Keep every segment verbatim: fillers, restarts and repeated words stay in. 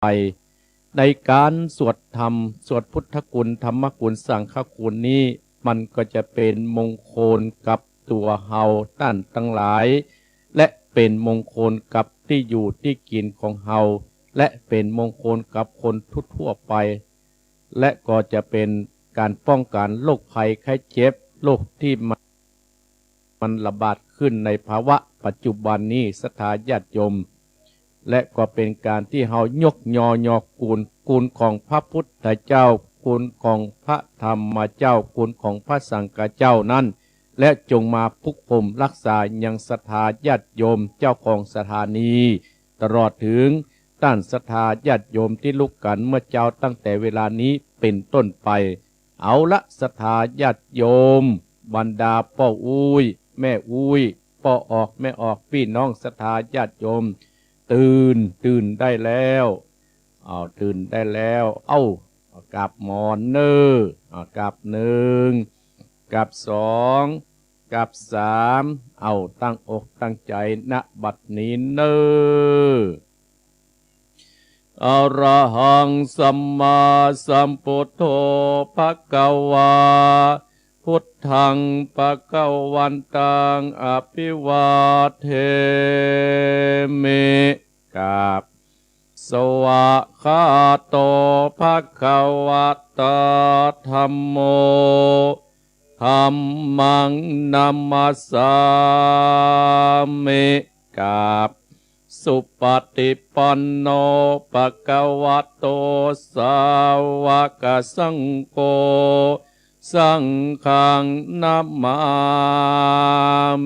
ในก๋านสวดธรรม สวดพุทธคุณ ธรรมคุณ สังฆคุณนี้ มันก็จะเป๋นมงคลกับตั๋วเฮาต้านตังหลาย และเป๋นมงคลกับตี้อยู่ตี้กิ๋นของเฮา และเป๋นมงคลกับคนทั่วๆ ไป และก็จะเป๋นก๋านป้องกั๋นโรคภัยไข้เจ็บ โรคตี้มัน มันระบาดขึ้นในภาวะปัจจุบันนี้ ศรัทธาญาติโยม และก็เป๋นก๋านตี้เฮายกยอยอกู๋น กู๋นของพระพุทธเจ้า กู๋นของพระธรรมเจ้า กู๋นของพระสังฆเจ้านั้น และจงมาปกป้องรักษายังศรัทธาญาติโยมเจ้าของสถานี ตลอดเถิงต้านศรัทธาญาติโยมตี้ลุกกั๋นเมื่อเจ๊าตั้งแต่เวลานี้เป๋นต้นไป เอาละศรัทธาญาติโยม บรรดาป้ออุ๊ย แม่อุ๊ย ป้อออก แม่ออก ปี้น้องศรัทธาญาติโยม ตื่น ตื่นได้แล้ว อ้าว ตื่นได้แล้ว เอ้า กราบหมอนเน่อ อ้าว กราบหนึ่ง กราบสอง กราบสาม เอ้า ตั้งอกตั้งใจ๋ ณ บัดนี้เน่อ อะระหัง สัมมาสัมพุทโธ ภะคะวา พุทธัง ภะคะวันตัง อะภิวาเทมิ กราบ สวากขาโต ภะคะวะตา ธัมโม ธัมมัง นะมัสสามิ กราบ สุปฏิปันโน ภะคะวะโต สาวกสังโฆ สังฆัง นะมา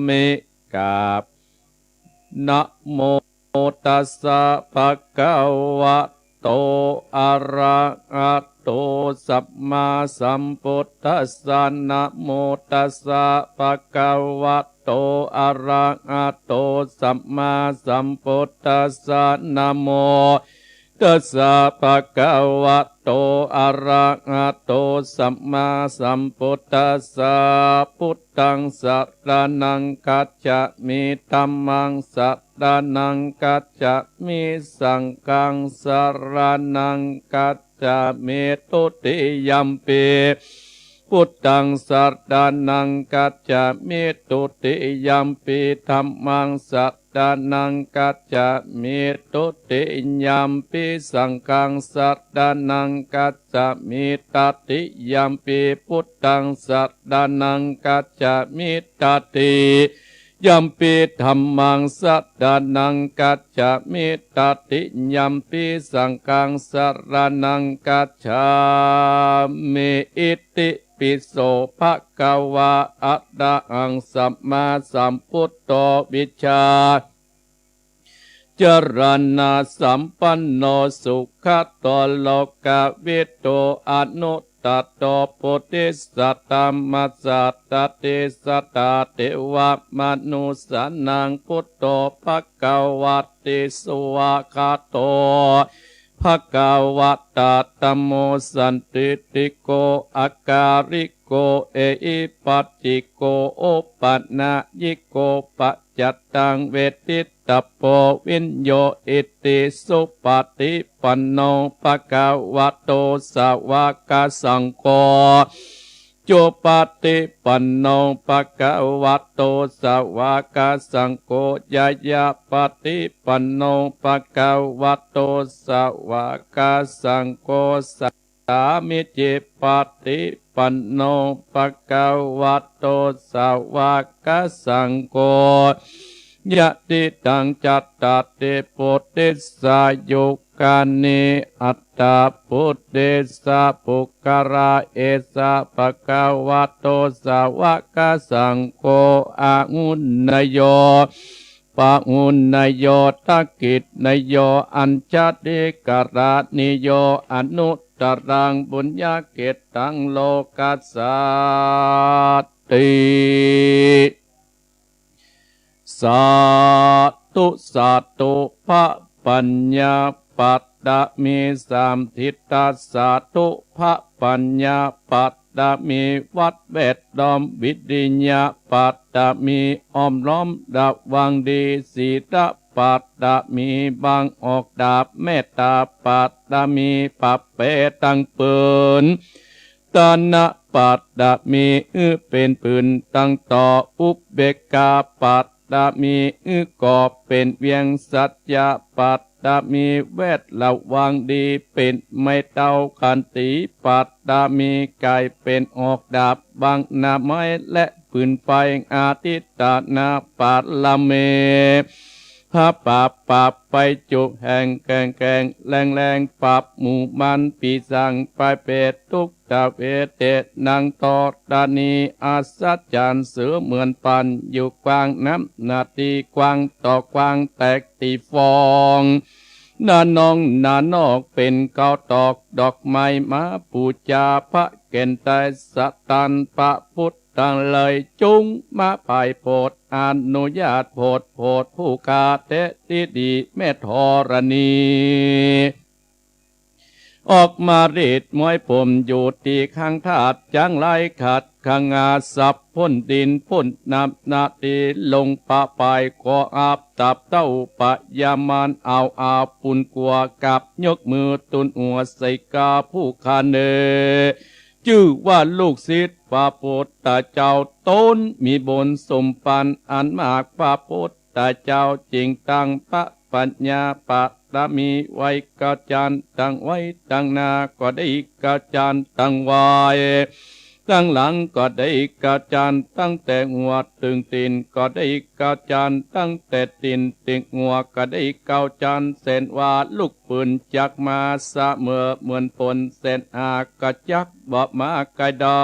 มิ กราบ นะโมตัสสะ ภะคะวะโต อะระหะโต สัมมาสัมพุทธัสสะ นะโมตัสสะ ภะคะวะโต อะระหะโต สัมมาสัมพุทธัสสะ นะโม ตัสสะ ภะคะวะโต อะระหะโต สัมมาสัมพุทธัสสะ พุทธัง สะระณัง คัจฉามิ ธัมมัง สะระณัง คัจฉามิ สังฆัง สะระณัง คัจฉามิ ทุติยัมปิ พุทธัง สะระณัง คัจฉามิ ทุติยัมปิ ธัมมัง สะระณัง คัจฉามิ ทุติยัมปิ สังฆัง สะระณัง คัจฉามิ ตติยัมปิ พุทธัง สะระณัง คัจฉามิ ตติยัมปิ ธัมมัง สะระณัง คัจฉามิ ตติยัมปิ สังฆัง สะระณัง คัจฉามิ อิติ ปิโส ภะคะวา อะระหัง สัมมาสัมพุทโธ วิชชาจรณะสัมปันโน สุขะโต โลกะวิทู อนุตตะโร โพธิสัตตมสสะ ตติสสะ เทวะมนุสสานัง พุทโธ ภะคะวะติ สวากขาโต ภะคะวะตะ ธัมโม สันทิฏฐิโก อะกาลิโก เอหิปัสสิโก โอปะนะยิโก ปัจจัตตัง เวทิตตะโพ วิญโญ อิติ สุปะฏิปันโน ภะคะวะโต สาวกสังโฆ จุปะฏิปันโน ภะคะวะโต สาวกสังโฆ ญาญาปะฏิปันโน ภะคะวะโต สาวกสังโฆ สามิจิปะฏิปันโน ภะคะวะโต สาวกสังโฆ ยะติตัง จัตตาริ ปุริสายุ คานิ อัตถะ ปุริสะปุคคละ เอสะ ภะคะวะโต สาวกสังโฆ อาหุเนยโย ปะหุเนยโย ทักขิเนยโย อัญชลีกรณีโย อนุตตรัง ปุญญะเขตตัง โลกัสสาติ สาธุ สาธุ พระปัญญาปัตตมี สามทิศ สาธุ พระปัญญาปัตตมี วัดแวดล้อม วิริยะปัตตมี อ้อมล้อมระวังดี ศีล ปารมี บังออกดาบเมตตาปารมี ปรับแปลตังปืน ตนะปารมี อื้อเป๋นปืนตังต่อ อุเบกขาปารมี อื้อก่อเป๋นเวียง สัจจะปารมี แวดระวังดี เป๋นไม้เต้า ขันติปารมี ก๋ายเป๋นออกดาบบังหน้าไม้และปืนไฟ อธิฐานะปารมี พระปราบปราบไปจุแห่งแกร่งแกร่งแรงแรง ปราบหมู่มารปีศาจไปเปรตทุก ตเวเต นังธรณี อัศจรรย์เสมือนปาน อยู่กว้างน้ำหน้าตี้กว้าง ต่อกว้างแตกตี้ฟอง หน้านองหน้านอกเป๋นเกาตอก ดอกไม้มาปู๋จา พระแก่นไตรสรรพระพุทธตังหลาย จุ่งมาไปโผด อนุญาตโผด โผดผู้ข้าแต๊ตี้ดี แม่ธรณี ออกมารีดม้วยผมอยู่ตี้ข้างธาตุ จั้งไร้ขัดขงา สับพ่นดินพ่นน้ำหน้าตี้ ลงประปายก็อับ ตับเต้าปะยามาร เอาอาปุนกัว กับยกมือตุนอัวใส่กาผู้ข้าเน่อ จื้อว่าลูกศิษย์พระพุทธเจ้า ต๋นมีบุญสมปันอันมาก พระพุทธเจ้าจึงตั้งพระปัญญาปารมีไว้ เก้าจั้นตั้งไว้ ตังหน้าก็ดี เก้าจั้นตั้งไว้ ตังหลังก็ดี เก้าจั้นตั้งแต่หัวเถิงตี๋นก็ดี เก้าจั้นตั้งแต่ตี๋นเถิงหัวก็ดี เก้าจั้น เส้นว่าลูกปืนจักมา เสมอเหมือนฝน เส้นหากก็จักบ่มาไกลได้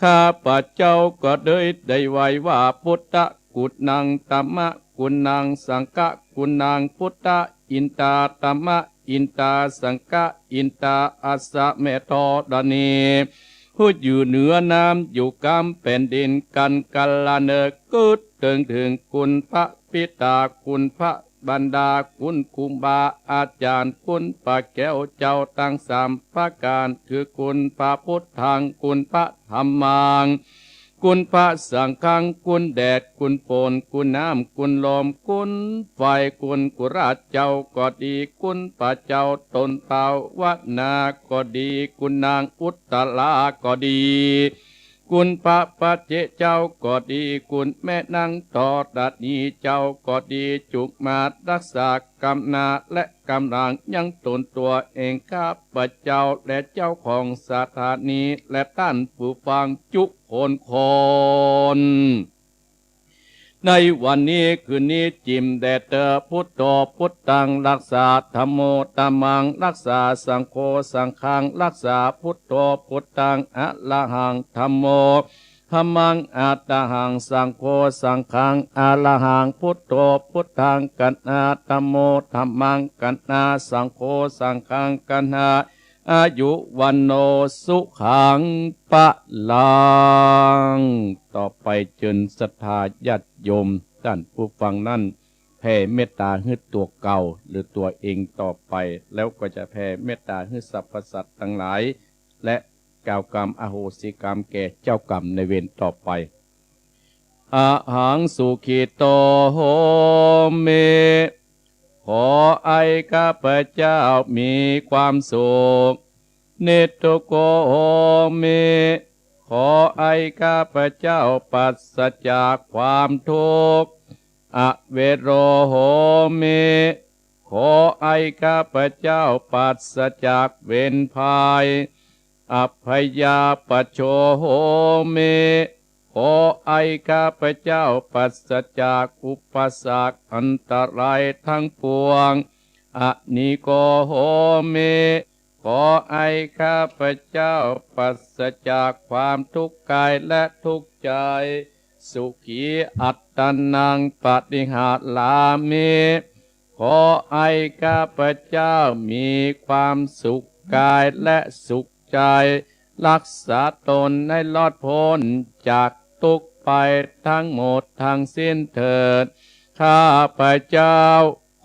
ข้าพเจ้าก็เลยได้ไหว้ว่า พุทธกุณัง ธัมมกุณัง สังฆกุณัง พุทธอินทา ธัมมอินทา สังฆอินทา อัสสะ แม่ธรณี ผู้อยู่เหนือน้ำอยู่กำแผ่นดิน กันกาละเนิก กึ๊ดเถิงเถิงคุณพระบิดา คุณพระมารดา คุณครูบาอาจารย์ คุณพระแก้วเจ้าตังสามประก๋าน คือคุณพระพุทธัง คุณพระธัมมัง คุณพระสังฆัง คุณแดด คุณฝน คุณน้ำ คุณลม คุณไฟ คุณกุราชเจ้าก็ดี คุณพระเจ้าต๋นภาวนาก็ดี คุณนางอุตตราก็ดี คุณพระปัจเจกเจ้าก็ดี คุณแม่นางธรณีเจ้าก็ดี จุ่งมารักษากำหน้าและกำหลังยังต๋นตั๋วเอง ข้าพเจ้าและเจ้าของสถานี และต้านผู้ฟังจุคนคน ในวันนี้คืนนี้จิ่มแด่เต๊อะ พุทโธพุทธัง รักษา ธัมโม ธัมมัง รักษา สังโฆ สังฆัง รักษา พุทโธพุทธัง อะระหัง ธัมโม ธัมมัง อะระหัง สังโฆ สังฆัง อะระหัง พุทโธพุทธัง กัณหา ธัมโม ธัมมัง กัณหา สังโฆ สังฆัง กัณหา อายุ วัณโณ สุขัง พลัง ต่อไปเจิญศรัทธาญาติโยมต้านผู้ฟังนั้น แผ่เมตต๋าหื้อตั๋วเก่าหรือตั๋วเองต่อไป แล้วก็จะแผ่เมตต๋าหื้อสรรพสัตว์ตังหลาย และกล่าวกำอโหสิกรรมแก่เจ้ากรรมนายเวรต่อไป อะหัง สุขิโต โหมิ ขอให้ข้าพเจ้ามีความสุข นิทุกโข โหมิ ขอให้ข้าพเจ้าปราศจากความทุกข์ อเวโร โหมิ ขอให้ข้าพเจ้าปราศจากเวรภัย อัพพยาปัชโช โหมิ ขอให้ข้าพเจ้าปราศจากอุปสรรคอันตรายทั้งปวง อนิโก โหมิ ขอให้ข้าพเจ้าปราศจากความทุกข์กายและทุกข์ใจ สุขีอัตตานัง ปะริหารามิ ขอให้ข้าพเจ้ามีความสุขกายและสุขใจ รักษาตนให้รอดพ้นจากทุกข์ภัยทั้งหมดทั้งสิ้นเถิด ข้าพเจ้า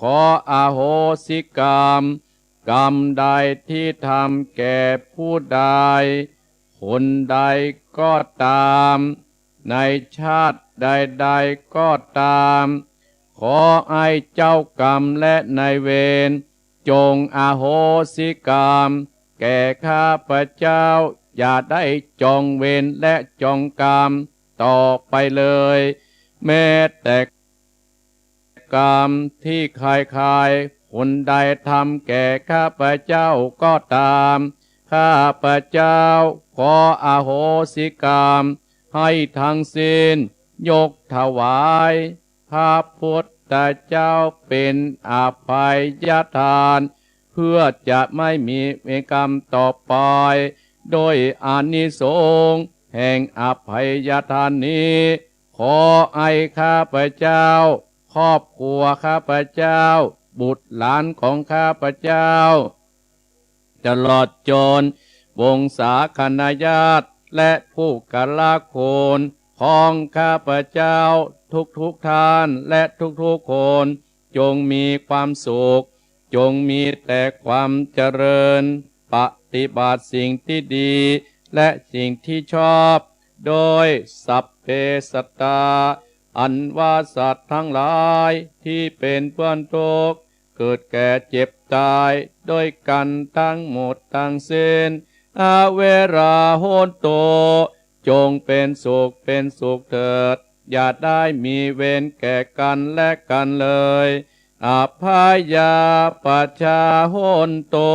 ขออโหสิกรรม กรรมใดที่ทำแก่ผู้ใด คนใดก็ตาม ในชาติใดๆก็ตาม ข ขอให้เจ้ากรรมและนายเวรจงอโหสิกรรมแก่ข้าพเจ้า อย่าได้จองเวรและจองกรรมต่อไปเลย แม้แต่กรรมที่ใครๆ คนใดทำแก่ข้าพเจ้าก็ตาม ข้าพเจ้าขออโหสิกรรมให้ทั้งสิ้น ยกถวาย พระพุทธเจ้าเป็นอภัยทาน เพื่อจะไม่มีเวรกรรมต่อไป โดยอานิสงส์แห่งอภัยทานนี้ ขอให้ข้าพเจ้า ครอบครัวข้าพเจ้า บุตรหลานของข้าพเจ้า ตลอดจนวงศาคณาญาติและปุคคละคุณของข้าพเจ้าทุกๆ ท่านและทุกๆ คน จงมีความสุข จงมีแต่ความเจริญ ปฏิบัติสิ่งที่ดีและสิ่งที่ชอบ โดยสัพเพสัตตา อันว่าสัตว์ทั้งหลายที่เป็นเพื่อนทุกข์ เกิดแก่เจ็บตายด้วยกันทั้งหมดทั้งสิ้น อเวราโหนตุ จงเป็นสุขเป็นสุขเถิด อย่าได้มีเวรแก่กันและกันเลย อัพพยาปัชชาโหนตุ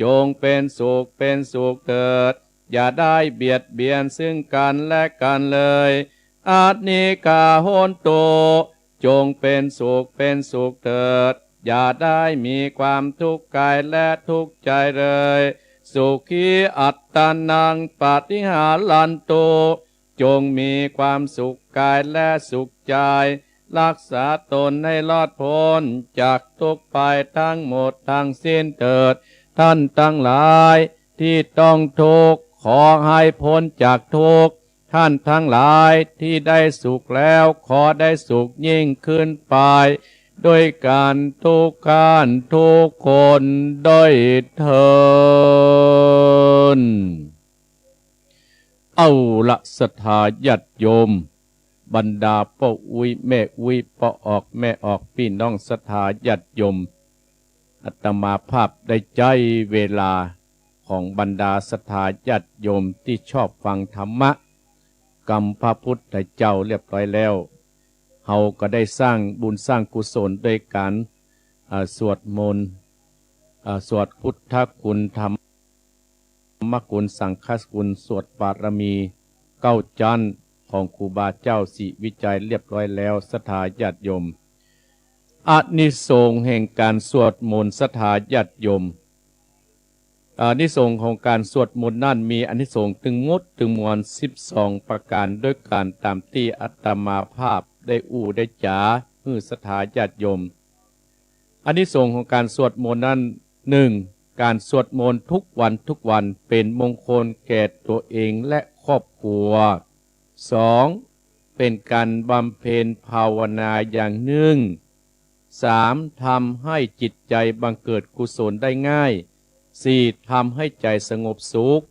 จงเป็นสุขเป็นสุขเถิด อย่าได้เบียดเบียนซึ่งกันและกันเลย อนิกขาโหนตุ จงเป็นสุขเป็นสุขเถิด อย่าได้มีความทุกข์กายและทุกข์ใจเลย สุขีอัตตานังปฏิหารันตุ จงมีความสุขกายและสุขใจ รักษาตนให้รอดพ้นจากทุกข์ภัยทั้งหมดทั้งสิ้นเถิด ท่านทั้งหลายที่ต้องทุกข์ ขอให้พ้นจากทุกข์ ท่านทั้งหลายที่ได้สุขแล้ว ขอได้สุขยิ่งขึ้นไป ด้วยกันทุกท่านทุกคนด้วยเทอญ เอาละศรัทธาญาติโยม บรรดาป้ออุ๊ยแม่อุ๊ย ป้อออกแม่ออก ปี้น้องศรัทธาญาติโยม อาตมาภาพได้ใจ๊เวลาของบรรดาศรัทธาญาติโยมตี้ชอบฟังธรรมะ กำพระพุทธเจ้าเรียบร้อยแล้ว เฮาก็ได้สร้างบุญสร้างกุศลด้วยการ เอ่อ สวดมนต์ เอ่อ สวดพุทธคุณ ธรรมคุณ สังฆคุณ สวดบารมีเก้าจั๊นของครูบาเจ้าศรีวิชัยเรียบร้อยแล้ว ศรัทธาญาติโยม อานิสงส์แห่งการสวดมนต์ ศรัทธาญาติโยม อานิสงส์ของการสวดมนต์นั้นมีอานิสงส์ตึงหมดตึงมวลสิบสองประการด้วยกัน ตามตี้อาตมาภาพได้อู้ได้จ๋าหื้อศรัทธาญาติโยม อานิสงส์ของการสวดมนต์นั้น หนึ่ง การสวดมนต์ทุกวันทุกวันเป็นมงคลแก่ตัวเองและครอบครัว สอง เป็นการบำเพ็ญภาวนาอย่างนึ่ง สาม ทำให้จิตใจบังเกิดกุศลได้ง่าย สี่ ทำให้ใจสงบสุข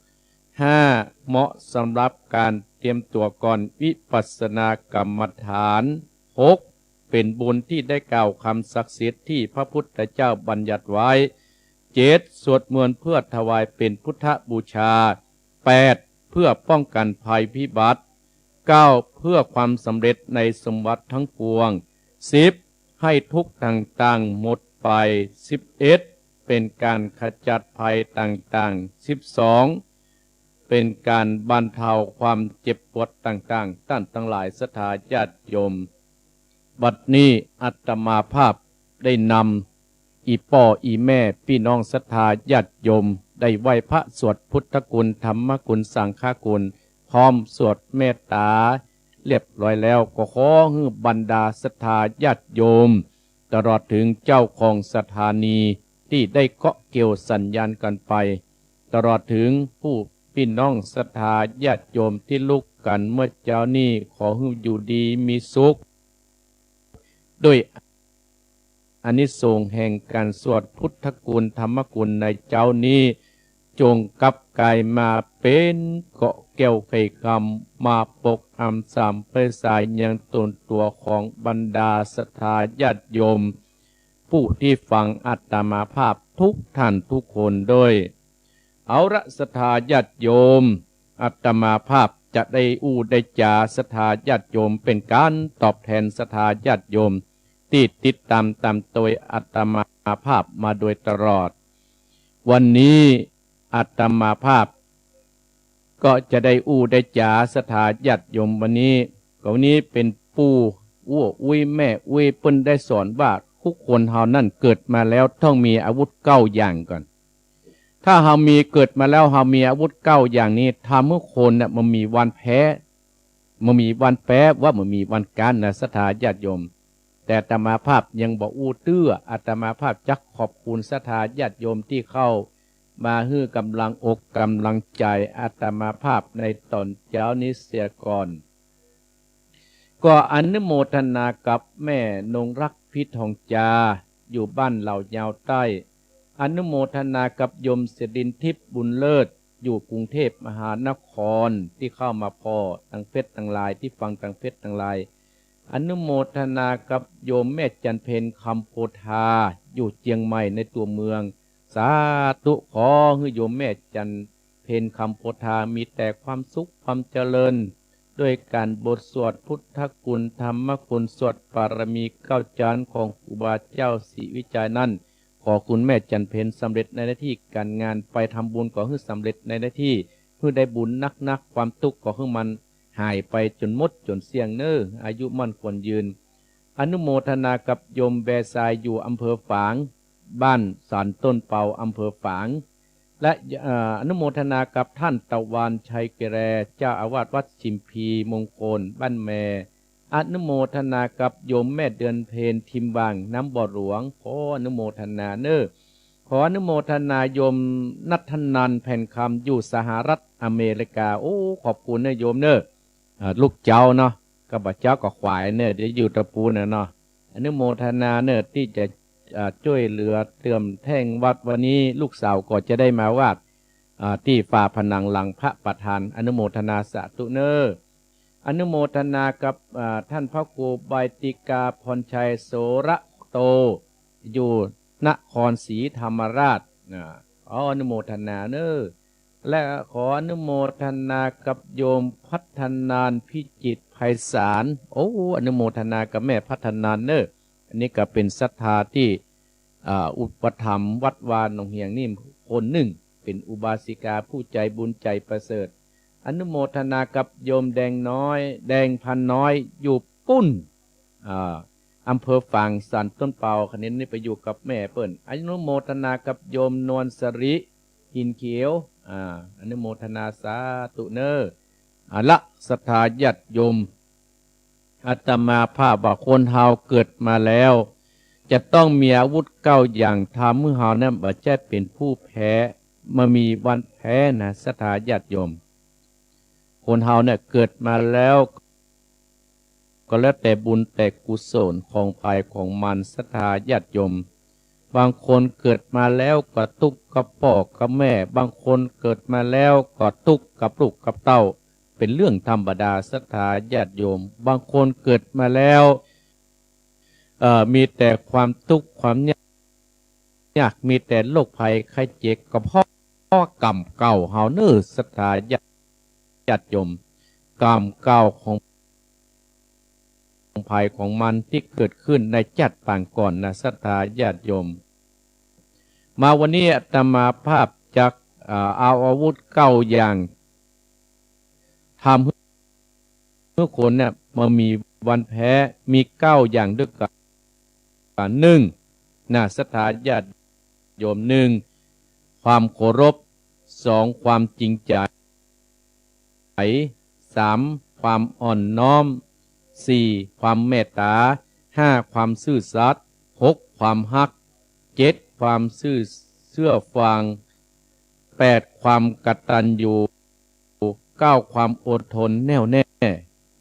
ห้า เหมาะสำหรับการเตรียมตัวก่อนวิปัสสนากรรมฐาน หก เป็นบุญที่ได้กล่าวคำศักดิ์สิทธิ์ที่พระพุทธเจ้าบัญญัติไว้ เจ็ด สวดมนต์เพื่อถวายเป็นพุทธบูชา แปด เพื่อป้องกันภัยพิบัติ เก้า เพื่อความสำเร็จในสมบัติทั้งปวง สิบ ให้ทุกข์ต่างๆ หมดไป สิบเอ็ด เป็นการขจัดภัยต่างๆ สิบสอง เป็นการบรรเทาความเจ็บปวดต่างๆ ท่านทั้งหลายศรัทธาญาติโยม บัดนี้อาตมาภาพได้นำ อี่ป้ออี่แม่ปี้น้องศรัทธาญาติโยม ได้ไหว้พระสวดพุทธคุณ ธรรมคุณ สังฆคุณ พร้อมสวดเมตตาเรียบร้อยแล้ว ก็ขอหื้อบรรดาศรัทธาญาติโยม ตลอดถึงเจ้าของสถานีตี้ได้เกาะเกี่ยวสัญญาณกันไป ตลอดถึงผู้ปี้น้องศรัทธาญาติโยมตี้ลุกกั๋นเมื่อเจ๊านี้ ขอหื้ออยู่ดีมีสุข ด้วยอานิสงส์แห่งการสวดพุทธคุณธรรมคุณในเจ๊านี้ จงกลับกลายมาเป๋นเกาะ แก้วไขคำ มาปกอำสามไปสายยังตนตั๋วของบรรดาศรัทธาญาติโยม ผู้ตี้ฟังอาตมาภาพทุกท่านทุกคนด้วย เอาละศรัทธาญาติโยม อาตมาภาพจะได้อู้ได้จ๋าศรัทธาญาติโยม เป๋นก๋านตอบแตนศรัทธาญาติโยม ตี้ติดต๋ามต๋ามตวยอาตมาภาพมาโดยตลอด วันนี้อาตมาภาพ ก็จะได้อู้ได้จ๋าศรัทธาญาติโยมวันนี้ ก็วันนี้เป๋นปู่อู้อุ๊ยแม่อุ๊ย เปิ้นได้สอนว่าทุกคนเฮานั้นเกิดมาแล้วต้องมีอาวุธเก้าอย่างก่อน ถ้าเฮามี เกิดมาแล้วเฮามีอาวุธเก้าอย่างนี้ ทำหื้อคนเนี่ยบ่มีวันแพ้ บ่มีวันแพ้ ว่าบ่มีวันก๋านนะศรัทธาญาติโยม แต่อาตมาภาพยังบ่อู้ตื้อ อาตมาภาพจักขอบคุณศรัทธาญาติโยมตี้เข้ามาหื้อก๋ำลังอกก๋ำลังใจ๋อาตมาภาพในต๋อนเจ๊านี้เสียก่อน ก็อนุโมทนากับแม่นงรัก พิษทองจา อยู่บ้านเหล่ายาวใต้ อนุโมทนากับโยมสิรินทิพย์ บุญเลิศ อยู่กรุงเทพมหานคร ตี้เข้ามาผ่อตังเฟซตังไลน์ ตี้ฟังตังเฟซตังไลน์ อนุโมทนากับโยมแม่จันเพ็ญ คำโพธา อยู่เจียงใหม่ในตั๋วเมือง สาธุ ขอหื้อโยมแม่จันเพ็ญ คำโพธา มีแต่ความสุขความเจริญ ด้วยก๋านบทสวดพุทธคุณธรรมคุณ สวดบารมีเก้าจานของครูบาเจ้าศรีวิชัยนั้น ขอคุณแม่จันเพ็ญสำเร็จในหน้าตี้ก๋านงาน ไปทำบุญก็หื้อสำเร็จในหน้าตี้ หื้อได้บุญนักๆ ความตุ๊กข์ก็หื้อมันหายไปจ๋นหมดจ๋นเสี้ยงเน่อ อายุมั่นขวัญยืน อนุโมทนากับโยมแบซาย อยู่อำเภอฝาง บ้านสานต้นเปา อำเภอฝาง และ เอ่อ อนุโมทนากับท่านตะวันชัยเกเร เจ้าอาวาสวัดชิมพีมงคล บ้านแม อนุโมทนากับโยมแม่เดือนเพ็ญ ทิมวัง น้ำบ่อหลวง ขออนุโมทนาเน่อ ขออนุโมทนาโยมณัฐนันท์ แผ่นคำ อยู่สหรัฐอเมริกา โอ้ ขอบคุณเน่อโยมเน่อ เอ่อ ลูกเจ๊าเนาะ ข้าพเจ้าก็ขวายเน่อ เดี๋ยวอยู่ตะปูนน่ะเนาะ อนุโมทนาเน่อ ตี้จะ เอ่อ จ้วยเหลือเติมแท่งวัด วันนี้ลูกสาวก็จะได้มาวาด เอ่อ ตี้ฝาผนังหลังพระประธาน อนุโมทนาสาธุเน่อ อนุโมทนากับ เอ่อ ท่านพระครูใบติกาพรชัย โสระโต อยู่นครศรีธรรมราช อ่า ขออนุโมทนาเน่อ และขออนุโมทนากับโยมพัฒนาน พิจิตรไพศาล โอ้ อนุโมทนากับแม่พัฒนานเน่อ อันนี้ก็เป๋นศรัทธาตี้ อ่า อุปถัมภ์วัดวาหนองเหียงนี่คนนึ่ง เป๋นอุบาสิกาผู้ใจ๋บุญใจ๋ประเสริฐ อนุโมทนากับโยมแดงน้อย แดงพันน้อย อยู่ปู๊น อ่า อำเภอฝาง สานต้นเปา คะเนี้ยนี่ไปอยู่กับแม่เปิ้น อนุโมทนากับโยมนวลสริ หินเขียว อ่า อนุโมทนาสาธุเน่อ เอาละ ศรัทธาญาติโยม อาตมาภาพว่าคนเฮาเกิดมาแล้ว จะต้องมีอาวุธเก้าอย่าง ทำหื้อเฮานั้นบ่ใจ้เป๋นผู้แพ้ บ่มีวันแพ้นะ ศรัทธาญาติโยม คนเฮาเนี่ยเกิดมาแล้ว ก็แล้วแต่บุญแต่กุศลของใผของมัน ศรัทธาญาติโยม บางคนเกิดมาแล้วก็ตุ๊กข์กับป้อกับแม่ บางคนเกิดมาแล้วก็ตุ๊กข์กับลูกกับเต้า เป๋นเรื่องธรรมดา ศรัทธาญาติโยม บางคนเกิดมาแล้ว เอ่อ มีแต่ความตุ๊กข์ความยาก ยาก มีแต่โรคภัยไข้เจ็บ ก็เพราะกรรมเก่าเฮาเน่อ ศรัทธาญาติโยม กรรมเก่าของ ของใผของมันตี้เกิดขึ้นในจ๊าดปางก่อนนะ ศรัทธาญาติโยม มาวันนี้อาตมาภาพจัก เอ่อ เอาอาวุธเก้าอย่าง ทำหื้อคนเนี่ยบ่มีวันแพ้ มีเก้าอย่างด้วยกั๋น นึ่ง นะ ศรัทธาญาติโยม นึ่ง ความเคารพ สอง ความจริงใจ๋ สาม ความอ่อนน้อม สี่ ความเมตต๋า ห้า ความซื่อสัตย์ หก ความฮัก เจ็ด ความซื่อ เชื่อฟัง แปด ความกตัญญู เก้า ความอดทนแน่วแน่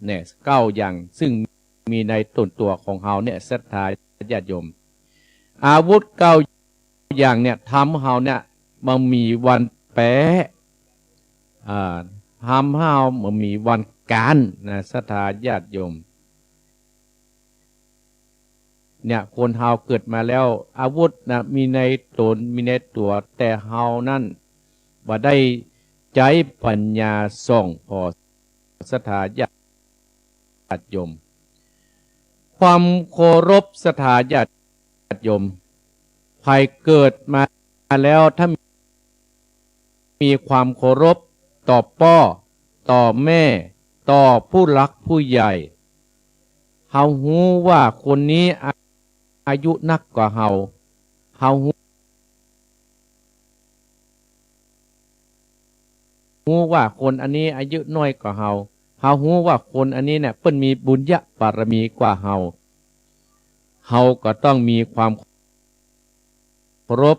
เนี่ย เก้าอย่าง ซึ่งมีในตนตั๋วของเฮาเนี่ย ศรัทธาญาติโยม อาวุธเก้าอย่างเนี่ย ทำเฮาเนี่ยบ่มีวันแป๊ อ่า ทำหื้อเฮาบ่มีวันก๋านนะ ศรัทธาญาติโยม เนี่ย คนเฮาเกิดมาแล้ว อาวุธนะ มีในต๋น มีในตั๋ว แต่เฮานั้นบ่ได้ใจ๊ปัญญาส่องผ่อ ศรัทธาญาติโยม ความเคารพ ศรัทธาญาติโยม ใผเกิดมาแล้ว ถ้ามีความเคารพต่อป้อ ต่อแม่ ต่อผู้หลักผู้ใหญ่ เฮาฮู้ว่าคนนี้อา อายุนักกว่าเฮา เฮาฮู้ ฮู้ว่าคนอันนี้อายุน้อยกว่าเฮา เฮาฮู้ว่าคนอันนี้เนี่ยเปิ้นมีบุญญบารมีกว่าเฮา เฮาก็ต้องมีความเคารพ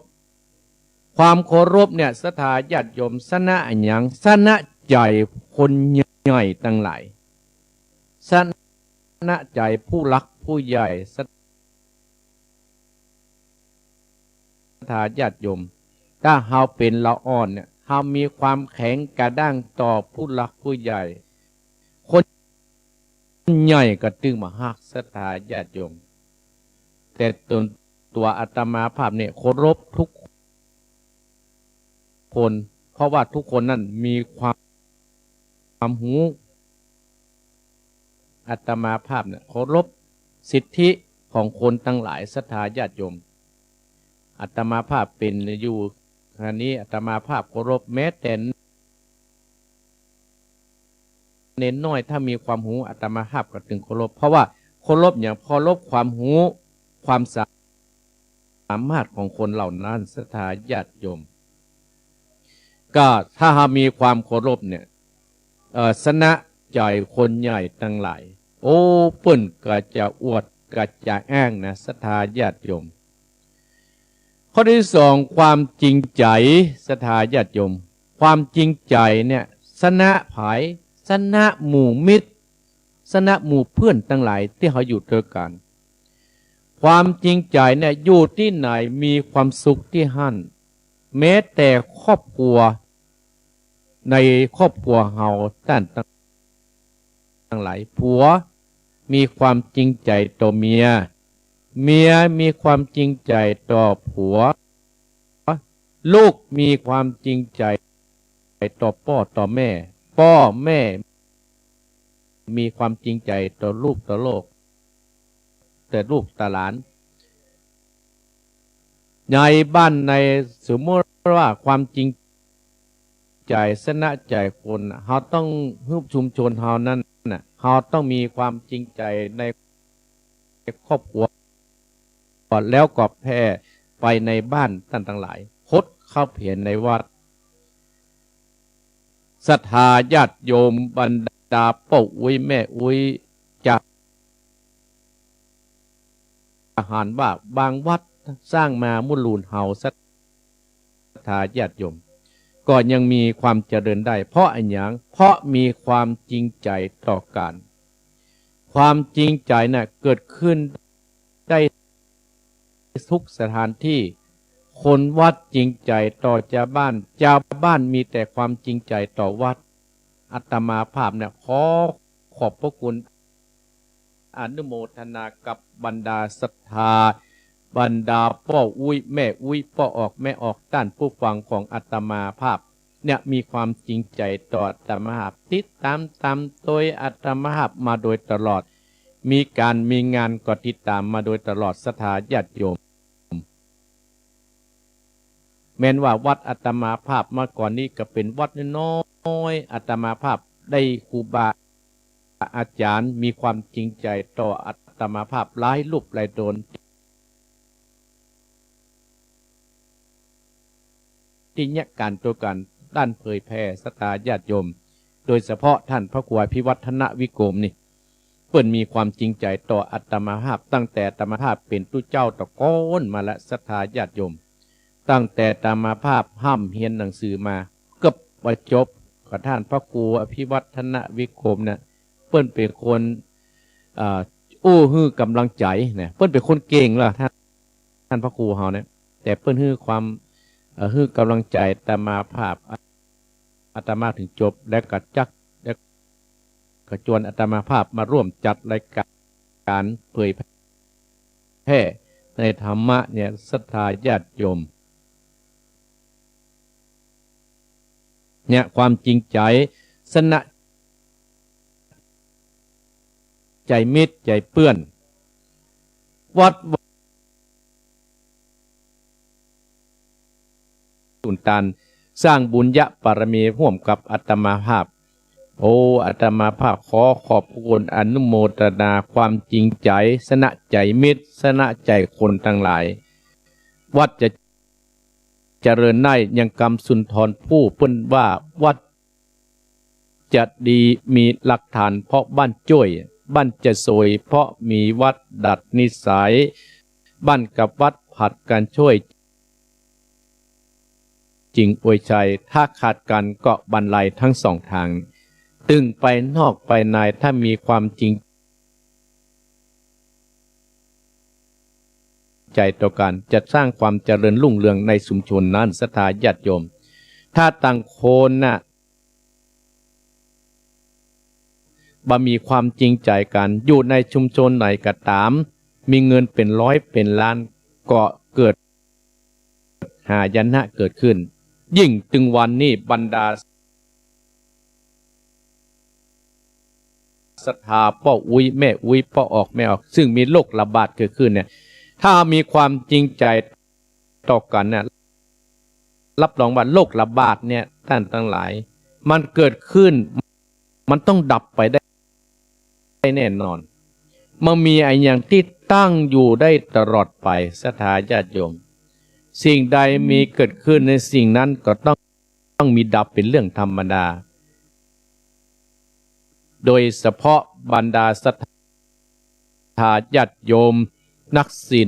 ความเคารพเนี่ย ศรัทธาญาติโยม ชนะอะหยัง ชนะใจ๋คนใหญ่ตังหลาย ชนะใจ๋ผู้หลักผู้ใหญ่ ศรัทธาญาติโยม ถ้าเฮาเป๋นละอ่อนเนี่ย เฮามีความแข็งกระด้างต่อผู้หลักผู้ใหญ่ คนใหญ่ก็ตึงบ่ฮัก ศรัทธาญาติโยม แต่ตน ตั๋วอาตมาภาพเนี่ยเคารพทุกคน เพราะว่าทุกคนนั้นมีความ ความฮู้ อาตมาภาพเนี่ยเคารพสิทธิของคนตังหลาย ศรัทธาญาติโยม อาตมาภาพเป๋นอยู่ขณะนี้ อาตมาภาพเคารพแม้แต่ เณรน้อยถ้ามีความฮู้ อาตมาภาพก็ตึงเคารพ เพราะว่าเคารพหยัง เคารพความฮู้ ความสามารถของคนเหล่านั้น ศรัทธาญาติโยม ก็ถ้าเฮามีความเคารพเนี่ย เอ่อ ชนะใจ๋คนใหญ่ตังหลาย โอ้ เปิ้นก็จะอวดก็จะอ้างนะ ศรัทธาญาติโยม ข้อที่สอง ความจริงใจ๋ ศรัทธาญาติโยม ความจริงใจ๋เนี่ย ชนะใผ ชนะหมู่มิตร ชนะหมู่เพื่อนตังหลายตี้เฮาอยู่ตวยกั๋น ความจริงใจ๋เนี่ย อยู่ตี้ไหนมีความสุขตี้หั้น แม้แต่ครอบครัว ในครอบครัวเฮาต้านตังหลาย ผัวมีความจริงใจ๋ต่อเมีย เมียมีความจริงใจ๋ต่อผัว ลูกมีความจริงใจ๋ต่อป้อต่อแม่ ป้อแม่มีความจริงใจ๋ต่อลูกต่อโลก แต่ลูกแต่หลาน ในบ้านใน สมมุติว่าความจริงใจ๋ชนะใจ๋คนน่ะ เฮาต้องหื้อชุมชนเฮานั้นน่ะ เฮาต้องมีความจริงใจ๋ในครอบครัว แล้วก็แผ่ไปในบ้านต้านตังหลาย คดเข้าเหียนในวัด ศรัทธาญาติโยม บรรดาป้ออุ๊ยแม่อุ๊ย จะ อาหารว่าบางวัดสร้างมามู่ลูนเฮา ศรัทธาญาติโยม ก็ยังมีความเจริญได้ เพราะอะหยัง เพราะมีความจริงใจ๋ต่อกั๋น ความจริงใจ๋น่ะเกิดขึ้นได้ทุกสถานที่ คนวัดจริงใจ๋ต่อจาวบ้าน จาวบ้านมีแต่ความจริงใจ๋ต่อวัด อาตมาภาพเนี่ยขอขอบพระคุณ อนุโมทนากับบรรดาศรัทธา บรรดาป้ออุ๊ยแม่อุ๊ย ป้อออกแม่ออก ต้านผู้ฟังของอาตมาภาพเนี่ย มีความจริงใจ๋ต่ออาตมาภาพ ติดต๋ามต๋ามตวยอาตมาภาพมาโดยตลอด มีก๋านมีงานก็ติดต๋ามมาโดยตลอด ศรัทธาญาติโยม แม้นว่าวัดอาตมาภาพเมื่อก่อนนี้ก็เป๋นวัดน้อยๆ อาตมาภาพได้ครูบาอาจ๋ารย์มีความจริงใจ๋ต่ออาตมาภาพหลายรูปหลายต๋น ตี้เยียะก๋านตวยกั๋นด้านเผยแผ่ ศรัทธาญาติโยม โดยเฉพาะต้านพระครูอภิวัฒนวิกรมนี่ เปิ้นมีความจริงใจ๋ต่ออาตมาภาพ ตั้งแต่อาตมาภาพเป๋นตุ๊เจ้าตะก๊อนมาแล้ว ศรัทธาญาติโยม ตั้งแต่อาตมาภาพฮ่ำเฮียนหนังสือมา เกือบบ่จบ ก็ต้านพระครูอภิวัฒนวิกรมเนี่ย เปิ้นเป๋นคน อ่า อู้หื้อก๋ำลังใจ๋นะ เปิ้นเป๋นคนเก่งแล้ว ต้าน ต้านพระครูเฮาเนี่ย แต่เปิ้นหื้อความ เอ่อ หื้อก๋ำลังใจ๋อาตมาภาพ ตมาถึงจบ และก็จัก และก็จวนอาตมาภาพมาร่วมจัดรายการเผยแพร่ในธรรมะเนี่ย ศรัทธาญาติโยม เนี่ย ความจริงใจ๋ ชนะใจ๋มิตรใจ๋เปื้อน วัด สุนทาน สร้างบุญญาบารมีร่วมกับอาตมาภาพ โอ้ อาตมาภาพขอขอบพระคุณอนุโมทนาความจริงใจ๋ ชนะใจ๋มิตร ชนะใจ๋คนตังหลาย วัดจะเจริญได้ อย่างกำสุนทรภู่เปิ้นว่า วัดจะดีมีหลักฐานเพราะบ้านจ้วย บ้านจะสวยเพราะมีวัดดัดนิสัย บ้านกับวัดผลัดกั๋นจ้วย จึงอวยชัย ถ้าขาดกั๋นก็บันไลทั้งสองตาง ตึงไปนอกไปใน ถ้ามีความจริงใจ๋ต่อกั๋น จะสร้างความเจริญรุ่งเรืองในชุมชนนั้น ศรัทธาญาติโยม ถ้าต่างคนน่ะ บ่มีความจริงใจ๋กั๋น อยู่ในชุมชนไหนก็ต๋าม มีเงินเป๋นร้อยเป๋นล้าน ก็เกิดหายนะเกิดขึ้น ยิ่งตึงวันนี้บรรดาศรัทธาป้ออุ๊ยแม่อุ๊ย ป้อออกแม่ออก ซึ่งมีโรคระบาดเกิดขึ้นเนี่ย ถ้ามีความจริงใจ๋ต่อกั๋นน่ะ รับรองว่าโรคระบาดเนี่ย ต้านตังหลาย มันเกิดขึ้น มันต้องดับไปได้ ได้แน่นอน บ่มีอะหยังตี้ตั้งอยู่ได้ตลอดไป ศรัทธาญาติโยม สิ่งใดมีเกิดขึ้นในสิ่งนั้นก็ต้อง ต้องมีดับเป๋นเรื่องธรรมดา โดยเฉพาะบรรดาศรัทธาญาติโยม นักศีล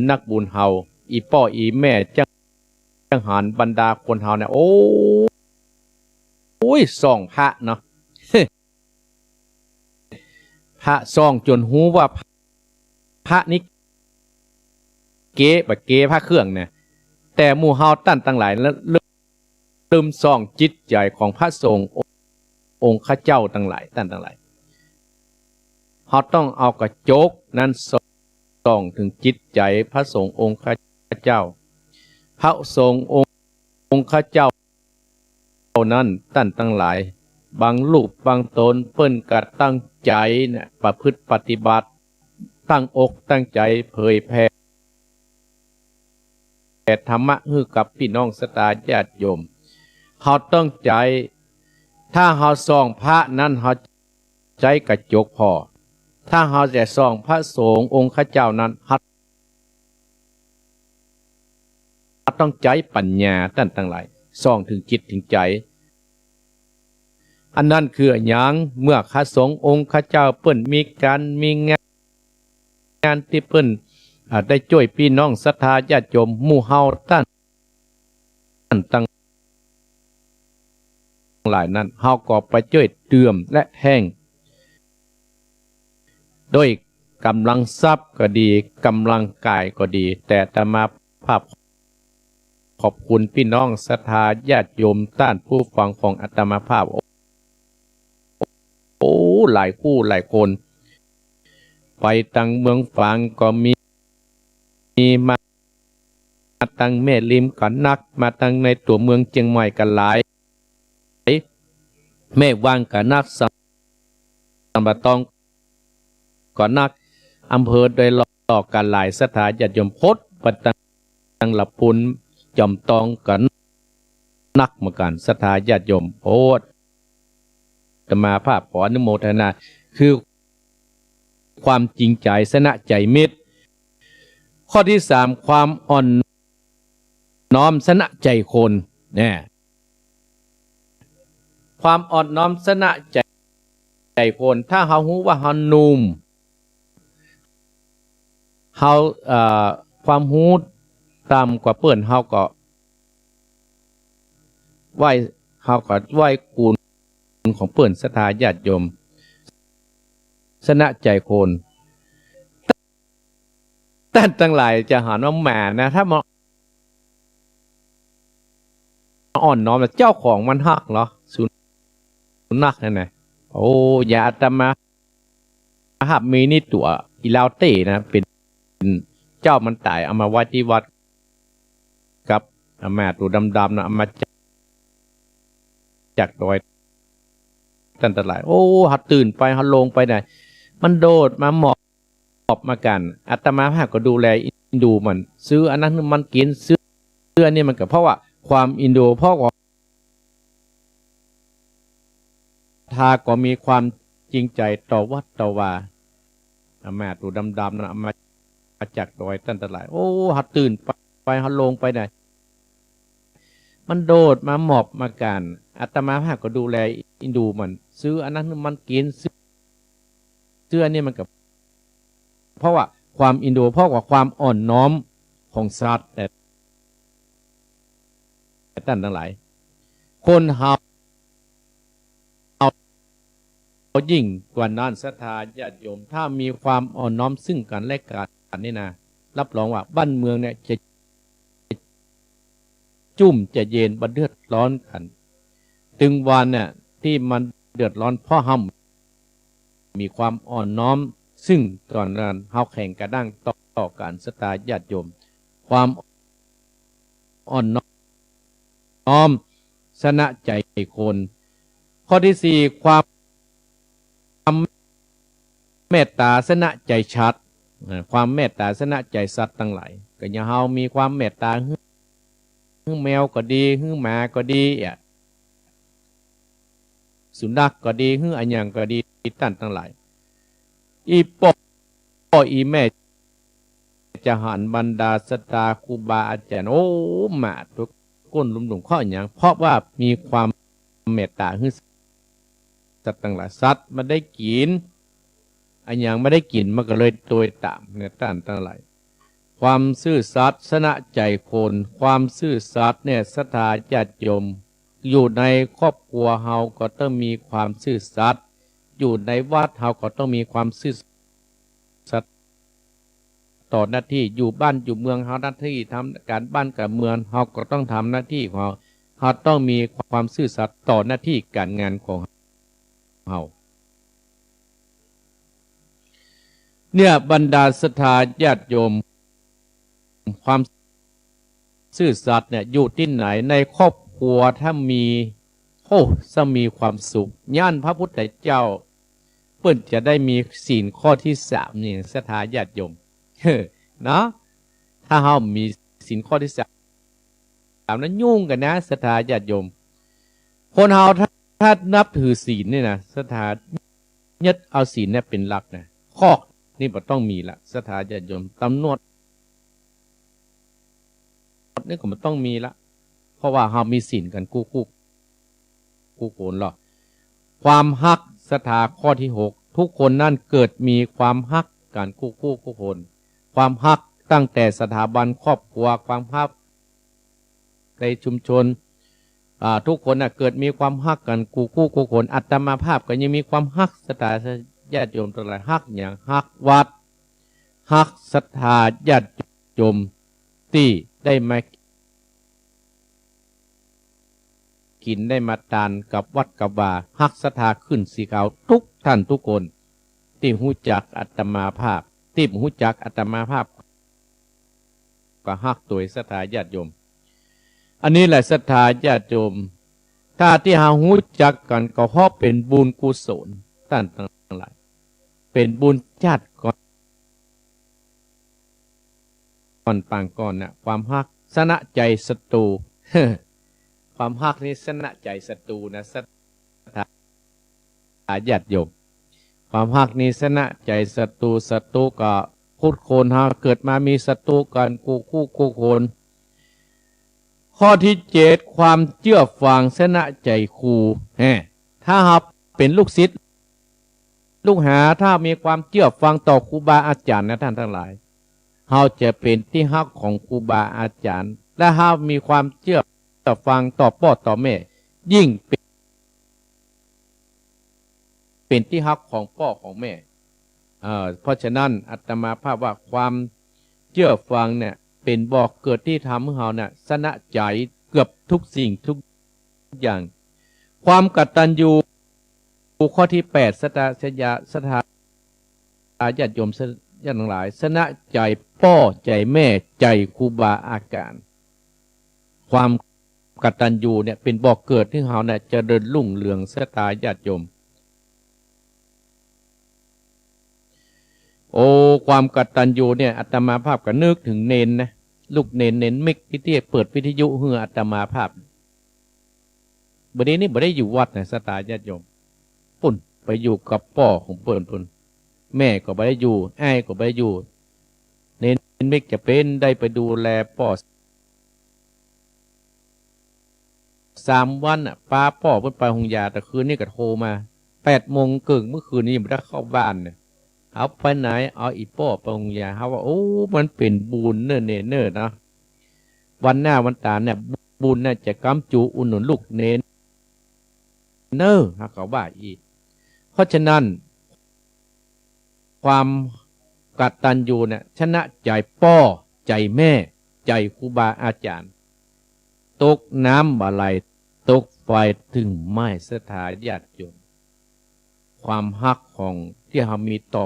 นักบุญเฮา อี่ป้ออี่แม่ จั๊ง จั๊งหารบรรดาคนเฮาเนี่ย โอ้ โอ้ย ส่องพระเนาะ พระส่องจ๋นฮู้ว่าพระนี้เก๊บ่เก๊พระเครื่องเนี่ย แต่หมู่เฮาต้านตังหลายแล้ว ลืมส่องจิตใจ๋ของพระสงฆ์องค์ข้าเจ้าตังหลาย ต้านตังหลาย เฮาต้องเอากระจกนั้นส่อง ส่องเถิงจิตใจ๋พระสงฆ์องค์ข้าเจ้า พระสงฆ์องค์ องค์ข้าเจ้านั้น ต้านตังหลาย บางรูปบางต๋นเปิ้นก็ตั้งใจ๋เนี่ย ประพฤติปฏิบัติ ตั้งอกตั้งใจ๋เผยแผ่ แผ่ธรรมะหื้อกับปี้น้องศรัทธาญาติโยม เฮาต้องใจ๊ ถ้าเฮาส่องพระนั้น เฮาใจ๊กระจกผ่อ ถ้าเฮาจะส่องพระสงฆ์องค์ข้าเจ้านั้น เฮา เฮาต้องใจ๊ปัญญา ต้านตังหลาย ส่องเถิงจิตเถิงใจ๋ อันนั้นคืออะหยัง เมื่อพระสงฆ์องค์ข้าเจ้าเปิ้นมีก๋านมีงาน งานตี้เปิ้น อ่า ได้จ้วยปี้น้องศรัทธาญาติโยม หมู่เฮาต้านตังหลายนั้น เฮาก็ไปจ้วยเติมและแท่ง ด้วยก๋ำลังทรัพย์ก็ดี ก๋ำลังก๋ายก็ดี แต่อาตมาภาพ ขอบคุณปี้น้องศรัทธาญาติโยมต้านผู้ฟังของอาตมาภาพ โอ้ หลายคู่หลายคน ไปตังเมืองฝางก็มี มีมา มาตังแม่ริมก็นัก มาตังในตั๋วเมืองเจียงใหม่ก็หลาย แม่วางก็นัก สำปะตอง ก็นัก อำเภอโดยรอบก็หลาย ศรัทธาญาติโยม พดไปตังละปูน จอมตองก็นักเหมือนกั๋น ศรัทธาญาติโยม โอ้ อาตมาภาพขออนุโมทนา คือความจริงใจ๋ชนะใจ๋มิตร ข้อตี้สาม ความอ่อนน้อมชนะใจ๋คน เนี่ย ความอ่อนน้อมชนะใจ๋ ใจ๋คน ถ้าเฮาฮู้ว่าเฮาหนุ่ม เฮา เอ่อ ความฮู้ต่ำกว่าเปิ้น เฮาก็ไหว้ เฮาก็ไหว้กูนของเปิ้น ศรัทธาญาติโยม ชนะใจ๋คน ต้านตังหลายจะหันว่าแหมนะ ถ้ามา อ่อนน้อม เจ้าของมันฮักเหรอ สุนัขนั่นน่ะ โอ้ อย่า อาตมาภาพมีนี่ตั๋ว อีลาวเต๊นะ เป๋นเจ้ามันต๋าย เอามาไว้ตี้วัด กับอาม่าตั๋วดำๆ นะ เอามาจาก จากดอย ต้านตังหลาย โอ้ เฮาตื่นไป เฮาลงไปไหน มันโดดมาหมอบ หมอบมากั๋น อาตมาภาพก็ดูแลเอ็นดูมัน ซื้ออันนั้นหื้อมันกิ๋น ซื้อ ซื้ออันนี้มันก็ เพราะว่าความเอ็นดู เพราะว่าศรัทธาก็มีความจริงใจ๋ต่อวัดต่อวา อาม่าตั๋วดำๆ นะ เอามา มาจากดอย ต้านตังหลาย โอ้ เฮาตื่นไป ไป เฮาลงไปไหน มันโดดมาหมอบมากั๋น อาตมาภาพก็ดูแลเอ็นดูมัน ซื้ออันนั้นหื้อมันกิ๋น ซื้อ ซื้ออันนี้มันก็ เพราะว่าความเอ็นดู เพราะว่าความอ่อนน้อมของสัตว์ แต่ ต้านตังหลาย คนเฮา ยิ่งกว่านั้น ศรัทธาญาติโยม ถ้ามีความอ่อนน้อมซึ่งกั๋นและกั๋นนี่นะ รับรองว่าบ้านเมืองเนี่ยจะ จุ่มจะเย็น บ่เดือดร้อนกั๋น ตึงวันเนี่ยตี้มันเดือดร้อน เพราะเฮามีความอ่อนน้อมซึ่งกั๋นและกั๋น เฮาแข็งกระด้างต่อ ต่อกั๋น ศรัทธาญาติโยม ความอ่อนน้อมชนะใจ๋คน ข้อตี้สี่ ความ ความเมตต๋าชนะใจ๋สัตว์ เอ่อ ความเมตต๋าชนะใจ๋สัตว์ตังหลาย ก็อย่างเฮามีความเมตต๋าหื้อ หื้อแมวก็ดี หื้อหมาก็ดีอะ สุนัขก็ดี หื้ออะหยังก็ดี ต้านตังหลาย อี่ป้อ อี่แม่ จะหันบรรดาศรัทธาครูบาอาจ๋ารย์ โอ้ มาตุ๊ก้นหลุมๆ เพราะอะหยัง เพราะว่ามีความเมตต๋าหื้อสัตว์ตังหลาย สัตว์บ่ได้กิ๋น อะหยังบ่ได้กิ๋น มันก็เลยตวยต๋ามเนี่ย ต้านตังหลาย ความซื่อสัตย์ชนะใจ๋คน ความซื่อสัตย์เนี่ย ศรัทธาญาติโยม อยู่ในครอบครัวเฮาก็ต้องมีความซื่อสัตย์ อยู่ในวัดเฮาก็ต้องมีความซื่อสัตย์ ต่อหน้าตี้ อยู่บ้านอยู่เมืองเฮา หน้าตี้ทำก๋านบ้านก๋านเมือง เฮาก็ต้องทำหน้าตี้ของเฮา เฮาต้องมีความซื่อสัตย์ต่อหน้าตี้ก๋านงานของเฮา เนี่ย บรรดาศรัทธาญาติโยม ความซื่อสัตย์เนี่ย อยู่ตี้ไหน ในครอบครัวถ้ามี โอ้ จะมีความสุข ย้านพระพุทธเจ้า เปิ้นจะได้มีศีลข้อตี้สามนี่ ศรัทธาญาติโยม เนาะ ถ้าเฮามีศีลข้อตี้สาม สามนั้นยุ่งกั๋นนะ ศรัทธาญาติโยม คนเฮาถ้า ถ้านับถือศีลนี่นะ ศรัทธา ยึดเอาศีลเนี่ยเป๋นหลักนะ คอกนี่บ่ต้องมีละ ศรัทธาญาติโยม ต๋ำรวจ นี่ก็บ่ต้องมีละ เพราะว่าเฮามีศีลกั๋นกู้ กู้ กู้คนละ ความฮัก ศรัทธา ข้อตี้หก ทุกคนนั้นเกิดมีความฮักกั๋นกู้ กู้ กู้คน ความฮักตั้งแต่สถาบันครอบครัว ความฮักในชุมชน อ่า ทุกคนน่ะเกิดมีความฮักกั๋นกู้ กู้ กู้คน อาตมาภาพก็ยังมีความฮัก ศรัทธาญาติโยมตังหลาย ฮักหยัง ฮักวัด ฮักศรัทธาญาติโยมตี้ได้มา กิ๋นได้มาตานกับวัดกับวา ฮักศรัทธาขึ้นสีขาวทุกท่านทุกคน ตี้ฮู้จักอาตมาภาพ ตี้บ่ฮู้จักอาตมาภาพ ก็ฮักตวยศรัทธาญาติโยม อันนี้แหละศรัทธาญาติโยม ถ้าตี้เฮาฮู้จักกั๋นก็เพราะเป๋นบุญกุศล ต้านตังหลาย เป๋นบุญจาติก่อน ก่อนปางก่อนน่ะ ความฮักชนะใจ๋ศัตรู ความฮักนี่ชนะใจ๋ศัตรูนะ ศรัทธาญาติโยม ความฮักนี่ชนะใจ๋ศัตรู ศัตรูก็ ทุกคนเฮาเกิดมามีศัตรูกั๋นกู้ กู้ กู้คน ข้อตี้เจ็ด ความเจื้อฟังชนะใจ๋ครู แฮะ ถ้าเฮาเป๋นลูกศิษย์ ลูกหา ถ้ามีความเจื้อฟังต่อครูบาอาจ๋ารย์นะ ต้านตังหลาย เฮาจะเป๋นตี้ฮักของครูบาอาจ๋ารย์ และเฮามีความเจื้อฟังต่อป้อต่อแม่ ยิ่งเป๋น เป๋นตี้ฮักของป้อของแม่ เอ่อ เพราะฉะนั้นอาตมาภาพว่าความเจื้อฟังเนี่ย เป๋นบ่อเกิดตี้ทำหื้อเฮาเนี่ย ชนะใจ๋เกือบทุกสิ่งทุก อย่าง ความกตัญญู ข้อตี้แปด ศรัทธา ศรัทธาญาติโยมญาติทั้งหลาย ชนะใจ๋ป้อใจ๋แม่ใจ๋ครูบาอาจ๋ารย์ ความกตัญญูเนี่ยเป๋นบ่อเกิดหื้อเฮาเนี่ยเจริญรุ่งเรือง ศรัทธาญาติโยม โอ้ ความกตัญญูเนี่ย อาตมาภาพก็นึกเถิงเณรนะ ลูกเณร เณรมิกตี้เปิดวิทยุหื้ออาตมาภาพ บ่าเดี่ยวนี้บ่ได้อยู่วัดนะ ศรัทธาญาติโยม ปู๊นไปอยู่กับป้อของเปิ้นปู๊น แม่ก็บ่ได้อยู่ อ้ายก็บ่ได้อยู่ เณรมิกจะเป๋นได้ไปดูแลป้อ สามวันน่ะ ปาป้อเปิ้นไปโฮงยา แต่คืนนี้ก็โทรมา แปดโมงเกิ่งเมื่อคืนนี้ยังบ่ได้เข้าบ้านเนี่ย เอาไปไหน เอาอี่ป้อไปโฮงยา เฮาว่า โอ้ มันเป๋นบุญเน่อเณรเน่อเนาะ วันหน้าวันต๋าเนี่ย บุญน่ะจะก๋ำจูอุดหนุนลูกเณรเน่อ เฮาก็ว่าอี้ เพราะฉะนั้น ความกตัญญูเนี่ย ชนะใจ๋ป้อ ใจ๋แม่ ใจ๋ครูบาอาจ๋ารย์ ตกน้ำบ่าไหล ตกไฟเถิงไหม้ ศรัทธาญาติโยม ความฮักของตี้เฮามีต่อ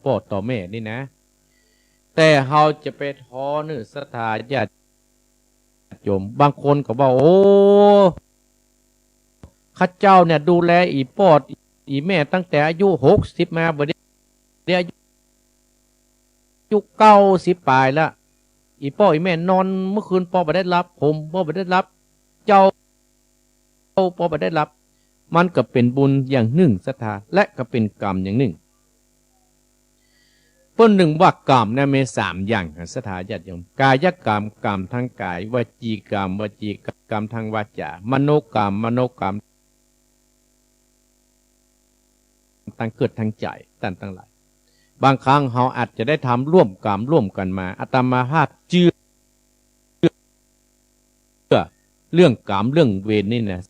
ป้อต่อแม่นี่นะ แต่เฮาจะไปท้อเน่อ ศรัทธาญาติโยม บางคนก็ว่า โอ้ ข้าเจ้าเนี่ยดูแลอี่ป้ออี่แม่ตั้งแต่อายุหกสิบมา บ่าเดี่ยวนี้อายุเก้าสิบป๋ายแล้ว อี่ป้ออี่แม่นอนเมื่อคืนป้อบ่ได้หลับ ผมป้อบ่ได้หลับ เจ้าป้อบ่ได้หลับ มันก็เป๋นบุญอย่างนึ่ง ศรัทธา และก็เป๋นกรรมอย่างนึ่ง เปิ้นนึ่งว่ากรรมเนี่ยมีสามอย่าง ศรัทธาญาติโยม กายกรรม กรรมทางกาย วจีกรรม วจีกรรมทางวาจา มโนกรรม มโนกรรม ตางเกิดตางใจ๋ ต้านตังหลาย บางครั้งเฮาอาจจะได้ทำร่วมกรรมร่วมกั๋นมา อาตมาภาพเจื้อ เจื้อเรื่องกรรมเรื่องเวรนี่นะ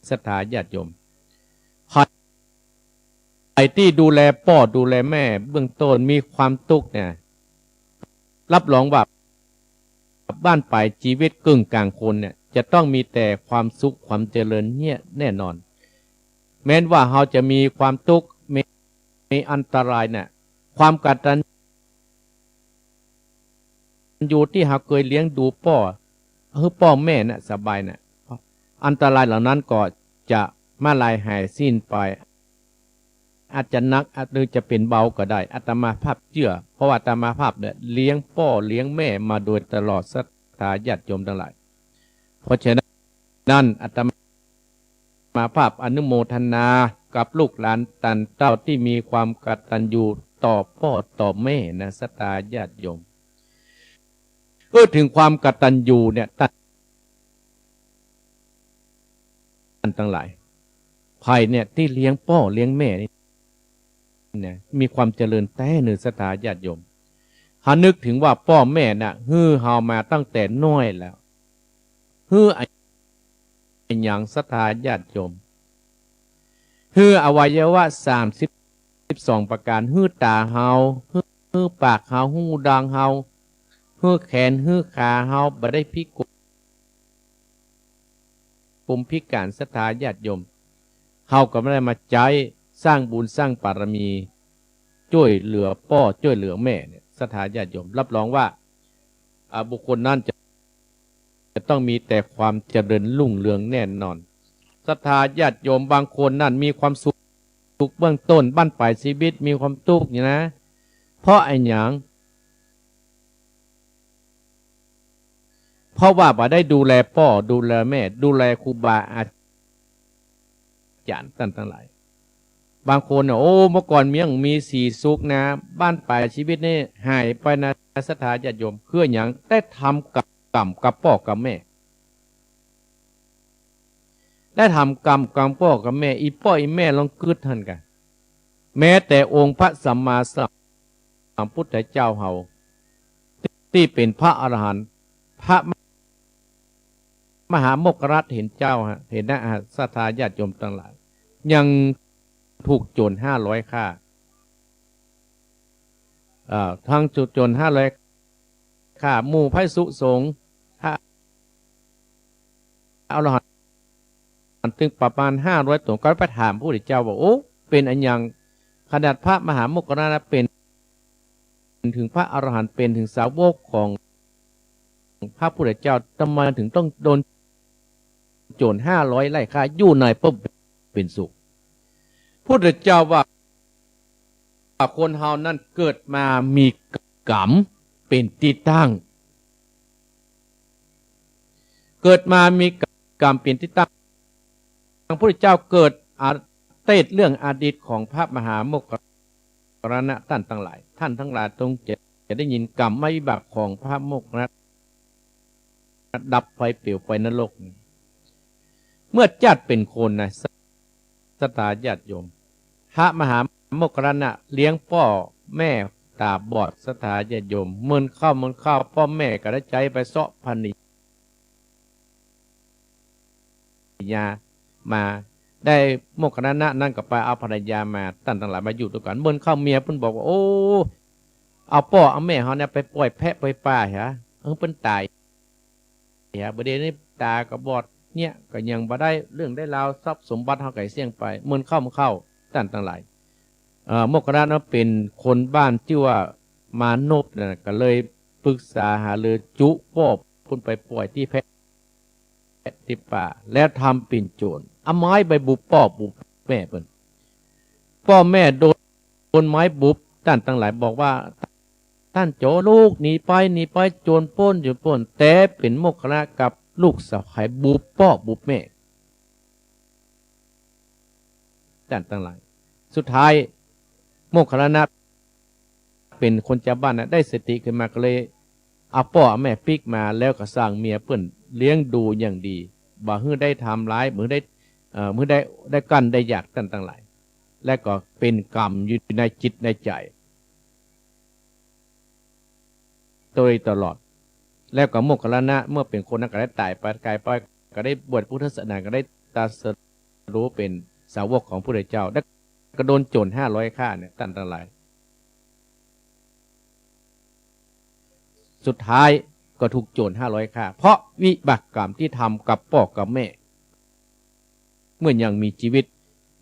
ศรัทธาญาติโยม ใผ ใผตี้ดูแลป้อดูแลแม่เบื้องต้นมีความตุ๊กข์เนี่ย รับรองว่า บั้นปลายจีวิตเกิ่งก๋างคนเนี่ย จะต้องมีแต่ความสุขความเจริญเนี่ยแน่นอน แม้นว่าเฮาจะมีความตุ๊กข์ มี มีอันตรายเนี่ย ความกตัญ ญูตี้เฮาเกยเลี้ยงดูป้อ หื้อป้อแม่น่ะสบายน่ะ อันตรายเหล่านั้นก็จะมาลายหายสิ้นไป อาจจะหนัก อาจจะเป๋นเบาก็ได้ อาตมาภาพเจื้อ เพราะว่าอาตมาภาพเนี่ยเลี้ยงป้อเลี้ยงแม่มาโดยตลอด ศรัทธาญาติโยมตังหลาย เพราะฉะนั้นอาตมาภาพอนุโมทนากับลูกหลานต้านเต้าตี้มีความกตัญญูต่อป้อต่อแม่นะ ศรัทธาญาติโยม เออ เถิงความกตัญญูเนี่ย ต้านตังหลาย ใผเนี่ยตี้เลี้ยงป้อเลี้ยงแม่นี่นะ มีความเจริญแต๊เน่อ ศรัทธาญาติโยม หานึกเถิงว่าป้อแม่น่ะ หื้อเฮามาตั้งแต่น้อยแล้ว หื้ออะหยัง ศรัทธาญาติโยม หื้ออวัยวะสามสิบ สิบสองประก๋าน หื้อต๋าเฮา หื้อ หื้อปากเฮา หูดังเฮา หื้อแขน หื้อขาเฮา บ่ได้พิกล ผมพิก๋าน ศรัทธาญาติโยม เฮาก็บ่ได้มาใจ๊สร้างบุญสร้างบารมี จ้วยเหลือป้อจ้วยเหลือแม่เนี่ย ศรัทธาญาติโยม รับรองว่า อ่า บุคคลนั้นจะ จะต้องมีแต่ความเจริญรุ่งเรืองแน่นอน ศรัทธาญาติโยม บางคนนั้นมีความสุข สุขเบื้องต้น บั้นปลายจีวิตมีความตุ๊กข์อยู่นะ เพราะอะหยัง เพราะว่าบ่ได้ดูแลป้อ ดูแลแม่ ดูแลครูบาอาจ๋ารย์ต้านตังหลาย บางคนเนี่ย โอ้ เมื่อก่อนมีอย่างมีสีสุขนะ บั้นปลายจีวิตนี่หายไปนะ ศรัทธาญาติโยม คืออะหยัง ได้ทำกรรมกับป้อกับแม่ ได้ทำกรรมกับป้อกับแม่ อี่ป้ออี่แม่ลองกึ๊ดหั้นก่ะ แม้แต่องค์พระสัมมาสัมพุทธเจ้าเฮา ตี้เป๋นพระอรหันต์ พระมหาโมคคัลลานะเถรเจ้าฮะ เถระฮะ ศรัทธาญาติโยมตังหลาย ยังถูกโจ๋รห้าร้อยฆ่า เอ่อ ทั้งถูกโจ๋รห้าร้อยฆ่า หมู่พระภิกษุสงฆ์ พระอรหันต์ ตึงประมาณห้าร้อยต๋น ก็ไปถามพระพุทธเจ้าว่า โอ้ เป๋นอะหยัง ขนาดพระมหาโมคคัลลานะเป๋น เป๋นเถิงพระอรหันต์ เป๋นเถิงสาวกของพระพุทธเจ้า ทำไมเถิงต้องโดนโจ๋รห้าร้อยไล่ฆ่า อยู่ไหนป้อมเป๋นสุข พุทธเจ้าว่า คนเฮานั้นเกิดมามีกรรมเป๋นตี้ตั้ง เกิดมามีกรรมเป๋นตี้ตั้ง พระพุทธเจ้าเกิดอา เตสน์เรื่องอดีตของพระมหาโมคคัลลานะ ต้านตังหลาย ต้านตังหลายต้องจะ จะได้ยินกรรมวิบากของพระโมคคัลลานะ ดับไฟเปลวไฟนรก เมื่อจ้าดเป๋นคนนะ ศรัทธาญาติโยม พระมหาโมคคัลลานะเลี้ยงป้อแม่ต๋าบอด ศรัทธาญาติโยม เมินข้าวเมินข้าว ป้อแม่ก็ได้ใจ๊ไปเซาะภรรยามา ได้โมคคัลลานะนั้นก็ไปเอาภรรยามา ต้านตังหลายมาอยู่ตวยกั๋น เมินข้าวเมียเปิ้นบอกว่า โอ้ เอาป้อเอาแม่เฮาเนี่ยไปป่อยแพะป่อยปลาเหีย เออ เปิ้นต๋าย เหีย บ่าเดี่ยวนี้ต๋าก็บอด เนี่ย ก็ยังบ่ได้เรื่องได้ราว ทรัพย์สมบัติเฮาก็เสี้ยงไป เมินข้าวเมินข้าว ต้านตังหลาย เอ่อ โมคคัลลานะเป๋นคนบ้านจื้อว่ามานพนะ ก็เลยปรึกษาหารือจุป้อเปิ้นไปป่อยตี้แพะตี้ปลา แล้วทำเป๋นโจ๋ร เอาไม้ไปบุบป้อบุบแม่เปิ้น ป้อแม่โดน โดนไม้บุบ ต้านตังหลายบอกว่า ต้านโจ๋ร ลูกหนีไป หนีไป โจ๋รป้น โจ๋รป้น แต่เป๋นโมคคัลลานะกับลูกสะใภ้บุบป้อบุบแม่ ต้านตังหลาย สุดท้าย โมคคัลลานะเป๋นคนจาวบ้านนะ ได้สติขึ้นมาก็เลยเอาป้อเอาแม่ปิ๊กมา แล้วก็สั่งเมียเปิ้นเลี้ยงดูอย่างดี บ่หื้อได้ทำร้าย บ่หื้อได้ เอ่อ บ่หื้อได้ ได้กั้นได้อยาก ต้านตังหลาย และก็เป๋นกรรมอยู่ในจิตในใจ๋ โดยตลอด แล้วก็โมคคัลลานะเมื่อเป๋นคนนั้นก็ได้ต๋ายไป ก๋ายไป ก็ได้บวชพุทธศาสนา ก็ได้ตรัสรู้เป๋นสาวกของพระพุทธเจ้า แล้วก็โดนโจ๋รห้าร้อยฆ่าเนี่ย ต้านตังหลาย สุดท้ายก็ถูกโจ๋รห้าร้อยฆ่า เพราะวิบากกรรมที่ทำกับป้อกับแม่ เมื่อยังมีจีวิต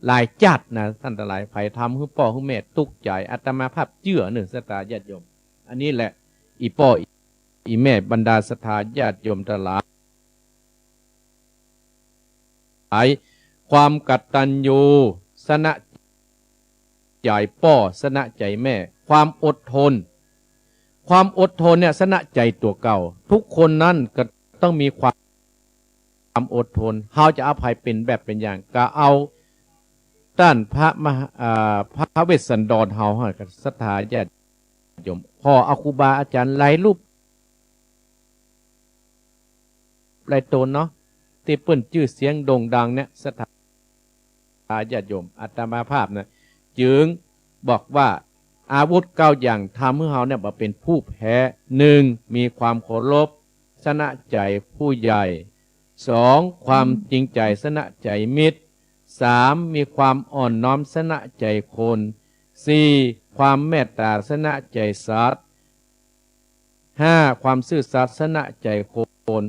หลายจาตินะ ต้านตังหลาย ใผทำหื้อป้อหื้อแม่ตุ๊กใจ๋ อาตมาภาพเจื้อเน่อ ศรัทธาญาติโยม อันนี้แหละ อี่ป้ออี่แม่ บรรดาศรัทธาญาติโยมตังหลาย ความกตัญญูชนะใจ๋ป้อ ชนะใจ๋แม่ ความอดทน ความอดทนเนี่ยชนะใจ๋ตั๋วเก่า ทุกคนนั้นก็ต้องมีความ ความอดทน เฮาจะเอาใผเป๋นแบบเป๋นอย่าง ก็เอาต้านพระมหา เอ่อ พระเวสสันดรเฮา ศรัทธาญาติโยม ผ่อเอาครูบาอาจ๋ารย์หลายรูป หลายต๋นเนาะ ตี้เปิ้นจื้อเสียงโด่งดังเนี่ย ศรัทธาญาติโยม อาตมาภาพนะ จึงบอกว่า อาวุธเก้าอย่างทำหื้อเฮาเนี่ยบ่เป๋นผู้แพ้ หนึ่ง มีความเคารพ ชนะใจ๋ผู้ใหญ่ สอง ความจริงใจ๋ ชนะใจ๋มิตร สาม มีความอ่อนน้อม ชนะใจ๋คน สี่ ความเมตต๋า ชนะใจ๋สัตว์ ห้า ความซื่อสัตย์ ชนะใจ๋คน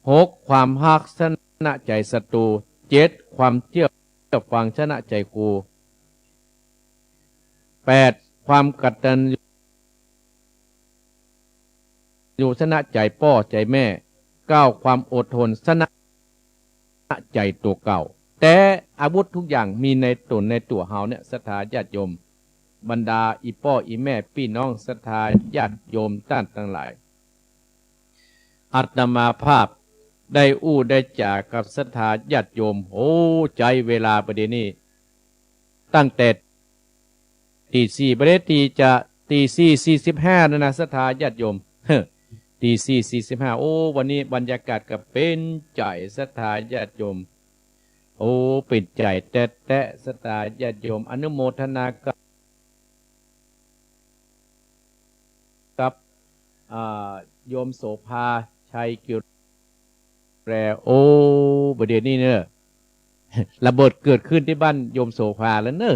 หก ความฮัก ชนะใจ๋ศัตรู เจ็ด ความเจื้อฟัง ชนะใจ๋ครู แปด ความกตัญญู ชนะใจ๋ป้อใจ๋แม่ เก้า ความอดทน ชนะใจ๋ตั๋วเก่า แต่อาวุธทุกอย่างมีในต๋นในตั๋วเฮาเนี่ย ศรัทธาญาติโยม บรรดาอี่ป้ออี่แม่ ปี้น้องศรัทธาญาติโยมต้านตังหลาย อาตมาภาพได้อู้ได้จ๋ากับศรัทธาญาติโยม โอ้ ใจ๊เวลาบ่าเดี่ยวนี้ ตั้งแต่ตี๋สี่ บ่าเดี่ยวนี้จะตี๋สี่สี่สิบห้าแล้วนะ ศรัทธาญาติโยม ตี๋สี่สี่สิบห้า โอ้ วันนี้บรรยากาศก็เป๋นใจ๋ ศรัทธาญาติโยม โอ้ เป๋นใจ๋แต๊ๆ ศรัทธาญาติโยม อนุโมทนากับ กับ อ่า โยมโสภา ชัยกิวแร โอ้ บ่าเดี่ยวนี้เน่อ ระเบิดเกิดขึ้นตี้บ้านโยมโสภาแล้วเน่อ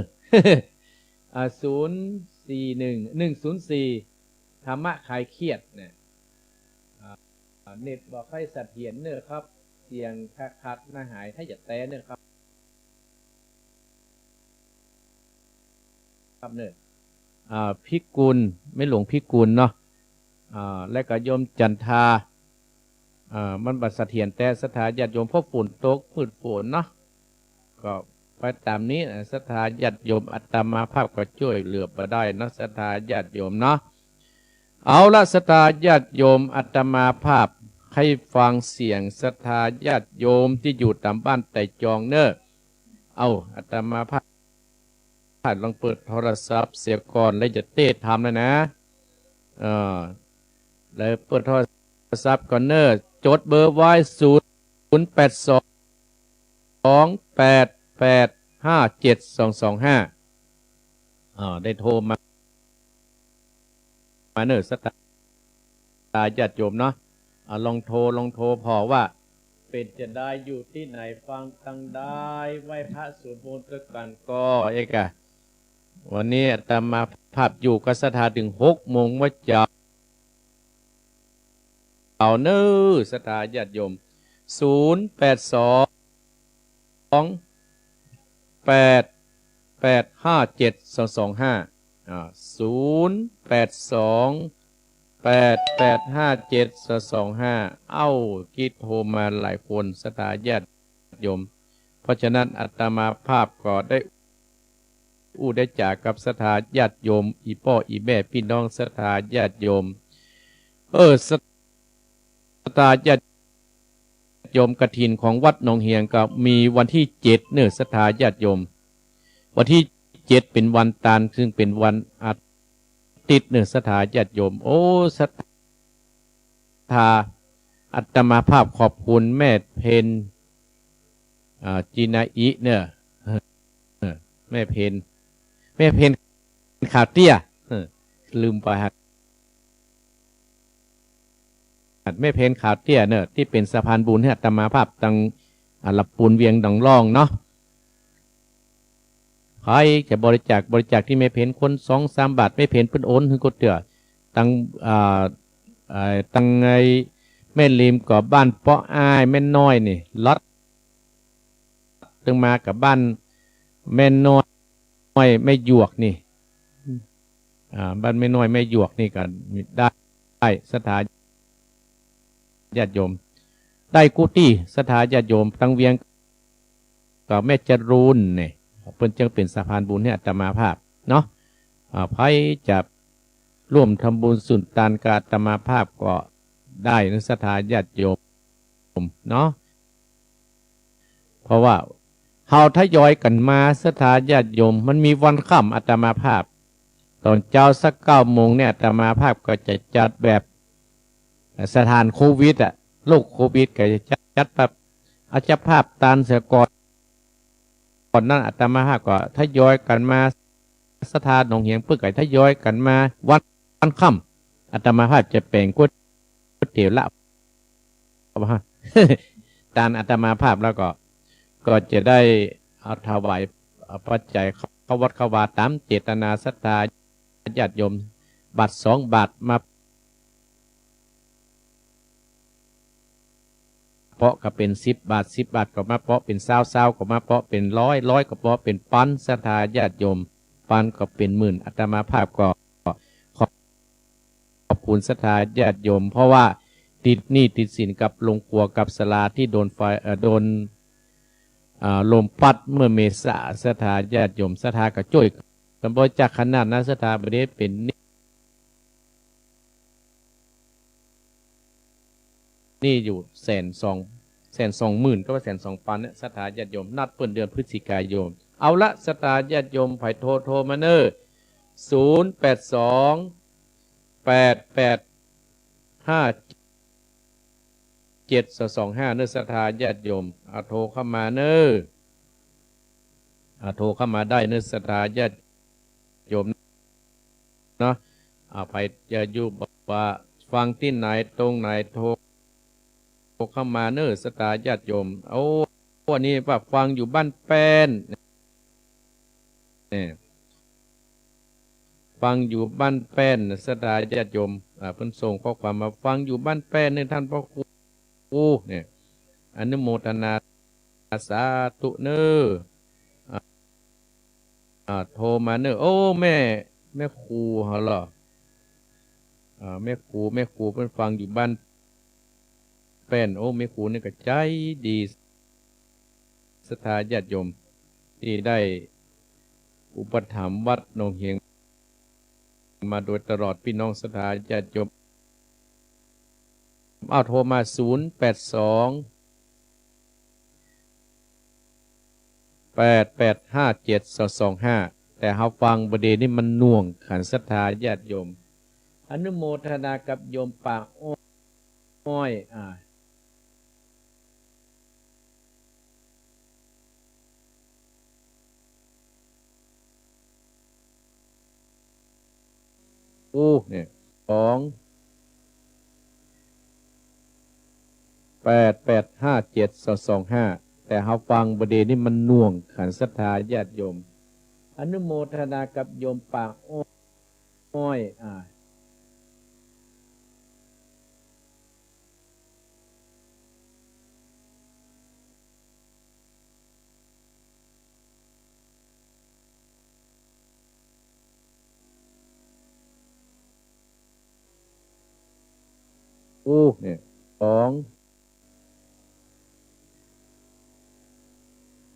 อ่า ศูนย์สี่หนึ่ง หนึ่งศูนย์สี่ ธรรมะคลายเครียดเนี่ย อ่า เน็ตบ่ค่อยเสถียรเน่อครับ เสียงคักๆ นะ หายถ้าจะแต๊เน่อครับ ครับเน่อ อ่า พิกุล แม่หลวงพิกุลเนาะ อ่า และก็โยมจันทา อ่า มันบ่เสถียรแต๊ ศรัทธาญาติโยม เพราะฝนตก พืชฝนเนาะ ก็ไปต๋ามนี้ ศรัทธาญาติโยม อาตมาภาพก็จ้วยเหลือบ่ได้เนาะ ศรัทธาญาติโยมเนาะ เอาละ ศรัทธาญาติโยม อาตมาภาพใค่ฟังเสียงศรัทธาญาติโยมตี้อยู่ต๋ามบ้านไต่จองเน่อ เอา อาตมาภาพลองเปิดโทรศัพท์เสียก่อน แล้วจะเตสน์ธรรมแล้วนะ เออ แล้วเปิดโทรศัพท์ก่อนเน่อ จดเบอร์ไว้ ศูนย์แปดสอง แปดแปดห้าเจ็ดสองสองห้า อ่า ได้โทรมา มาเน่อ ศรัทธาญาติโยมเนาะ อ่า ลองโทร ลองโทรผ่อว่า เป๋นจาใด อยู่ตี้ไหน ฟังตังใด ไหว้พระสวดมนต์ตวยกั๋นก่อ เอกอะ วันนี้อาตมาภาพอยู่กับศรัทธาเถิงหกโมงเมื่อเจ๊า เอาเน่อ ศรัทธาญาติโยม ศูนย์แปดสอง แปดแปดห้าเจ็ดสองสองห้า อ่า ศูนย์แปดสอง แปดแปดห้าเจ็ดสองสองห้า เอ้า กี้โทรมาหลายคน ศรัทธาญาติโยม เพราะฉะนั้นอาตมาภาพก็ได้อู้ได้จ๋ากับศรัทธาญาติโยม อี่ป้ออี่แม่ปี้น้องศรัทธาญาติโยม เออ ศรัทธาญาติโยม กฐินของวัดหนองเหียงก็มีวันตี้เจ็ดเน่อ ศรัทธาญาติโยม วันตี้เจ็ดเป๋นวันตาน ซึ่งเป๋นวันอาทิตย์เน่อ ศรัทธาญาติโยม โอ้ ศรัทธา อาตมาภาพขอบคุณแม่เพ็ญ อ่า จินาอิเน่อ เออ แม่เพ็ญ แม่เพ็ญขาวเตี้ย เออ ลืมไปฮะ แม่เพ็ญขาวเตี้ยเน่อ ตี้เป๋นสะพานบุญหื้ออาตมาภาพตัง อ่า ละปูนเวียงดองล่องเนาะ ใผจะบริจาค บริจาคตี้แม่เพ็ญคนสองสามบาท แม่เพ็ญเปิ้นโอนหื้อก๋วยเตี๋ยว ตัง อ่า อ่า ตังไอ้แม่ริมก็บ้านเปาะอ้าย แม่น้อยนี่ ลัดตึงมากับบ้านแม่น้อย แม่หยวกนี่ อ่า บ้านแม่น้อยแม่หยวกนี่ก็ได้ ได้ ศรัทธาญาติโยม ได้กู้ตี้ ศรัทธาญาติโยม ตังเวียงก็แม่จรูนนี่ เปิ้นจึงเป๋นสะพานบุญหื้ออาตมาภาพเนาะ อ่า ใผจะร่วมทำบุญสุนตานกับอาตมาภาพก็ได้เน่อ ศรัทธาญาติโยมเนาะ เพราะว่าเฮาทยอยกั๋นมา ศรัทธาญาติโยม มันมีวันค่ำ อาตมาภาพ ต๋อนเจ๊าสักเก้าโมงเนี่ย อาตมาภาพก็จะจัดแบบสถานโควิดอะ โรคโควิด ก็จะจัดแบบ เอาเจ้าภาพตานเสียก่อน ก่อนนั้นอาตมาภาพก็ทยอยกั๋นมา ศรัทธาหนองเหียงเปิ้นก็ทยอยกั๋นมา วัน วันค่ำ อาตมาภาพจะแป๋งก๋วยเตี๋ยวละ ตานอาตมาภาพแล้วก็ ก็จะได้เอาถวาย เอาปัจจัยเข้าวัดเข้าวาต๋ามเจตนาศรัทธาญาติโยม บาทสองบาทมา เปาะก็เป๋นสิบบาท สิบบาทก็มาเปาะเป๋นซาว ซาวก็มาเปาะเป๋นร้อย ร้อยก็เปาะเป๋นปัน ศรัทธาญาติโยม ปันก็เป๋นหมื่น อาตมาภาพก็ขอบ ขอบคุณศรัทธาญาติโยม เพราะว่าติดหนี้ติดสินกับโฮงครัวกับศาลาตี้โดนไฟ เอ่อ โดน อ่า ลมปั๊ดเมื่อเมษา ศรัทธาญาติโยม ศรัทธาก็จ้วยกั๋นบริจาคขนาดนั้น ศรัทธาบ่ได้เป๋นหนี้ หนี้อยู่แสนสอง แสนสองหมื่น ก็ว่าแสนสองปันเนี่ย ศรัทธาญาติโยม นับเปิ้นเดือนพฤศจิกายน เอาละ ศรัทธาญาติโยม ใผโทร โทรมาเน่อ ศูนย์แปดสอง แปดแปดห้าเจ็ดสองสองห้า เน่อ ศรัทธาญาติโยม อ่า โทรเข้ามาเน่อ อ่า โทรเข้ามาได้เน่อ ศรัทธาญาติโยมเนาะ อ่า ใผจะอยู่บ่าฟังตี้ไหนตรงไหน โทร โทรเข้ามาเน่อ ศรัทธาญาติโยม โอ้ อันนี้ว่าฟังอยู่บ้านแป้น เนี่ย ฟังอยู่บ้านแป้น ศรัทธาญาติโยม อ่า เปิ้นส่งข้อความมา ฟังอยู่บ้านแป้นเน่อ ท่านพระครู เนี่ย อนุโมทนาสาธุเน่อ อ่า อ่า โทรมาเน่อ โอ้ แม่ แม่ครูเหรอ อ่า แม่ครู แม่ครูเปิ้นฟังอยู่บ้านแป้น โอ้ แม่ครูนี่ก็ใจ๋ดี ศรัทธาญาติโยมตี้ได้อุปถัมภ์วัดหนองเหียงมาโดยตลอด ปี้น้องศรัทธาญาติโยม อ้าว โทรมา ศูนย์ แปด สอง แปด แปด ห้า เจ็ด สอง สอง ห้า แต่เฮาฟังบ่าเดี่ยวนี้มันหน่วงขันศรัทธาญาติโยม อนุโมทนากับโยมปากอ้อย อ่า อู้ เนี่ย สอง แปด แปด ห้า เจ็ด สอง สอง ห้า แต่เฮาฟังบ่าเดี่ยวนี้มันหน่วงขันศรัทธาญาติโยม อนุโมทนากับโยมปากอ้อย อ่า อู้ เนี่ย สอง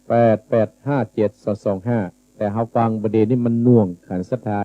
แปด แปด ห้า เจ็ด สอง สอง ห้า แต่เฮาฟังบ่าเดี่ยวนี้มันหน่วงขันศรัทธา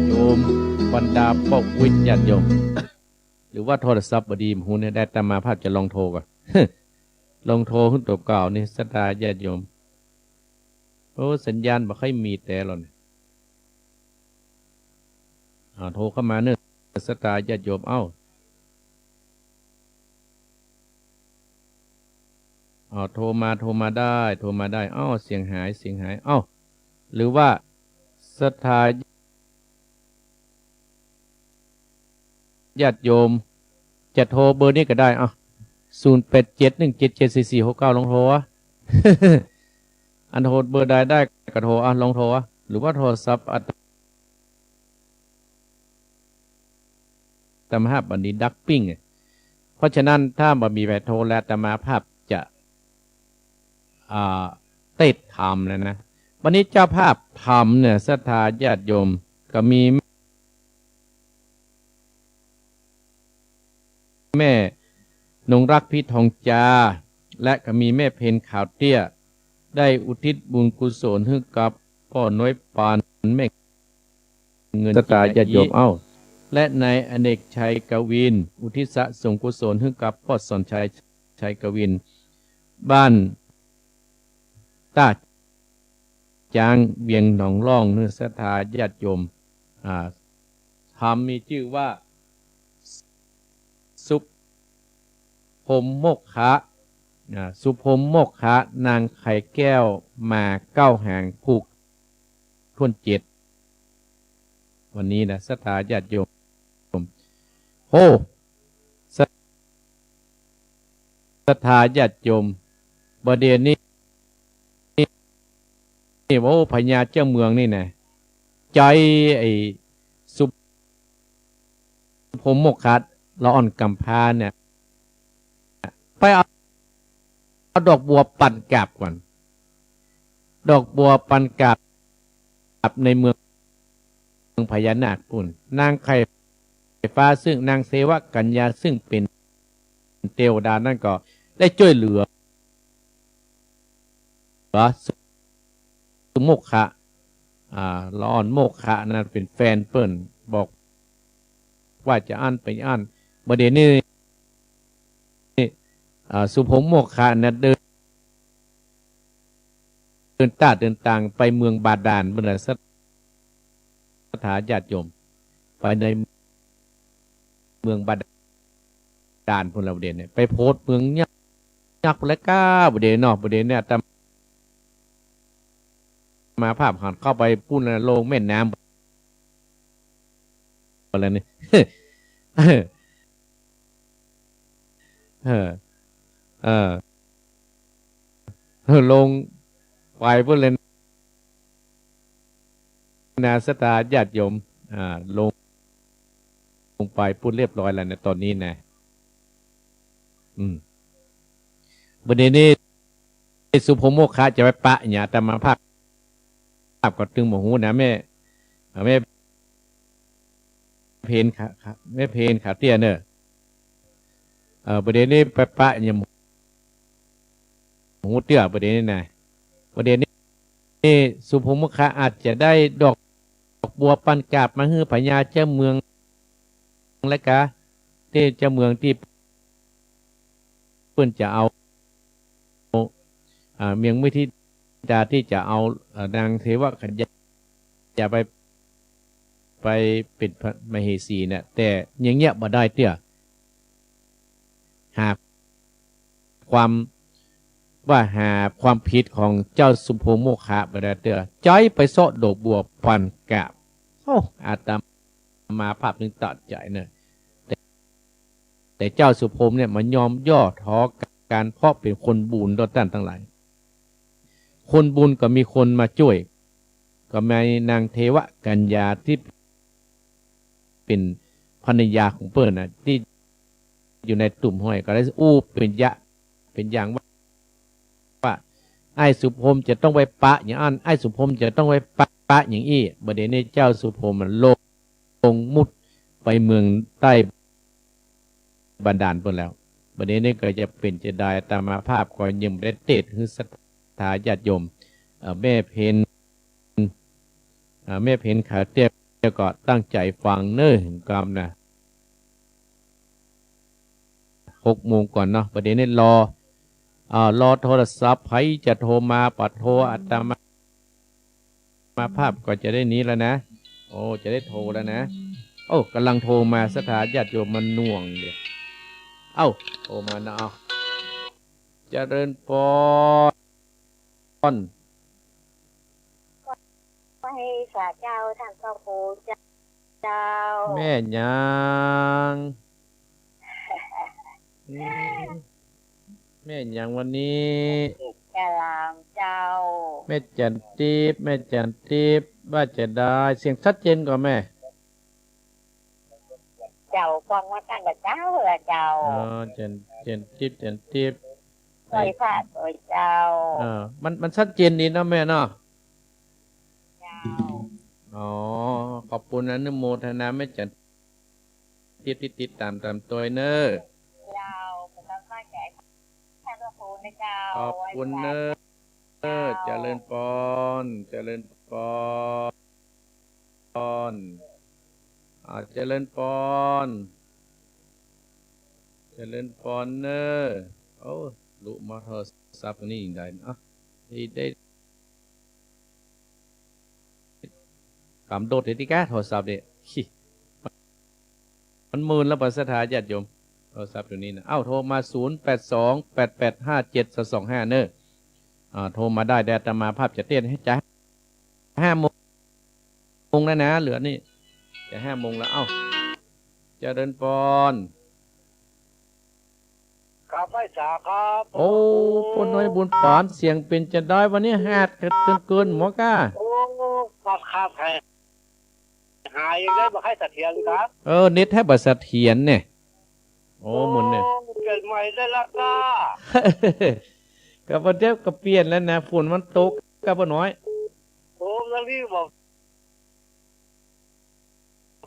โยม บรรดาป้ออุ๊ยญาติโยม หรือว่าโทรศัพท์บ่ดี บ่ฮู้เนี่ย ได้อาตมาภาพจะลองโทรก่อน ลองโทรหื้อตั๋วเก่านี่ ศรัทธาญาติโยม โอ้ สัญญาณบ่ค่อยมีแต๊ลอเนี่ย อ่า โทรเข้ามาเน่อ ศรัทธาญาติโยม เอ้า อ่า โทรมา โทรมาได้ โทรมาได้ เอ้า เสียงหาย เสียงหาย เอ้า หรือว่าศรัทธา ญาติโยม จะโทรเบอร์นี้ก็ได้ อ่ะ ศูนย์ แปด เจ็ด หนึ่ง เจ็ด เจ็ด สี่ สี่ หก เก้า ลองโทรอ่ะ อันโทรเบอร์ใดได้ก็โทรอ่ะ ลองโทรอ่ะ หรือว่าโทรศัพท์อาตมาภาพบ่ดี ดักปิ้งอ่ะ เพราะฉะนั้นถ้าบ่มีใผโทรแล้ว อาตมาภาพจะ อ่า เตสน์ธรรมแล้วนะ วันนี้เจ้าภาพธรรมเนี่ย ศรัทธาญาติโยม ก็มี แม่นงรัก พิทองจา และก็มีแม่เพ็ญ ขาวเตี้ย ได้อุทิศบุญกุศลหื้อกับป้อน้อยปาน แม่เงิน ศรัทธาญาติโยม เอ้า และนายอเนกชัย กวิน อุทิศส่งกุศลหื้อกับป้อสอนชัย ชัยกวิน บ้านต้า จ๊าง เวียงหนองล่องเน่อ ศรัทธาญาติโยม อ่า ธรรมมีจื้อว่า สุพรหมโมกขะ อ่า สุพรหมโมกขะ นางไข่แก้ว มาเก้าหาง ผูกถ้วนเจ็ด วันนี้นะ ศรัทธาญาติโยม โอ้ ศรัทธาญาติโยม บ่าเดี่ยวนี้ นี่ โอ้ พญาเจ้าเมืองนี่นะ ใจ๊ไอ้สุพรหมโมกขะ ละอ่อนกำพร้าเนี่ย ไปเอา เอาดอกบัวปันกาบก่อน ดอกบัวปันกาบในเมือง เมืองพญานาคปู้น นางไข่ฟ้าซึ่งนางเสวกัญญาซึ่งเป๋นเตวดานั้นก็ได้จ้วยเหลือ เหลือสุ สุโมกขะ อ่า ละอ่อนโมกขะนั้นเป๋นแฟนเปิ้น บอกว่าจะอั้นไปอั้น บ่าเดี่ยวนี้ อ่า สุพรหมโมกขะนั้นเดิน เดินตาดเดินตางไปเมืองบาดาลเปิ้นละ ศรัทธาญาติโยม ไปในเมืองบาดาลปู้นละ บ่าเดี่ยวนี้ ไปโผดเมืองยักษ์ ยักษ์ปู้นละก้า บ่าเดี่ยวเนาะ บ่าเดี่ยวนี้อาตมาภาพหันเข้าไปปู้นละ ลงแม่น้ำไปแล้วนี่ เออ เออ ลงไปปู้นเลยนะ ศรัทธาญาติโยม อ่า ลง ลงไปปู้นเรียบร้อยแล้วนะ ต๋อนนี้นะ อืม บ่าเดี่ยวนี้ สุพรหมโมกขะจะไปปะเนี่ย อาตมาภาพ ภาพก็ตึงบ่ฮู้นะ แม่ แม่ เพ็ญขา แม่เพ็ญขาเตี้ยเน่อ เออ บ่าเดี่ยวนี้ไปปะเนี่ย บ่ฮู้เตื้อ บ่าเดี่ยวนี้นะ บ่าเดี่ยวนี้ นี่สุพรหมโมกขะอาจจะได้ดอก ดอกบัวปันกาบมาหื้อพญาเจ้าเมือง และกาตี้เจ้าเมืองตี้เปิ้นจะเอา อ่า เมืองมุทิตาตี้จะเอา เอ่อ นางเสวกัญญาไป ไปเป๋นพระมเหสีเนี่ย แต่อย่างเงี้ยบ่ได้เตื้อ หาความ ว่าหาความผิดของเจ้าสุพรหมโมกขะบ่ได้เตื้อ ใจ๊ไปเซาะดอกบัวปันกาบ โอ้ อาตมาภาพนึงตัดใจ๋เน่อ แต่ แต่เจ้าสุพรหมเนี่ยมันยอมย่อท้อก๋าน เพราะเป๋นคนบุญต่อต้านตังหลาย คนบุญก็มีคนมาจ้วย ก็มีนางเสวกัญญาตี้เป๋นภรรยาของเปิ้นน่ะ ตี้อยู่ในตุ่มห้อย ก็ได้อู้เป๋นยะ เป๋นอย่างว่า ว่า อ้ายสุพรหมจะต้องไปปะอย่างอั้น อ้ายสุพรหมจะต้องไปปะ ปะอย่างอี้ บ่าเดี่ยวนี้เจ้าสุพรหมมันลง ลงมุดไปเมืองใต้บาดาลปู้นแล้ว บ่าเดี่ยวนี้ก็จะเป๋นจะดาย อาตมาภาพก็ยังบ่ได้เตสน์หื้อศรัทธาญาติโยม เอ่อ แม่เพ็ญ เอ่อ แม่เพ็ญขาเตี้ยก็ตั้งใจ๋ฟังเน่อ กำนะ หกโมงก่อนเนาะ บ่าเดี่ยวนี้รอ อ่า รอโทรศัพท์ ใผจะโทรมา บ่โทรอาตมา มาภาพก็จะได้นี้แล้วนะ โอ้ จะได้โทรแล้วนะ โอ้ ก่ำลังโทรมา ศรัทธาญาติโยม มันหน่วงเดี๋ยว เอ้า โทรมานะ เอ้า เจริญปอน ไหว้สาเจ้า ท่านพระครูเจ้า แม่หยัง อืม แม่หยังวันนี้ จิตรลามเจ้า แม่จันทิพย์ แม่จันทิพย์ ว่าจะได้ เสียงชัดเจนก่อแม่ เจ้า ฟังมาตั้งแต่เจ๊าละเจ้า อ๋อ จัน จันทิพย์ จันทิพย์ ไหว้พระโตเจ้า เออ มัน มันชัดเจนดีเนาะแม่เนาะ เจ้า อ๋อ ขอบคุณอนุโมทนาแม่จันทิพย์ตี้ติดต๋ามต๋ามตวยเน่อ เจ้า เป๋นกำลังใจ๋ ท่านพระครูนะเจ้า ขอบคุณเน่อ เจ้า เจริญปอน เจริญปอน อ่า เจริญปอน เจริญปอนเน่อ โอ้ ลุมาโทรศัพท์ตรงนี้ยังได้ อ่ะ ได้ ได้ ต๋ามโดดเลยติก้า โทรศัพท์เนี่ย มันหมื่นแล้วบ่า ศรัทธาญาติโยม โทรศัพท์ต๋วนี้นะ เอ้า โทรมา ศูนย์แปดสอง แปดแปดห้าเจ็ดสองสองห้า เน่อ อ่า โทรมาได้ เดี๋ยวอาตมาภาพจะเตสน์หื้อ จะห้าโมงแล้วนะ เหลือนี่ จะห้าโมงแล้ว เอ้า เจริญปอน ครับ ไหว้สาครับ โอ้ ป้อน้อยบุญปาน เสียงเป๋นจะได้วันนี้ หาดเกินเกินหมอก้า โอ้ ครับ ครับ หาย หายยังได้บ่ค่อยเสถียรครับ เออ เน็ตหื้อบ่เสถียรเนี่ย โอ้ หมุนเนี่ย โอ้ เปลี่ยนใหม่ได้ละก้า ก็บ่เตียวก็เปลี่ยนแล้วนะ ฝนมันตก ก็บ่น้อย โอ้ แล้วนี่บอก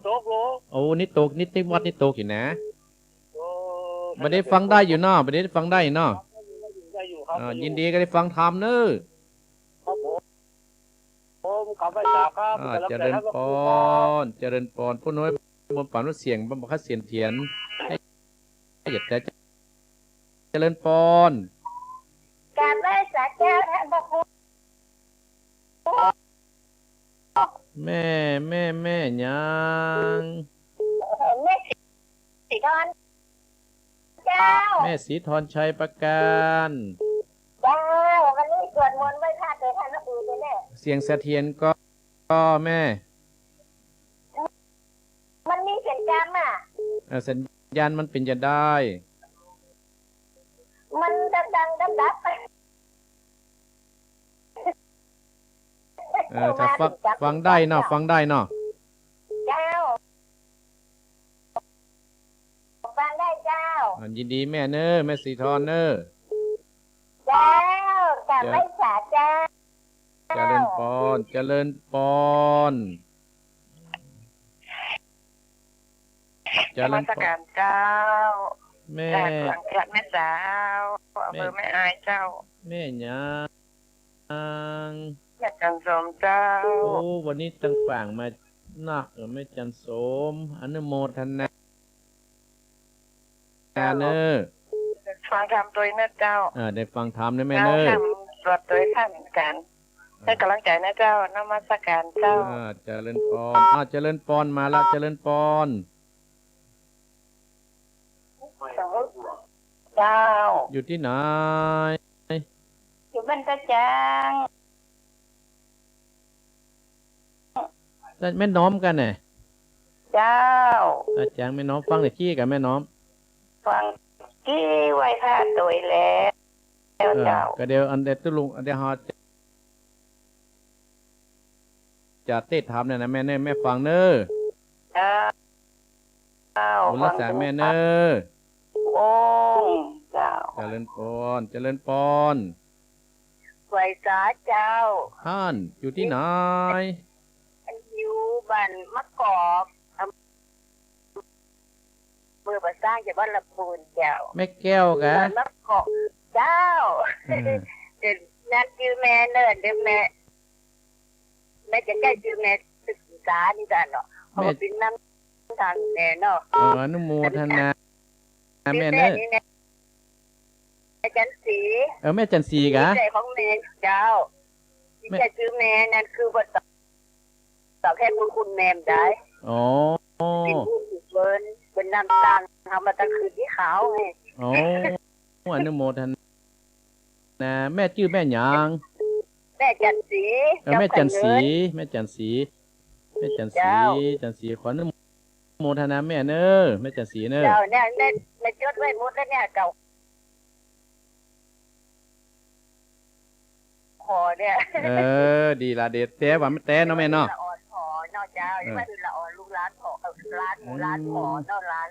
ตกลง โอ้ นี่ตก นี่ นี่วัดนี่ตกอยู่นะ โอ้ บ่ได้ฟังได้อยู่เนาะ บ่ได้ฟังได้อยู่เนาะ ได้อยู่ครับ อ่า ได้อยู่ ยินดีก็ได้ฟังธรรมเน้อ ครับผม ผมกลับไปสาครับ อ่า กำลังใจ เจริญปอน ครับ เจริญปอน ป้อน้อย บนปานว่าเสียง บ่ บ่คัดเสียงเถียน อย่าแต่ เจริญปอน กราบไหว้สาเจ้าท่านพระครู แม่ แม่ แม่หยัง แม่ศรีธร เจ้า แม่ศรีธรชัยประการ เจ้า วันนี้สวดมนต์ไหว้พระเตยท่านพระครูเลยเนี่ย เสียงเสถียรก็ ก็แม่ มันมีเสียงดังอะ เอ่อ สัญญาณมันเป๋นจะใด มันดังๆ ดับๆ ไป เออ ถ้าฟัง มาถึงดับ ฟังได้เนาะ เจ้า ฟังได้เนาะ เจ้า ฟังได้เจ้า อ่า ยินดีแม่เน้อ แม่ศรีธรเน้อ เจ้า กราบไหว้สาเจ้า เจริญปอน เจริญปอน เจริญปอน นมัสการเจ้า แม่ จากหลังจากแม่สาว อำเภอแม่อายเจ้า แม่หยัง แม่จันทร์สมเจ้า โอ้ วันนี้ตังฝางมานัก เออ แม่จันทร์สม อนุโมทนาเน้อ ฟังธรรมตวยนะเจ้า เออ ได้ฟังธรรมนะแม่เน้อ ฟังธรรมสวดตวยท่านอาจารย์ ให้กำลังใจนะเจ้า นมัสการเจ้า อ่า เจริญปอน อ่า เจริญปอน มาละ เจริญปอน เจ้า อยู่ตี้ไหน อยู่บ้านตาจาง แล้วแม่น้อมกั๋นแหน่ เจ้า ตาจางแม่น้อม ฟังตะกี้กั๋นแม่น้อม ฟังตะกี้ไหว้พระตวยแล้ว เออ เจ้า ก็เดี๋ยวอันเดียวตุ๊ลุง อันเดียวเฮา จะเตสน์ถามเนี่ยนะแม่เน้อ แม่ฟังเน้อ เจ้า บุญรักษาแม่เน้อ องค์เจ้า เจริญปอน เจริญปอน ไหว้สาเจ้า ท่านอยู่ตี้ไหน อยู่บ้านมะกอก อำเภอป่าซาง จังหวัดลำพูนเจ้า แม่แก้วกะ บ้านมะกอกเจ้า อืม เดี๋ยวนั้นจื้อแม่เนิ่นเด้อแม่ แม่จะใก้จื้อแม่ศึกษานี่จ้ะเนาะ แม่ เขาก็เป็นนำทางแม่เนาะ เออ อนุโมทนา แม่เน้อ แม่นี่แม่ แม่จันทร์ศรี เออ แม่จันทร์ศรีกะ แม่ของแม่เจ้า แม่ ที่จะจื้อแม่นั้นคือว่า ตอบแทนบุญคุณแม่บ่ได้ อ๋อ เป็นผู้ปลูกเปิ้น เปิ้นนำตังเฮามาตั้งคืนตี้เขาไง อ๋อ อนุโมทนา แม่จื้อแม่หยัง แม่จันทร์ศรี เออ แม่จันทร์ศรี เจ้าขวัญเงิน แม่จันทร์ศรี แม่จันทร์ศรี เจ้า จันทร์ศรี ขออนุโมทนาแม่เน้อ แม่จันทร์ศรีเน้อ เจ้า เนี่ย แม่ แม่จดไว้หมดแล้วเนี่ย เจ้า ขอเนี่ย เออ ดีละ เดี๋ยวแต๊ว่าแม่แต๊เนาะแม่เนาะ ละอ่อนขอเนาะเจ้า เออ ว่าละอ่อนลูกหลานขอ เออ หลานหมู่หลานขอเนาะ หลาน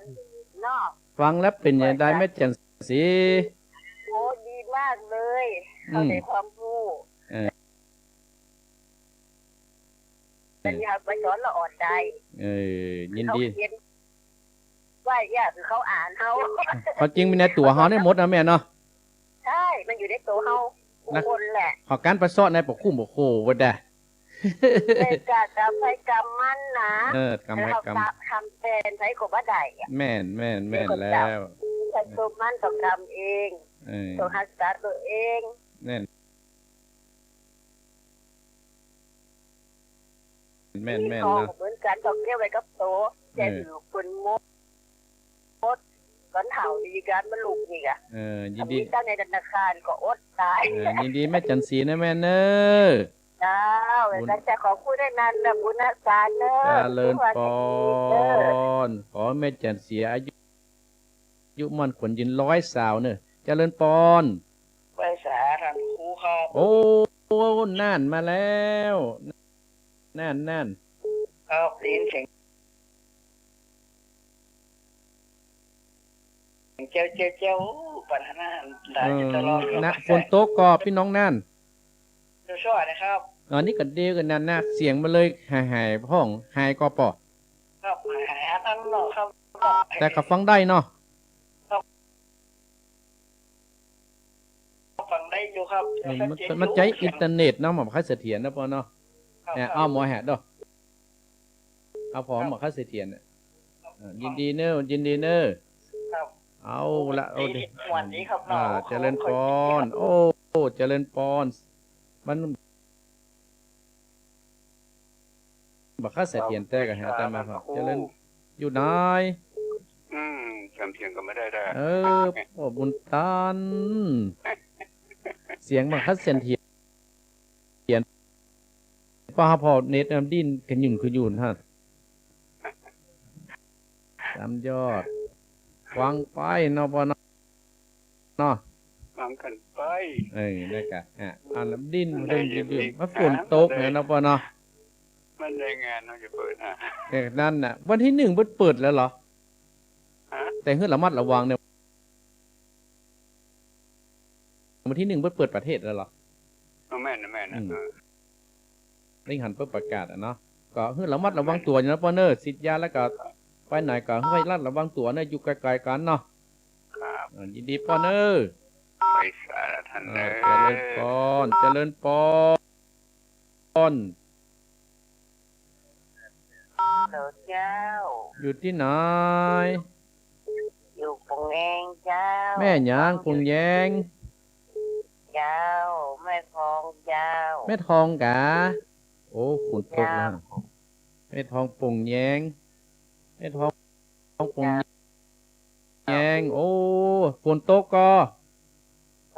เนาะ ฟังแล้วเป๋นจะใดแม่จันทร์ศรี โอ้ ดีมากเลย อืม เข้าใจความรู้ เออ แต่อย่าไปสอนละอ่อนได้ เออ ยินดี เขาเขียน ว่าอย่าคือเขาอ่านเฮา ความจริงมีในตั๋วเฮาเนี่ยหมดนะแม่เนาะ ใช่ มันอยู่ในตั๋วเฮาทุกคนแหละ เฮาก๋านไปเซาะในปะคุ้มปะโคว่าได้ แต่กะกรรมใผกรรมมันนะ เออ กรรมใผกรรม เฮาตามคำแทนใผก็บ่ได้อะ แม่น แม่น แม่นแล้ว ใผก็มันต้องทำเอง เออ ต้องรักษาตั๋วเอง แม่น แม่น แม่น เนาะ เหมือนกั๋น ต้องเก็บไว้กับตั๋ว เออ แต่ลูกเปิ้นหมด หมด ต๋อนเฒ่านี่ก๋านบ่ลูกนี่กะ เออ ยินดี มีตังค์ในธนาคารก็อดต๋าย เออ ยินดีแม่จันทร์ศรีนะแม่เน้อ เจ้า บุญ แล้วจะขอบคุณในนั้นนะ บุญรักษาเน้อ เจริญปอน ขอแม่จันทร์ศรีอายุ อายุมั่นขวัญยืนร้อยสาวเน้อ เจริญปอน ไหว้สาท่านครูครับ โอ้ นั่นมาแล้ว นั่น นั่น ครับ ได้ยินเสียง แจ๋วๆๆ โอ้ ปัญหานั้นหลายอยู่ตลอดครับ เออ นะ ฝนตกก่อปี้น้องนั่น ช่วยๆ นะครับ อันนี้ก็เดียวกั๋นนั่นนะ เสียงมันเลยหายๆ พ่อง หายก่อป้อ ครับ หายๆ อันนั้นเนาะครับ แต่ก็ฟังได้เนาะ ครับ ฟังได้อยู่ครับ เออ มัน มันใจ๊อินเทอร์เน็ตเนาะ มันบ่ค่อยเสถียรนะป้อเนาะ ครับ เนี่ย ครับ เอาหมอแหะเด้อ เอาผอม ครับ บ่ค่อยเสถียรน่ะ ครับ เออ ยินดีเน้อ ยินดีเน้อ ครับ เอาละ โอ้ เอาดิ สวัสดีครับ อ่า เนาะ เจริญปอน ขอบคุณครับ โอ้ เจริญปอน มัน บ่ค่อยเสถียรแต่ก็หาแต่มาครับ เจริญ อยู่ไหน อืม จำเสียงก็ไม่ได้ได้ เออ ป้อบุญตัน เสียงบ่ค่อยเสถียร ป้อหาป้อเน็ตมันดิ้นขยุนขยุนฮะ ต๋ามยอด ฟังไปเนาะป้อเนาะ เนาะ ฟังกั๋นไป เออ นั่นกะ อ่ะ อ่ะ แล้วดิ้น มันได้ยิน มันฝนตกเนี่ยเนาะป้อเนาะ มันได้งานเนาะ จะเปิด อ่ะ เออ นั่นน่ะ วันตี้หนึ่งเปิ้นเปิดแล้วเหรอ ฮะ แต่หื้อระมัดระวังเนี่ย วันตี้หนึ่งเปิ้นเปิดประเทศแล้วเหรอ อ๋อ แม่นนะ แม่นนะ อืม เออ ได้หันเปิ้นประกาศอะเนาะ ก็หื้อระมัดระวังตั๋วอยู่นะป้อเน้อ ฉีดยาแล้วก็ไปไหนก็หื้อระมัดระวังตั๋วเน้อ อยู่ไกลๆ กั๋นเนาะ ครับ อ่า ยินดีป้อเน้อ ไปสาระท่าน เออ เน้อ เจริญปอน เจริญปอน ฮัลโหลเจ้า อยู่ตี้ไหน อยู่โป่งแยงเจ้า แม่หยัง โป่งแยง เจ้า แม่ทองเจ้า แม่ทองกา โอ้ ฝนตกแล้ว เจ้า แม่ทองโป่งแยง แม่ทองโป่งแยง เจ้า โอ้ ฝนตกก่อ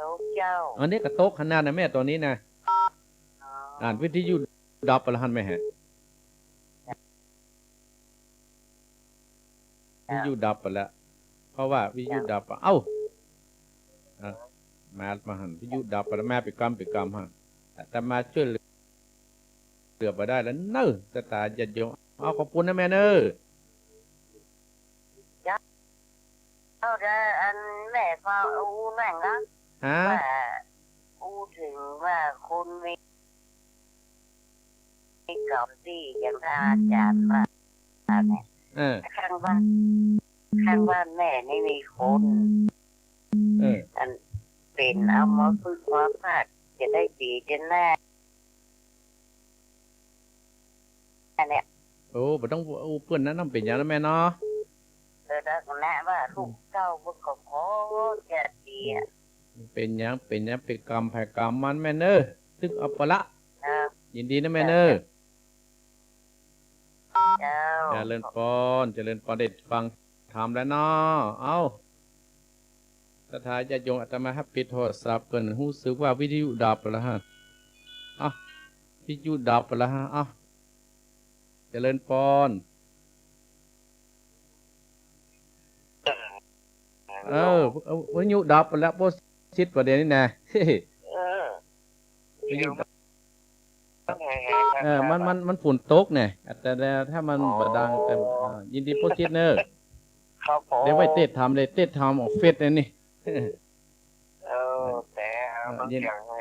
ตกเจ้า อันนี้ก็ตกขนาดนะแม่ ต๋อนนี้นะ อ๋อ อ่านวิทยุดับไปแล้วหันไหมฮะ วิทยุดับไปแล้ว เพราะว่าวิทยุดับอะ เอ้า อ่ะ มา มาหัน วิทยุดับไปแล้ว มาเป๋นกำเป๋นกำฮะ อาตมาช่วยเหลือ เหลือบ่ได้แล้วเน้อ ศรัทธาญาติโยม เอา ขอบคุณนะแม่เน้อ เจ้า เดี๋ยวอันแม่ฟังอู้แม่งนะ ฮะ ว่าอู้เถิงว่าคนมี มีเก่าตี้อย่างอาจารย์ว่าเนี่ย เออ ข้างบ้าน ข้างบ้านแม่นี่มีคน เออ อันเป๋นอัมพฤกษ์อัมพาต จะได้ดีจะแน่ อันเนี้ย โอ้ บ่ต้องอู้เปิ้นนะ น้ำเป๋นหยังนะแม่เนาะ เออ แล้วนะว่าลูกเต้ามันก็ขอจะดีอะ เป๋นหยัง เป๋นหยัง เป๋นกรรมไผกรรมมันแม่เน้อ ตึกเอาไปละ ครับ ยินดีนะแม่เน้อ เจ้า เจริญปอน เจริญปอน ได้ฟังธรรมแล้วเนาะ เอ้า ศรัทธาญาติโยม อาตมาฮับปิดโทรศัพท์ก่อน ฮู้สึกว่าวิทยุดับไปแล้วฮะ เอ้า วิทยุดับไปแล้วฮะ เอ้า เจริญปอน เออ เออ วิทยุดับไปแล้ว ป้อชิดประเดี๋ยวนี้นะ เออ วิทยุดับ เออ มัน มัน มันฝนตกเนี่ย แต่ถ้ามัน อ๋อ บ่ดัง แต่ อ่า ยินดีป้อชิดเน้อ ครับผม เดี๋ยวไว้เตะถามเลย เตะถามออกเฟซเลยนี่ เออ แต่เอา เออ บาง ยิน อย่างไง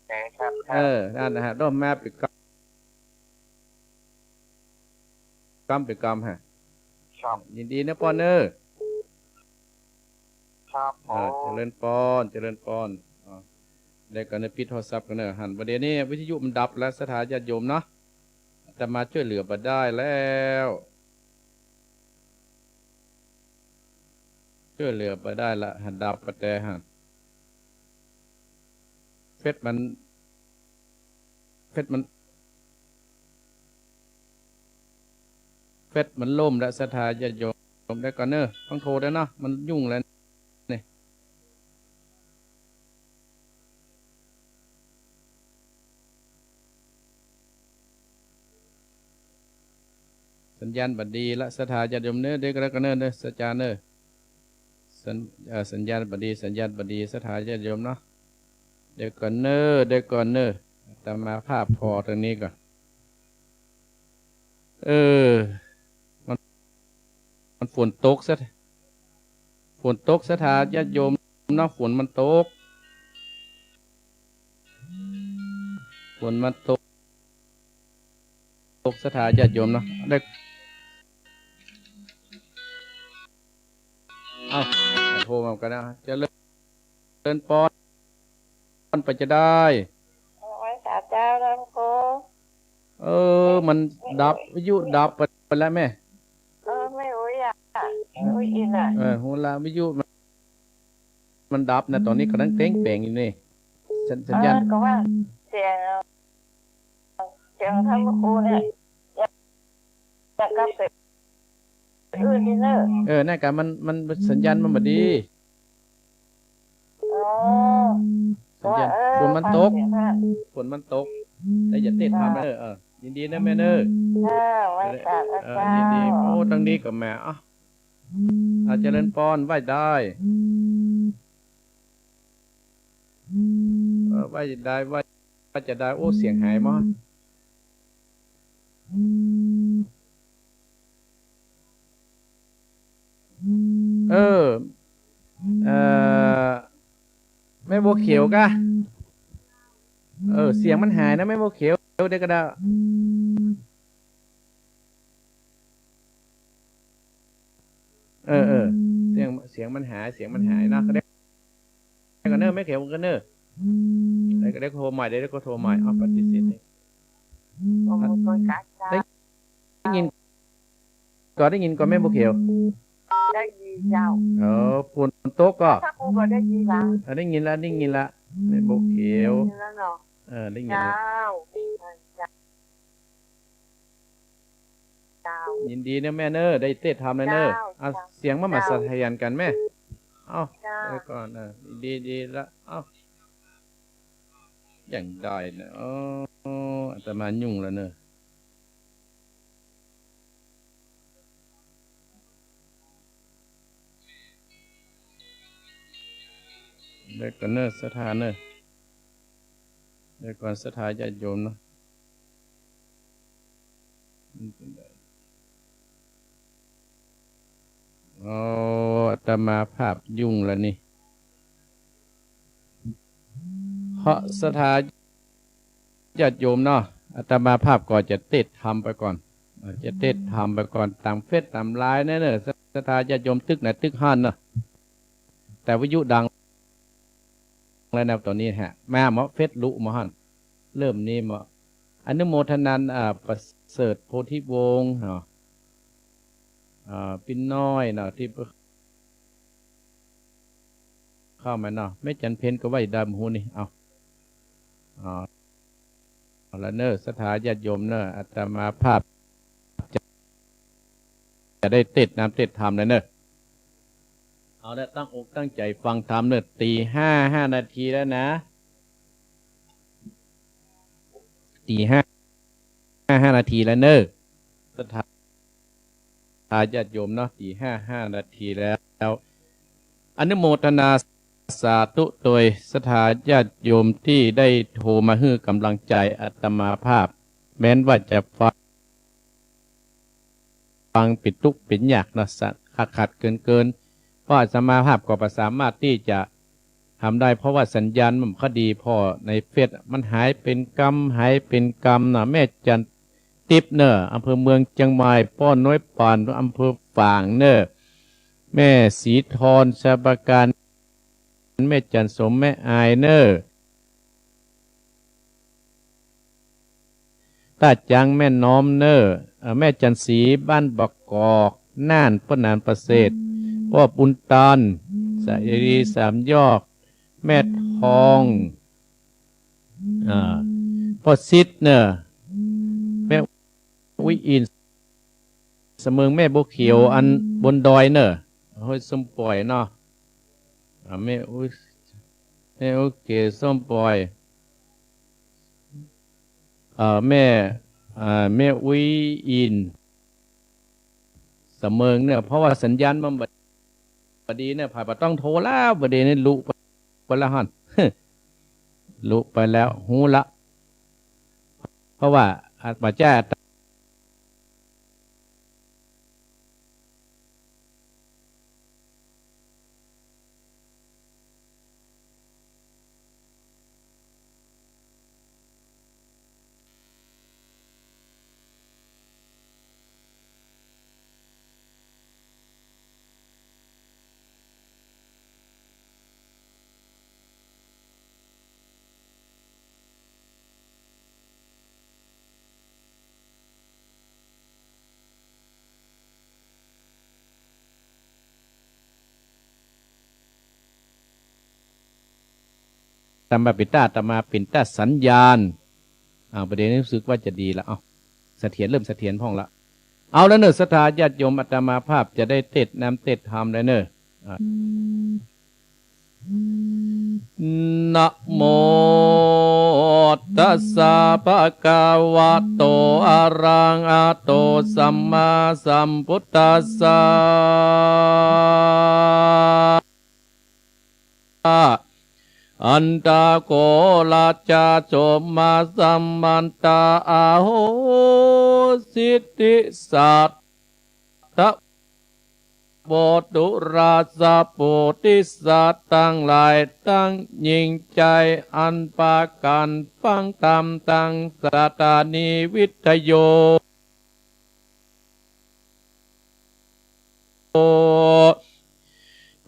แต่ครับ เออ นั่นนะฮะ ร่วมมาเป๋นกำ กำเป๋นกำฮะ ครับ ยินดีนะปอนเน้อ ครับผม เออ เจริญปอน เจริญปอน อ๋อ เดี๋ยวก่อนนะ ปิดโทรศัพท์ก่อนเน้อ หัน ประเดี๋ยวนี้วิทยุมันดับแล้ว ศรัทธาญาติโยมเนาะ อาตมาช่วยเหลือบ่ได้แล้ว ช่วยเหลือบ่ได้ละ หันดับไปแต่หัน เฟซมัน เฟซมัน เฟซมันล่มแล้ว ศรัทธาญาติโยม ได้ก่อนเน้อ ต้องโทรแล้วเนาะ มันยุ่งแล้วนี่ สัญญาณบ่ดีละ ศรัทธาญาติโยมเน้อ เดี๋ยวก็แล้วกันเน้อ เน้อ ศรัทธาเน้อ สัญ- เอ่อ สัญญาณบ่ดี สัญญาณบ่ดี ศรัทธาญาติโยมเนาะ เดี๋ยวก่อนเน้อ เดี๋ยวก่อนเน้อ อาตมาภาพผ่อตรงนี้ก่อน เออ มัน มันฝนตกซะ ฝนตกศรัทธาญาติโยมเนาะ ฝนมันตก ฝนมันตก ตกศรัทธาญาติโยมเนาะ ได้ เอ้า โทรมากันนะ เจริญปอน ไปจะได้ โอ้ย สาเจ้านะครู เออ มันดับ วิทยุดับไปแล้วแม่ เออ แม่อุ๊ยอะ แม่อุ๊ยอินอะ เออ ฮู้ละ วิทยุมัน มันดับนะ ต๋อนนี้ก็นั่งเต๊งเป๋งอยู่นี่ สัญ- สัญญาณ เออ ก็ว่าเสียง เสียงท่านครูเนี่ย อย่างกับเสียงอื่นนี่เนอะ เออ นั่นกะ มัน มัน สัญญาณมันบ่ดี อ๋อ สัญญาณ ว่า เออ ฝนมันตก ฟังเสียงท่าน ฝนมันตก แล้วอย่าเต๊ทำ เออ เออ ยินดีนะแม่เนอะ เออ ไหว้สา เออ เจ้า ยินดี โอ้ ตังนี้ก็แม่ เอ้า อา เจริญปอน ไหว้ได้ เออ ไหว้ได้ ไหว้ ไหว้จะได้ โอ้ เสียงหายหมด เออ เอ่อ แม่บัวเขียวกะ เออ เสียงมันหายนะแม่บัวเขียว เดี๋ยวก็ได้ เออ เออ เสียง เสียงมันหาย เสียงมันหายเนาะ ก็ได้ ก่อนเนอะ แม่เขียวก่อนเนอะ แล้วก็ได้โทรใหม่ ได้ก็โทรใหม่ เอาปฏิเสธเลย ได้ยินก่อน ได้ยินก่อนแม่บัวเขียว ได้ยินเจ้า เออ ฝนตกก่อ ถ้ากูก็ได้ยินละ เออ ได้ยินละ ได้ยินละ แม่บัวเขียว ได้ยินแล้วเนาะ เออ ได้ยินละ เจ้า เจ้า ยินดีเนอะแม่เนอะ ได้เต๊ทำแล้วเนอะ เจ้า อ่ะ เจ้า เสียงมันมา เจ้า สะเทือนกันแม่ เอ้า เจ้า เดี๋ยวก่อน เออ ดี ดีละ เอ้า อย่างใดเนี่ย โอ้ อาตมายุ่งแล้วเนอะ เดี๋ยวก่อนเนอะ ศรัทธาเนอะ เดี๋ยวก่อน ศรัทธาญาติโยมเนอะ อ๋อ อาตมาภาพยุ่งแล้วนี่ ขอศรัทธาญาติโยมเนาะ อาตมาภาพก็จะเต๊ทำไปก่อน อาจจะเต๊ทำไปก่อน ต๋ามเฟซต๋ามไลน์เนอะ ศรัทธาญาติโยมตึกไหนตึกหั้นเนาะ แต่วิทยุดังแล้วนะต๋อนนี้ฮะ มาเหมาะ เฟซลุเหมาะหั้น เริ่มนี้เหมาะ อนุโมทนา อ่า ประเสริฐโพธิวงศ์เนาะ อ่า ปิ้นน้อยเนาะ ตี้เข้ามาเนาะ แม่จันเพ็ญก็ไหว้ได้บ่ฮู้นี่ เอา เอา เอาละเนอะ ศรัทธาญาติโยมเนอะ อาตมาภาพจะ จะได้เต๊ทำเต๊ทำแล้วเนอะ เอาละ ตั้งอกตั้งใจ๋ฟังธรรมเนอะ ตีห้า ห้านาทีแล้วนะ ตีห้า ห้านาทีแล้วเนอะ ศรัทธาญาติโยมเนาะ ตีห้า ห้านาทีแล้ว อนุโมทนาสาธุโตยศรัทธาญาติโยมตี้ได้โทรมาหื้อกำลังใจ๋อาตมาภาพ แม้นว่าจะฟัง ฟังเป๋นตุ๊กเป๋นยากเนาะ สะ ขัดๆ เกินๆ เพราะอาตมาภาพก็บ่สามารถตี้จะทำได้ เพราะว่าสัญญาณมันบ่ค่อยดี เพราะในเฟซมันหายเป๋นกำ หายเป๋นกำเนาะ แม่จัน ติ๊บเนอะ อำเภอเมืองเจียงใหม่ ป้อน้อยป่าน อำเภอฝางเนอะ แม่ศรีทร ชัยปราการ แม่จันสม แม่อายเนอะ ต้าจัง แม่น้อมเนอะ เอ่อ แม่จันสี บ้านบางกอก น่าน ป้อหนานประเสริฐ ป้อบุญตัน สะเอรี สามยอด แม่ทอง อ่า ป้อซิดเนอะ แม่อุ๊ยอิน สะเมิง แม่บัวเขียว อันบนดอยเนอะ ห้วยส้มป่อยเนาะ อ่า แม่อุ๊ย แม่อุ๊ยเกศส้มป่อย เอ่อ แม่ อ่า แม่อุ๊ยอิน สะเมิงเนี่ย เพราะว่าสัญญาณมันบ่ บ่ดีเนี่ย ผ่ายบ่ต้องโทรแล้ว บ่ดีเนี่ย ลุไป ไปแล้วหั้น ลุไปแล้ว ฮู้ละ เพราะว่าอาตมาจ้า อาต อา มาปิดตาอาตมาเป๋นตาสัญญาณ อ่า ประเดี๋ยวนี้รู้สึกว่าจะดีละ เอ้า เสถียร เริ่มเสถียรพ่องละ เอาละเน่อ ศรัทธาญาติโยม อาตมาภาพจะได้เตสน์น้ำเตสน์ธรรมแล้วเน่อ อ่า นะโมตัสสะ ภะคะวะโต อะระหะโต สัมมาสัมพุทธัสสะ อันทะโข ราชา โสมา สมันตา อโหสิติ สัตถะโว ดูราสะ ปุริสะตังหลาย ตังญิงใจ๋อันปากั๋นฟังธรรมตังสถานีวิทยุ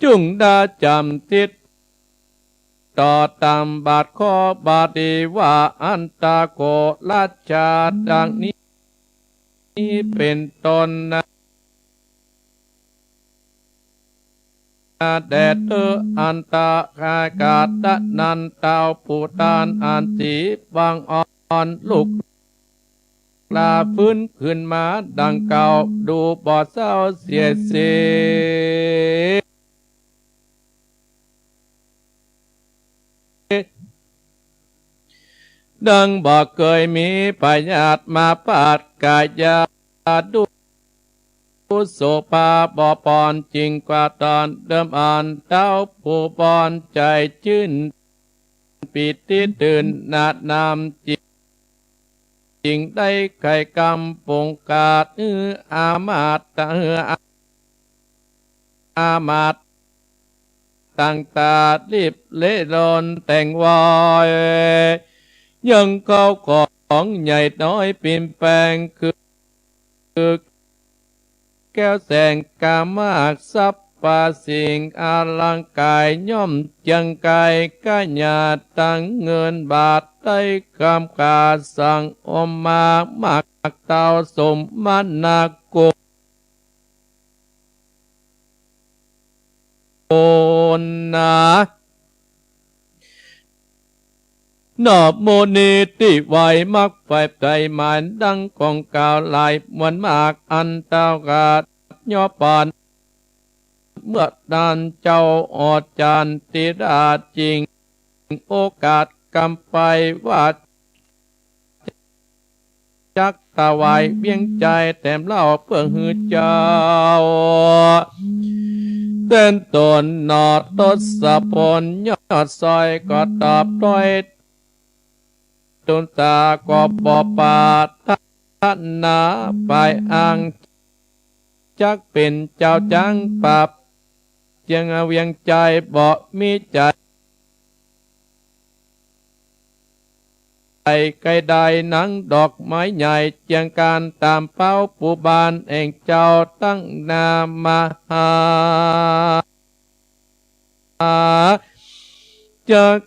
จุ่งได้จ๋ำจิต ต่อต๋ามบาทข้อบาลีว่า อันทะโข ราชา ดังนี้เป๋นต้นนา แด่เต๊อะ อันตะกา ตะนันเตา ผู้ต้านอันสีบังอ่อน ลูกลาฟื้นคืนมาดังเก่า ดูบ่เศร้าเสียที ดังบ่เกยมีพยาธิมาปาดกายา ดูโสภาบ่ปอนจริงกว่าต๋อนเดิม อันเต้าผู้บอนใจ๋จื้น ปีติตื่นหน้าหนำ จิ่งได้ไขกำปงกาด หื้ออามาตย์ หื้ออามาตย์ ต่างต๋ารีบเล่ร่อนแต่งวอย ยังเข้าของใหญ่น้อยปิ่นแปง คือ แก้วแสงกามาก สรรพสิ่งอลังก๋าย ย่อมเจียงไกล กะหยาดตังเงินบาท ได้กำกาสังอมมา มากเต้าสมมานากุณนา นอบมุนีตี้ไหวมักใฝ่ใจ๋หมาย ดังของกล่าวหลายมวลมาก อันเต้ากาดย่อปาน เมื่อนั้นเจ้าออดจันติราชจิ่ง โอกาสกำไปว่า จักถวายเวียงใจ๋แถมเล่าเปื้อหื้อเจ้า แสนต๋นหนอ ทศพลยอดซอยก็ตอบถ้อย ตูนต๋าก็บ่ปรารถนา ฝ่ายอั้งจักเป๋นเจ้าจังปรับ เจียงเวียงใจ๋บ่มีใจ๋ ใจ๋ไกลได้นังดอกไม้ใหญ่ เจียงก๋านต๋ามเป้า ปูบานแห่งเจ้าตั้งหน้ามาหา จัก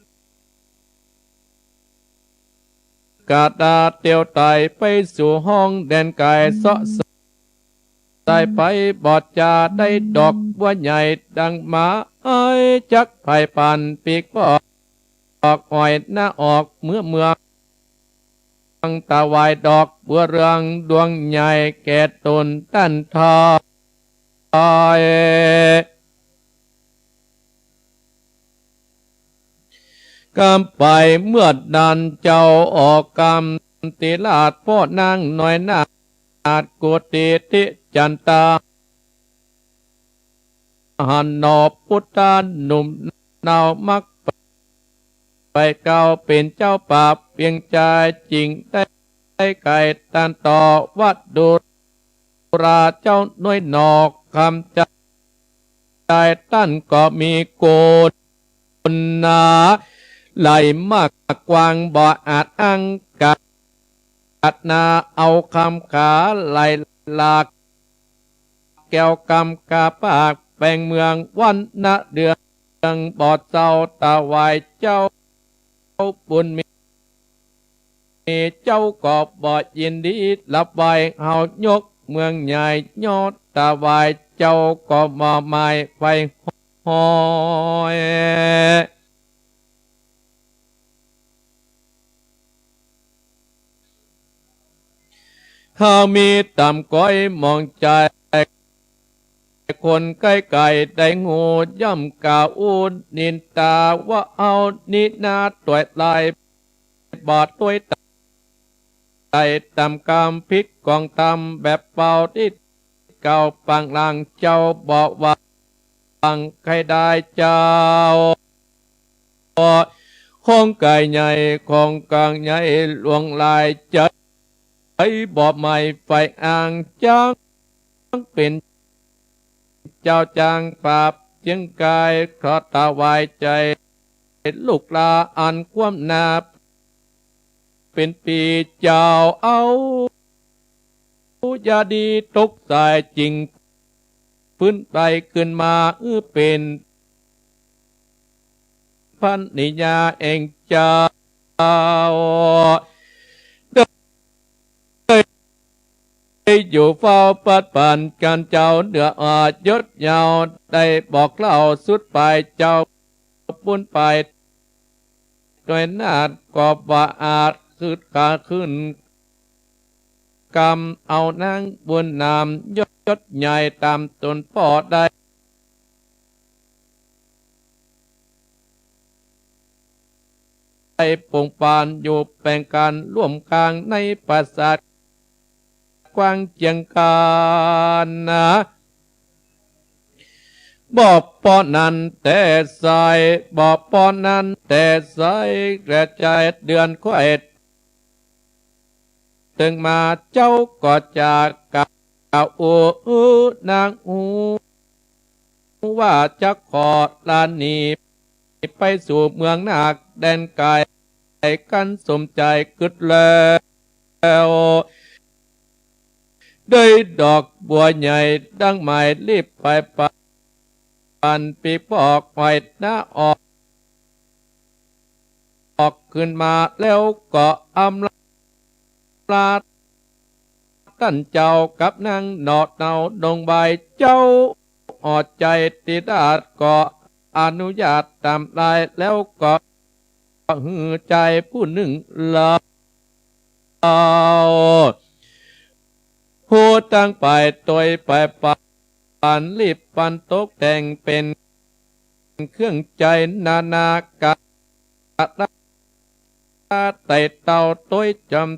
กาดาเตียวไตไปสู่ห้องแดนไกล เซาะสายไปบ่จาได้ดอกบัวใหญ่ดังหมา อ้ายจักไผ่ปันปีกปอก ออกอ้อยหน้าออกเมือเมือง ถวายดอกบัวเรืองดวงใหญ่แก่ต๋นต้านทอย กำไปเมื่อนั้นเจ้าออกกำติราช ป้อนางน้อยนาฏกุฏิติจันตา หันหนอพุทธาหนุ่มเนามักไปเก่า เป๋นเจ้าปราบเวียงใจ๋ จิ่งได้ไขก๋านต่อว่า ดูราเจ้าน้อยหนอ กำใจ๋ต้านก็มีกุณนา ไหลมากกว้างบ่อาจอั้ง กาดนาเอาคำขาไหลหลาก แก้วกำกาปากแปงเมือง วันนะเดืองบ่เศร้า ถวายเจ้าบุญมี เจ้าก็บ่ยินดีรับไหว้ เฮายกเมืองใหญ่ยอดถวาย เจ้าก็บ่หมายไฟห้อย หากมีต่ำก้อยหมองใจ๋ คนใก้ๆ ได้ฮู้ย่อมกล่าวอู้นินตาว่าเฮานี้นาตวยลาย บ่ตวยต๋ายต๋ามกำผิดของธรรมแบบเป่าตี้เก่า ปางหลังเจ้าบ่หวังใค่ได้เจ้า ของก๋ายใหญ่ของก๋างใหญ่หลวงหลายใจ๋ บ่หมายใฝ่อ้าง จักเป๋นเจ้าจางปราบเจียงก๋าย ขอถวายใจ๋ลูกหลาอันความหน้าเป๋นปี้เจ้า เอาอย่าดีตกใจ๋ จึง ฟื้นได้ขึ้นมา อื้อเป๋นภรรยาแอ่งเจ้า ได้อยู่เฝ้าปัดปันกันเจ้า เหนืออดยศเยาว์ ได้บอกเล่าสุดไปเจ้า ปูนไป ตวยนาฏก็บ่อาจคืดขาขึ้น กำเอานางบุญนามยศใหญ่ต๋ามต๋นป้อได้ ได้ปงปานอยู่แป๋งกั๋นร่วมกลางในปราสาท กว้างเจียงกั๋นนา บ่ปอนั้นแต่ใส บ่ปอนั้นแต่ใส แก่ใจ๋เดือนค่อย ตึงมาเจ้าก็จะกล่าวอู้นางอู้ ว่าจะขอลาหนีไปสู่เมืองนาคแดนไก๋ กั๋นสมใจ๋กึ๊ดแล้ว ได้ดอกบัวใหญ่ดังหมายรีบไปปานปีปอกห้อยหน้าออก ออกขึ้นมาแล้วก็อำลาต้านเจ้ากับนางหนอเนาดงใบ เจ้าอดใจ๋ติดาดก็อนุญาตต๋ามลาย แล้วก็หื้อใจ๋ผู้นึ่งลาว ผู้ตั้งไปตวยไปปานรีบปันตกแต่งเป๋นเครื่องใจ๋นานากาละ ไต่เต้าตวยจอม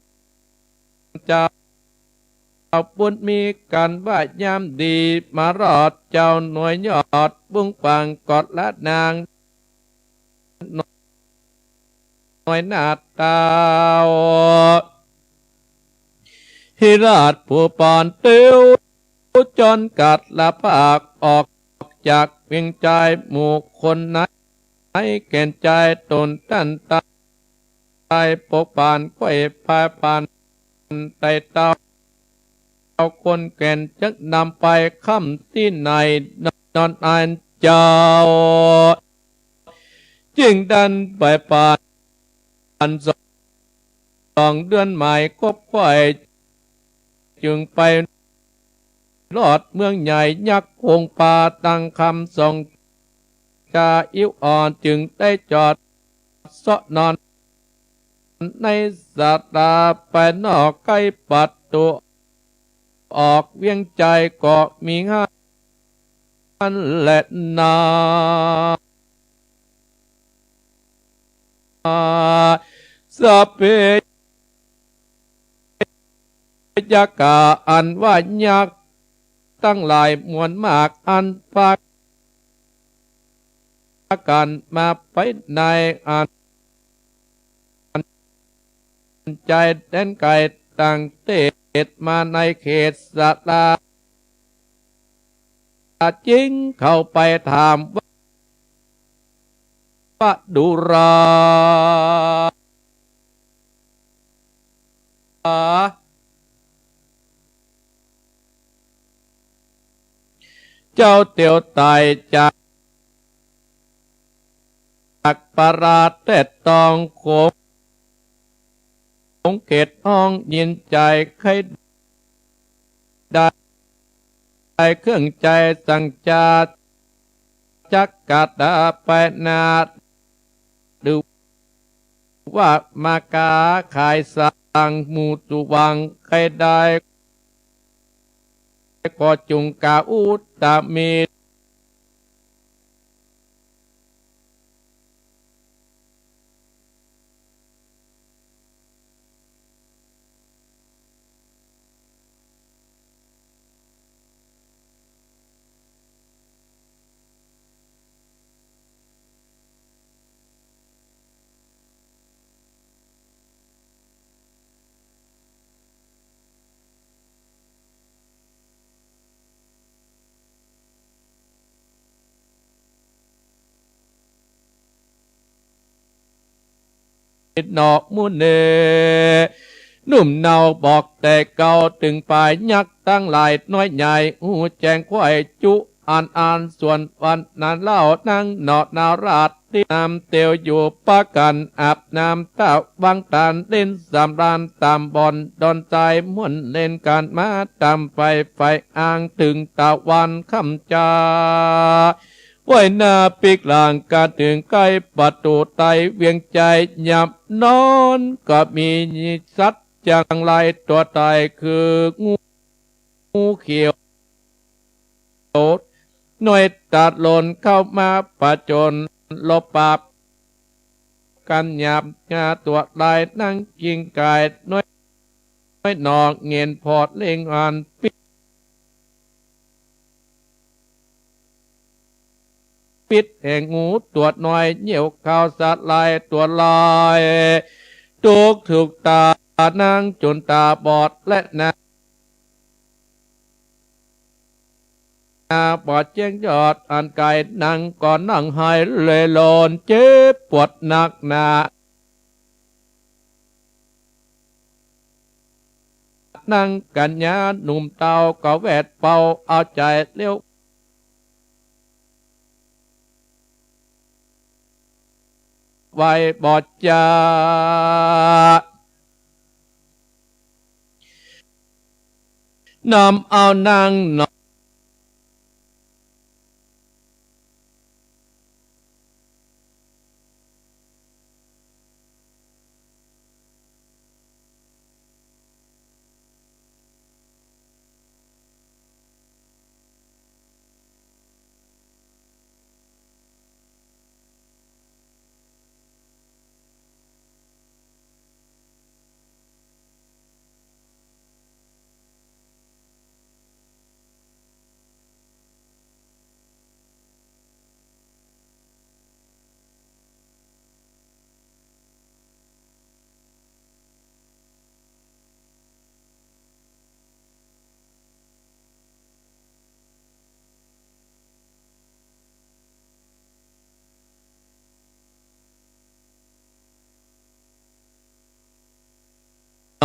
เจ้า บุญมีกั๋นว่ายามดี มารอดเจ้าหน่วยยอดบุ้งปังกอดละนาง หน่วยหน้าเต้า ฮิราชผู้ปานเตียว จอนกัดละภาคออกจากเวียงใจ๋ หมู่คนในแก่นใจ๋ต๋นต้านตาย ปกปานค่อยพายปานไต่เต้า เอาคนแก่นจักนำไปค่ำตี้ไหน นอนอันเจ้า จึงดันไปปานสองเดือนหมายคบค่อย จึงไปรอดเมืองใหญ่ยักษ์คงป่าตั้งคำสองจาอิ้วอ่อน จึงได้จอดเซาะนอน ในศาลาภายนอกใก้ประตู๋ออกเวียงใจ๋ก็มีหั้นแลนา สัพเพ ยักขา อันว่ายักษ์ตังหลายมวลมาก อันปากั๋นมาไปในอันใจ๋แดนไก๋ต่างเตศมาในเขตศาลา จึงเข้าไปถามว่า ว่าดูรา เจ้าเตียวต๋ายจาก จากประเทศตองโขง เขตห้องยินใจ๋ใค่ได้ ได้เครื่องใจ๋สังจา จักกะตาไปนา หรือว่ามาก๋าขายสังหมู่สุวังใค่ได้ ก็จุ่งกาอุตตมิตร นอกมุนีหนุ่มเนาบอกแต่เก่า ตึงปายยักษ์ตังหลายน้อยใหญ่ ฮู้แจ้งไขว้จุ อันอันส่วนวันนั้นเล่า นังเนาะนาราช ตี้น้ำเตียวอยู่ปะกั๋น อาบน้ำตะวังตาน เล่นสำราญต๋ามบ่อนดอนทราย ม่วนเล่นกั๋นมาต๋ามไฟ ไฟอ่างตึงตะวันค่ำจา ไว้หน้าปิ๊กหลังก๋าน ตึงใก้ประตู๋ใต้เวียงใจ๋ ยามนอนก็มีสัตว์จังหลายตั๋วต๋าย คืองู งูเขียวน้อยตาดหล่นเข้ามาผจญ ลบปราบกั๋นหยาบ งาตั๋วต๋ายนั่งกิ่งก๋าย น้อย น้อยหนอ เงนพอดเล่งอัน ปิด ปิดแห่งงูตั๋วน้อย เยี่ยวเข้าสาหร่ายตั๋วลาย ตกถูกต๋า นังจ๋นต๋าบอด และหน้าบอดแจ้งยอดอันไก๋ นังก็นั่งไห้เล่ร่อน เจ็บปวดนักหนา นังกั๋นยาหนุ่มเต้าก็แวดเป่าเอาใจ๋เลี้ยว ไว้บ่จ๋า นำเอานังหนอ น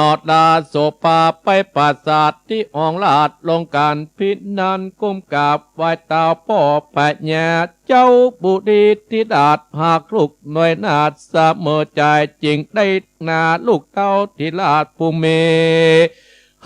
อดาโสปาไปปราสาทตี้ห้องราช ลงก๋านพินันก้มกราบไหว้เต้าป้อพญา เจ้าบุรีธิราชหากลูกน้อยนาถเสมอใจ๋ จึงได้นาลูกเต้าธิราชผู้มี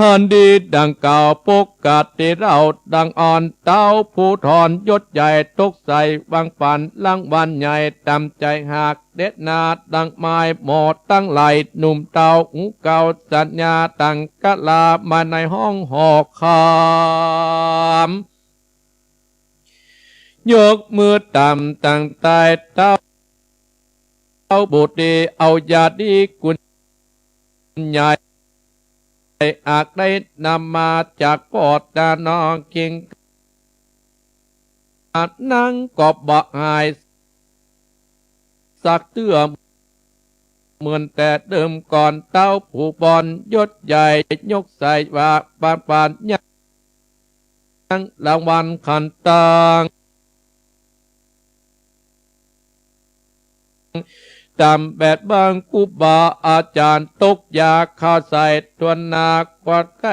หันดีดังกล่าวปกติเล่าดังอ่อน เต้าผู้ทอนยศใหญ่ ตกใส่วังปันรางวัลใหญ่ ต๋ามใจ๋หากเด็ดนาถดังไม้หมอตังหลาย หนุ่มเต้าฮู้เก่าสัญญา ตั้งกะลามาในห้องหอคำ ยกมือต๋ามตั้งใต้ เต้าบุตรีเอายาดีกุลใหญ่ หากได้นำมาจากปอดตาน้องคิง นังก็บ่หายสักเตื้อ เหมือนแต่เดิมก่อน เต้าผู้บอนยศใหญ่ ยกใส่ว่าปานปานยัง รางวัลขันตัง ต๋ามแบบบังครูบาอาจ๋ารย์ ตกยาเข้าใส่ตวนหน้า กวาดไข้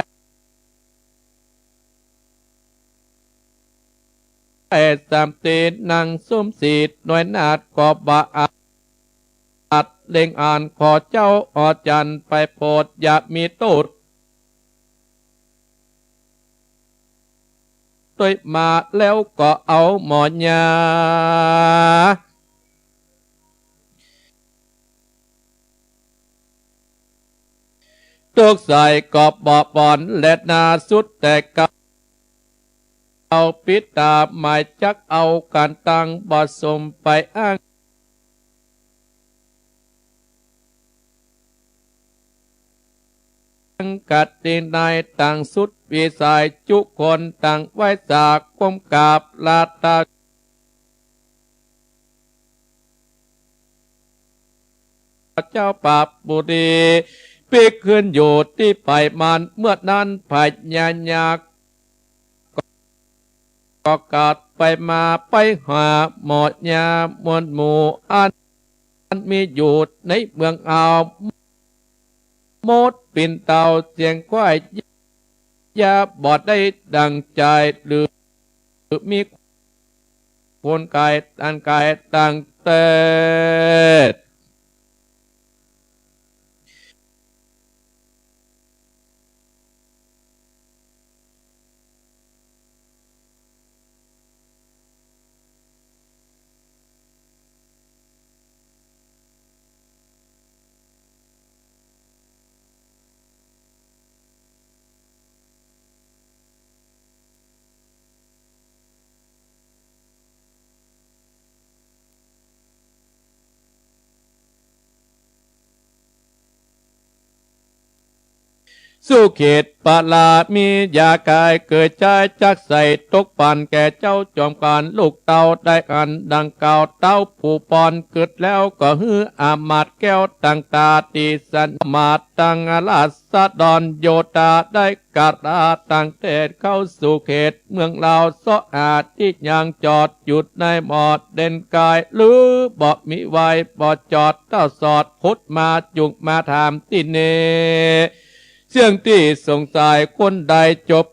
ไอ้สามตีนังสมสิทธิ์ น้อยนาถก็บ่อาจเล่งอ่าน ขอเจ้าอาจ๋ารย์ไปโปรด อย่ามีโต้ษ ตวยมาแล้วก็เอาหมอยา ตกใส่ก็บ่ปอน และนาสุดแต่เก่า เอาปิดต๋าหมายจักเอากั๋นตังบ่สมไปอ้าง กัตตินัยตังสุดวิสัยจุคนตังไหว้สาความกราบลาตา เจ้าปาปุรี ปิ๊กขึ้นอยู่ตี้ไปมัน เมื่อนั้นพญายักษ์ ก็กลับไปมาไปหาหมอยามวลหมู่อันมีอยู่ในเมืองอาว มดปิ่นเต่าเสียงควาย ยาบ่ได้ดั่งใจ หรือมีคนกายตังกายตังเตศ สุเขตปารามียากายเกิดใจ๊จักใส่ตกปั๋นแก่เจ้าจอมกานลูกเต้าได้อันดังกล่าว เต้าผู้ปอนกึ๊ดแล้วก็หื้ออามาตย์แก้วตังต๋าติสันอามาตย์ตังราษฎรโยธาได้กราบลาตังเตศเข้าสู่เขตเมืองลาว เซาะหาตี้ยังจอดอยู่ในหมอดเด่นกาย หรือบ่มีไว้บ่จอด เต้าสอดขุดมาจุ่งมาถามตี้นี่ เสี้ยงตี้สงสัยคนใดจบ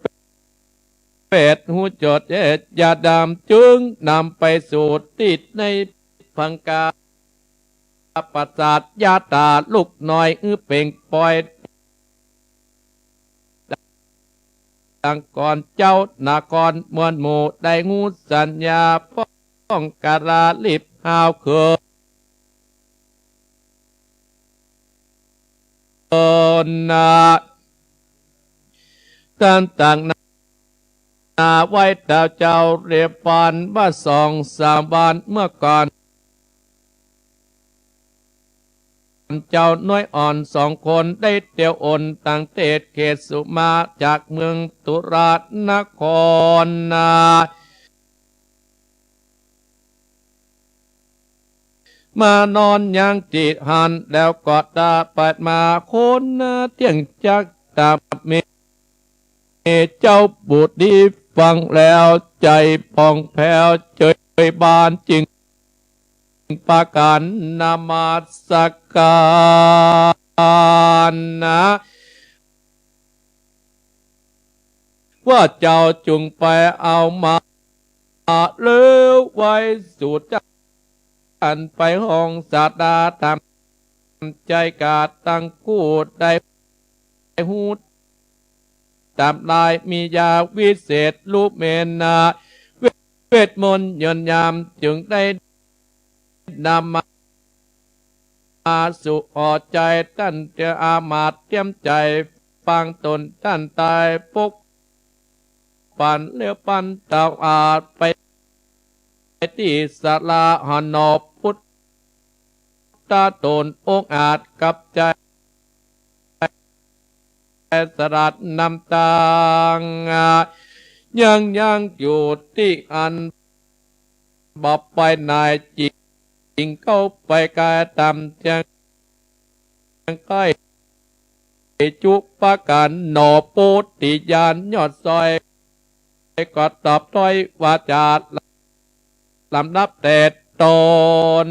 เปตหูจดเย็ดยาดำ จึงนำไปสู่ตี้ในพังกาปราสาทยาตาลูกน้อย อื้อเป่งปอย ดังก่อนเจ้านครมวลหมู่ได้ฮู้สัญญา ป้องกะลาลิบหาวเขิน นา ต้านต่างนา นาไว้ดาวเจ้าเรียบปานว่าสองสามวันเมื่อก่อน เจ้าน้อยอ่อนสองคนได้เตียวอ่อนตังเตศเขตสุมาจากเมืองตุราชนครนา มานอนยังตี้หั้น แล้วก็ตาปัดมาคนเตี้ยงจักตามเม เจ้าบุตรีฟังแล้วใจ๋ผ่องแผ้วเจิยบาน จึงปากั๋นนมัสก๋ารนา ว่าเจ้าจุ่งไปเอามา เลี้ยวไว้สู่จันไปห้องสาดาต๋ามใจ๋กาดตังกู้ได้ฮู้ต๋ามลายมียาวิเศษลูเมนา เวทมนต์ยนต์ยามจึงได้นำมา มาสู่อ่อใจ๋ต้านเตียวอามาตย์เตียมใจ๋ฟังต๋นต้านต๋ายปกปั๋นเลี้ยวปันตาวอาดไปตี้ศาลาหนอพุทธะต๋นองอาจกับใจ๋ สลัดนำตาง ยังยังอยู่ตี้อันบ่ไปไหน จิ่งเข้าไปกายต๋ามเตียงใก้จุปะกั๋นหนอโพธิญาณยอดซอย ก็ตอบถ้อยวาจา ลำดับแต่ต๋น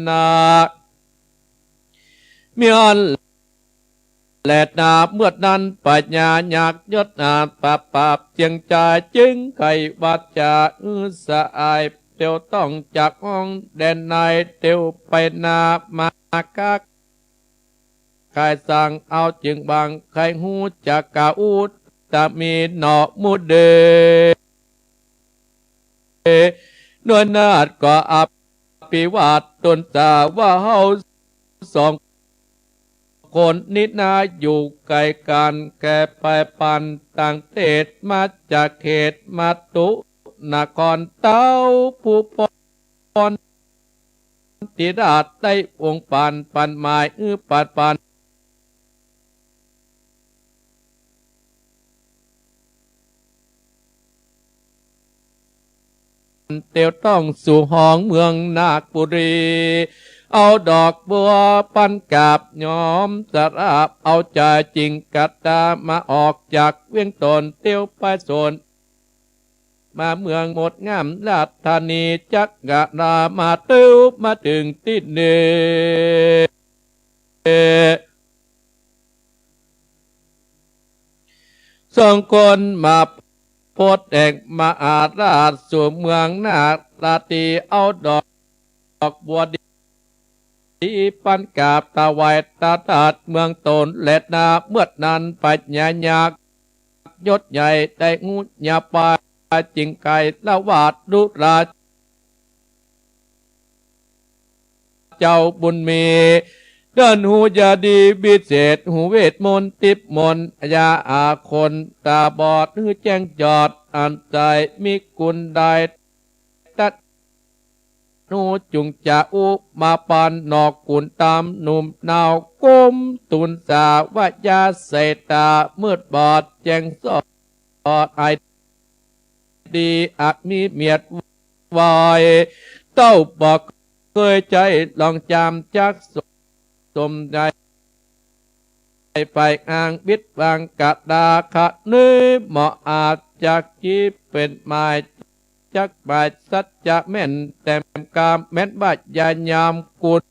นา เมื่ออั้นแลนา เมื่อนั้นพญายักษ์ยศอาปะปาบเจียงจา จึงไขวาจาอื้อสะอาย เตียวต้องจากห้องแดนใน เตียวไปนามาคัก ใค่สั่งเอาจึงบัง ใค่ฮู้จักกาอุตตมีหนอมุเด นวยนาถก็อภิวาทตนสาว่าเฮาสอง คนนี้นาอยู่ไกลกั๋น แก่ไปปันต่างเตศ มาจากเขตมัตตุนคร เต้าผู้ปอนติราชได้องค์ปัน ปันหมาย อื้อปันปัน เตียวต้องสู่ห้องเมืองนาคบุรี เอาดอกบัวปันกราบยอมสาราบ เอาจาจิงกะตามาออกจากเวียงตน เตียวไปสน มาเมืองหมดงามราชธานี จักกะลามาเตียวมาเถิงตี้นี่ สองคนมาพบแห่งมหาราชสู่เมืองนาคราตรี เอาดอกบัวดีปันกราบถวายตาราชเมืองตนแลนา เมื่อนั้นพญายักษ์ยศใหญ่ได้ฮู้ยาปาจิงไกรละวาดดุรา เจ้าบุญมี เดินฮู้ยาดีวิเศษ ฮู้เวทมนต์ทิพย์มนต์ยาอาคม ต๋าบอดฮู้แจ้งจอด อันใสมีกุณใด ตะหนูจุ่งจะอุมาปัน นอกกุณต๋ามหนุ่มนาว ก้มตูนสาวะยาใสต๋า มืดบอดแจ้งสอด ไอดีอักมีเมียดวาย เต้าบ่เกยใจ๋ลองจามจักสมใจ๋ ไปอ้างบิดวางกะดาคะเนย บ่อาจจักจีเป๋นหมาย จักหมายสัจจะแม่นแต้มกาม แม่นว่ายายามกุณ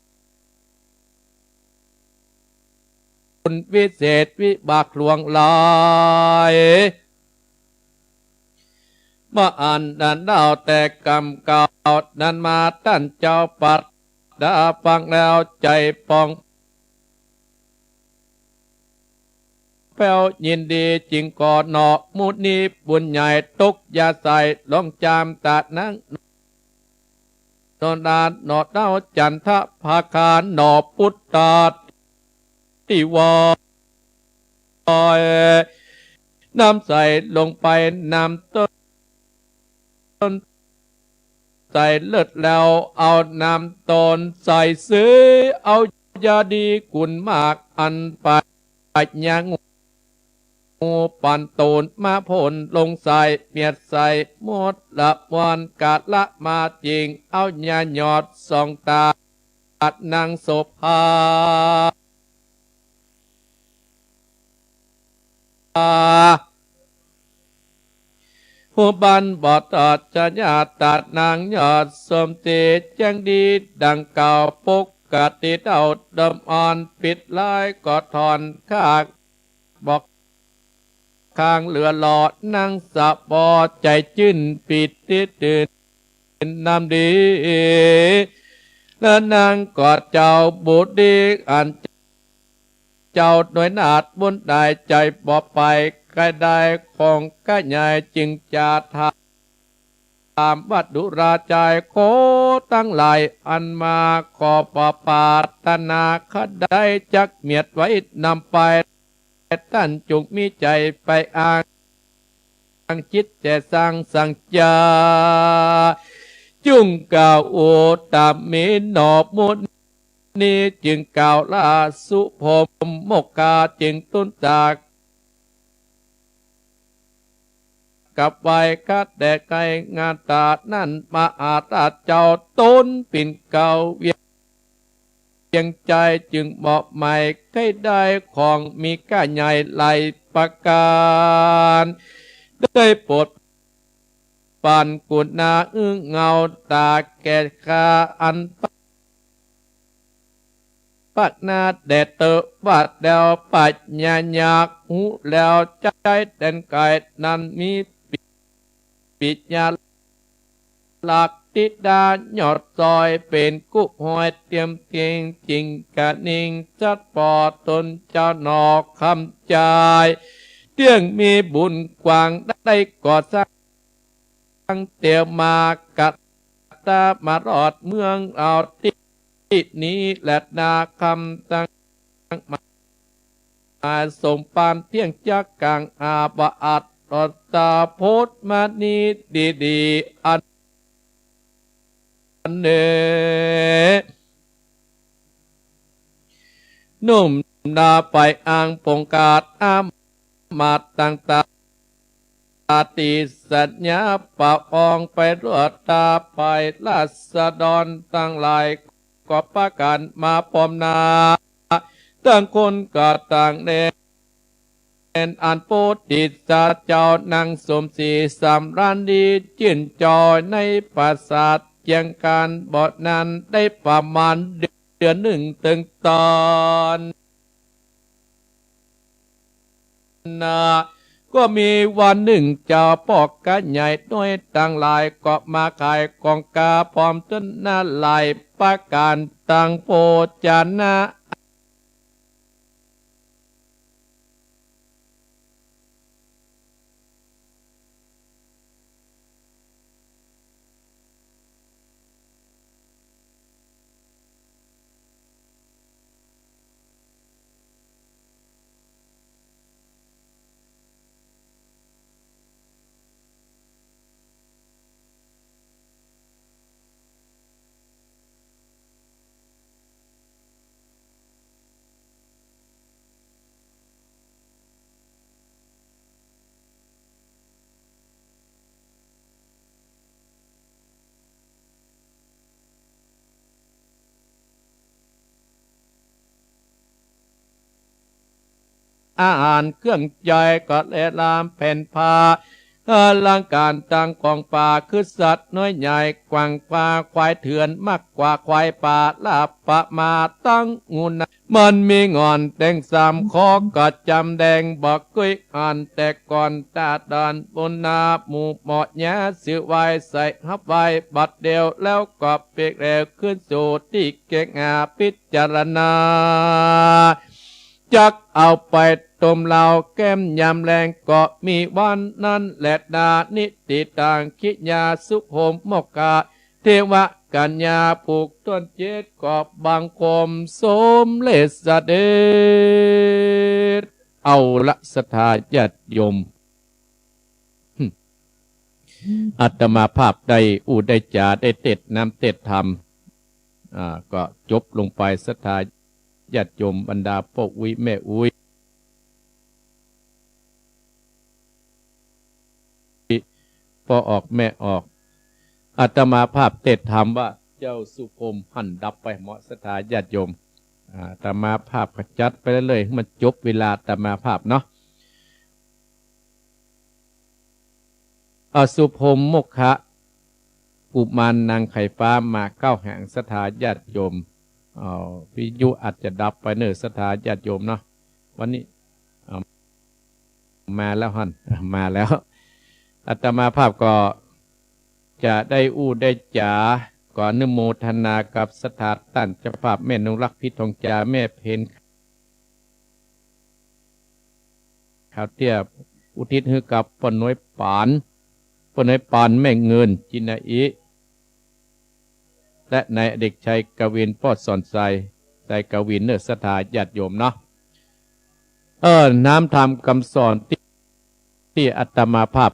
คุณวิเศษวิบากหลวงหลาย เมื่ออั้นนั้นเล่าแต่กำเก่านั้นมา ต้านเจ้าปัตตาฟังแล้วใจ๋ป่องแผ้วยินดี จึงก่อหนอมุนีบุญใหญ่ ตกยาใสลงจามตะนัง นอนดานหนอเต้าจันทะภาคารหนอปุตตาทิวาย น้ำใสลงไปน้ำต้น ใสเลิศแล้วเอาน้ำต้นใสเสย เอายาดีกุณมากอันไป ปัญญางู ปันตูนมาพ่นลงใส่เมียดใส่หมดละมวลกาละมาจิง เอายาหยอดส่องตา นางโสภา ผู้บันบอดตอดชะญาตานางยอดสมศรีแจ้งดีดังเก่า ปกติเต้าดมอ่อนปิดลายก็ถอนคาก บอกข้างเหลือหล่อนางสะบอใจ๋จื้นปิติตื่นนำดี และนางก็เจ้าบุตรีอันเจ้าหน่วยนาฏบุญได้ใจ๋บ่ไป ใก้ได้ของกะใหญ่จึงจะถาม ถามว่าดุราจายโคตังหลายอันมาขอประปรารถนาข้าได้จักเมียดไว้นำไป ต้านจุ่งมีใจ๋ไปอ้าง จิตแต่สร้างสังจา จุ่งกล่าวอุตตาเมหนอมุนี จึงกล่าวลาสุพรหมมกขาจึงตุนจาก กับไหว้ข้าแต่ไกลงานตานั้น มหาราชเจ้าตนปิ่นเกล้าเวียงใจ๋จึงมอบหมายใก้ได้ของมีค่าใหญ่หลายประก๋าน ได้โปรดปรานกุณาอื้อเงาต๋าแก่ข้าอัน ปักหน้าแด่เตอะว่าแล้วปัญญาอยากฮู้แล้วใจ๊แดนไกลนั้นมีปิญญาลักษณ์ธิดาหยอดซอยเป๋นกู้ห้อยเตียมเตียงจิ่งกะนิ่งสัตว์ปอตนเจ้าหนอคำจาย เตี้ยงมีบุญกว้างได้ก่อสร้าง ตั้งแต่มากะตะมารอดเมืองเอาตี้นี้แลนาคำตั้งมา สมปานเที่ยงจักกัง อาบะอัดตดตาโพธมณีดีๆ อันเน นุ่มนาไปอังปงกาดอามาตย์ต่างตา ติสัญญาปะอองไปรวดตาไป ราษฎรตังหลายก็ปากั๋นมาปอมหน้า ตังคนก็ตังแล อันโพธิสัตว์เจ้านั่งสมศรีสำราญดี จื้นจอยในปราสาทเจียงคาน บ่อนนั้นได้ประมาณเดือนนึ่งเถิงต๋อน นา ก็มีวันนึ่งเจ้าป้อก๊าใหญ่น้อยตังหลายก็มาขายของก๊าปอมต้นนาหลายประก๋านตังโภชนะ อาหารเครื่องใจ๊ก็แลลามแผ่นผ้า อลังก๋านตังของป่า คือสัตว์น้อยใหญ่กว้างขวาง ควายเถื่อนมากกว่าควายป่า ลาบประมาทตังงูนา มันมีหง่อนแตงสามข้อก็จำแดง บ่เกยอ่านแต่ก่อน ตาดอนบุญนาหมู่เหมาะหญ้า ซื้อไว้ใส่ฮับไว้บัดเดียว แล้วก็เปียกแล้วขึ้นสู่ตี้แก้งหาพิจารณา จักเอาไปต้มเหล้าแก้มยามแลง ก็มีวันนั้นแลนา นิติตัง คิยาสุโภมกขะ เทวกัญญา ผูกถ้วนเจ็ด ก็บังคมสมเร็จเสด็จ เอาละศรัทธาญาติโยม อาตมาภาพได้อู้ได้จ๋า ได้เตสน์นำเตสน์ธรรม อ่า ก็จบลงไป ศรัทธาญาติโยม บรรดาป้ออุ๊ยแม่อุ๊ย ป้อออกแม่ออก อาตมาภาพเตสน์ธรรมว่าเจ้าสุโภมหันดับไปหมอ ศรัทธาญาติโยม อาตมาภาพก็จัดไปเรื่อยๆ มันจบเวลาอาตมาภาพเนาะ อสุโภมกขะ กุมารนางไข่ฟ้ามาเก้าหาง ศรัทธาญาติโยม เอา วิทยุอาจจะดับไปเน่อ ศรัทธาญาติโยมเนาะ วันนี้ เอา มาแล้วหั่น มาแล้ว อาตมาภาพก็จะได้อู้ได้จ๋า ก็อนุโมทนากับศรัทธาต้านเจ้าภาพ แม่นงรัก พิษทองจา แม่เพ็ญ ขาวเตี้ย อุทิศหื้อกับป้อน้อยปาน ป้อน้อยปาน แม่เงิน จินนาอิ และนายเด็กชัยกวิน ป้อสอนชัย ชัยกวินเน่อ ศรัทธาญาติโยมเนาะ เออ น้ำธรรมกำสอนตี้ ตี้อาตมาภาพ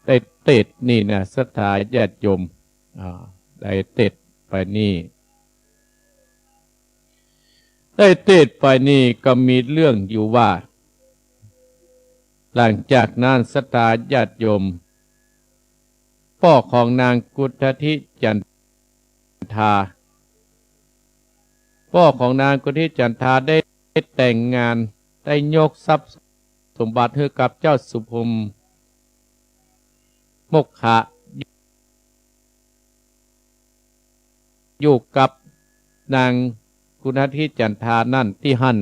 ได้เตสน์นี่นะ ศรัทธาญาติโยม อ่า ได้เตสน์ไปนี่ ได้เตสน์ไปนี่ก็มีเรื่องอยู่ว่า หลังจากนั้นศรัทธาญาติโยม ป้อของนางกุณฑทิจันทา ป้อของนางกุณฑทิจันทาได้แต่งงาน ได้ยกทรัพย์สมบัติหื้อกับเจ้าสุโภมกขะ อยู่กับนางกุณฑทิจันทานั้น ตี้หั้น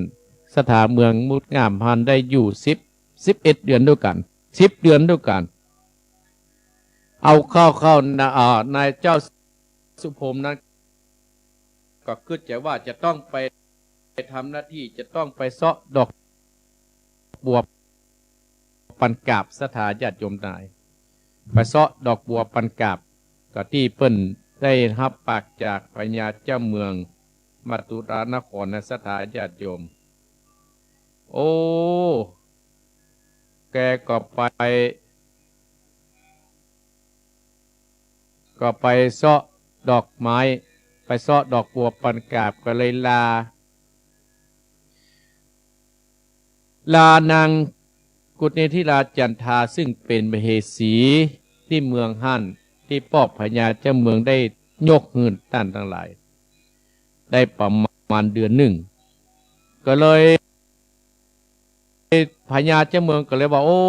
ศรัทธาเมืองงดงามหั้นได้อยู่สิบ สิบเอ็ดเดือนด้วยกั๋น สิบเดือนด้วยกั๋น เอาเข้าๆ นะ อ่า นายเจ้าสุโภมนั้น ก็กึ๊ดใจ๋ว่าจะต้องไป ไปทำหน้าตี้ จะต้องไปเซาะดอกบัวปันกาบ ศรัทธาญาติโยมตังหลาย ไปเซาะดอกบัวปันกาบ ก็ตี้เปิ้นได้ฮับปากจากพญาเจ้าเมืองมัตตุรานครนะ ศรัทธาญาติโยม โอ้ แกก็ไป ก็ไปเซาะดอกไม้ ไปเซาะดอกบัวปันกราบ ก็เลยลา ลานางกุเณฑิราจันทา ซึ่งเป๋นมเหสีตี้เมืองหั้น ตี้ป้อพญาเจ้าเมืองได้ยกหื้อต้านตังหลาย ได้ประมาณเดือนนึ่ง ก็เลย พญาเจ้าเมืองก็เลยว่า โอ้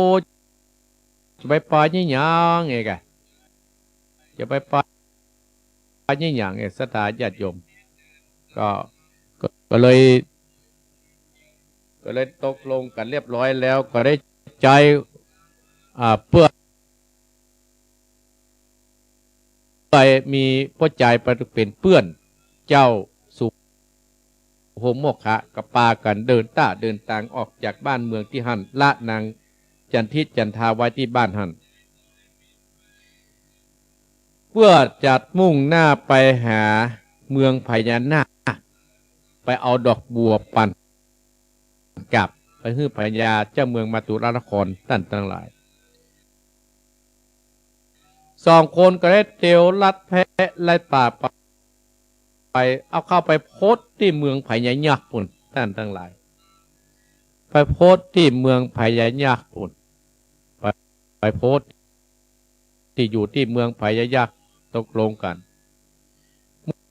จะไปปายยี่หยังเอกอะ จะไปปายยี่หยังเอก ศรัทธาญาติโยม ก็ ก็ ก็เลย ก็เลยตกลงกั๋นเรียบร้อยแล้ว ก็ได้ใจ๊ อ่า เปื้อ ไปมีป้อจายไปเป๋นเปื้อน เจ้าสุโฮมโมคคะก็ปากั๋นเดินต้าเดินตางออกจากบ้านเมืองตี้หั้น ละนางจันทิจันทาไว้ตี้บ้านหั้น เปื้อจะมุ่งหน้าไปหาเมืองพญานาค ไปเอาดอกบัวปันกราบ ไปหื้อพญาเจ้าเมืองมาตุรานคร ต้านตังหลาย สองคนก็ได้เตียวลัดแพะลัดป่าไป ไป เอาเข้าไปโพสตี้เมืองพญายักษ์ปู้น ต้านตังหลาย ไปโพสตี้เมืองพญายักษ์ปู้น ไป ไปโพสตี้อยู่ตี้เมืองพญายักษ์ ตกลงกั๋น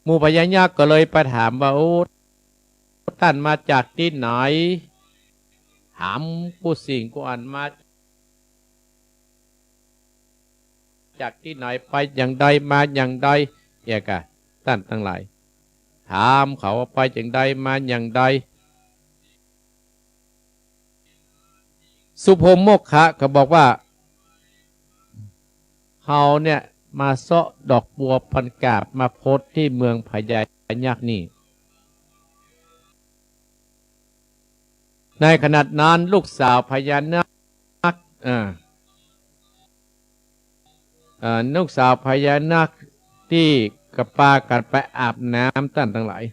หมู่พญายักษ์ก็เลยไปถามว่า โอ้ ต้านมาจากตี้ไหน ถามกู้สิ่งกู้อัน มาจากตี้ไหน ไปอย่างใด มาอย่างใด เอกอะ ต้านตังหลาย ถามเขาว่าไปอย่างใด มาอย่างใด สุโฮมโมคคะก็บอกว่า เฮาเนี่ยมาเซาะดอกบัวปันกราบ มาโพสตี้เมืองพญายักษ์นี่ ในขณะนั้นลูกสาวพญานาค อ่า อ่า ลูกสาวพญานาคตี้ก็ปากั๋นไปอาบน้ำ ต้านตังหลาย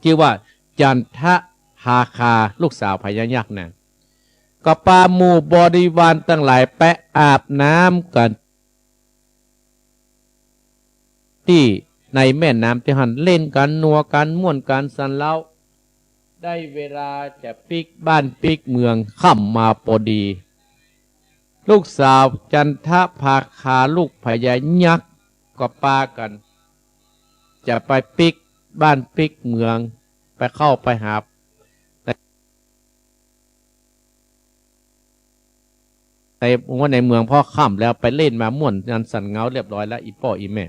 จื้อว่าจันทภาคา ลูกสาวพญายักษ์นะ ก็ปาหมู่บริวารตังหลายไปอาบน้ำกั๋น ตี้ในแม่น้ำตี้หั้น เล่นกั๋น นัวกั๋น ม่วนกั๋นสันเล้า ได้เวลาจะปิ๊กบ้านปิ๊กเมือง ค่ำมาปอดี ลูกสาวจันทภาคาลูกพญายักษ์ก็ปากั๋น จะไปปิ๊กบ้านปิ๊กเมือง ไปเข้าไปหา ใน ในเมือง ในเมือง พอค่ำแล้วไปเล่นมาม่วนนันสันเงาเรียบร้อยแล้ว อี่ป้ออี่แม่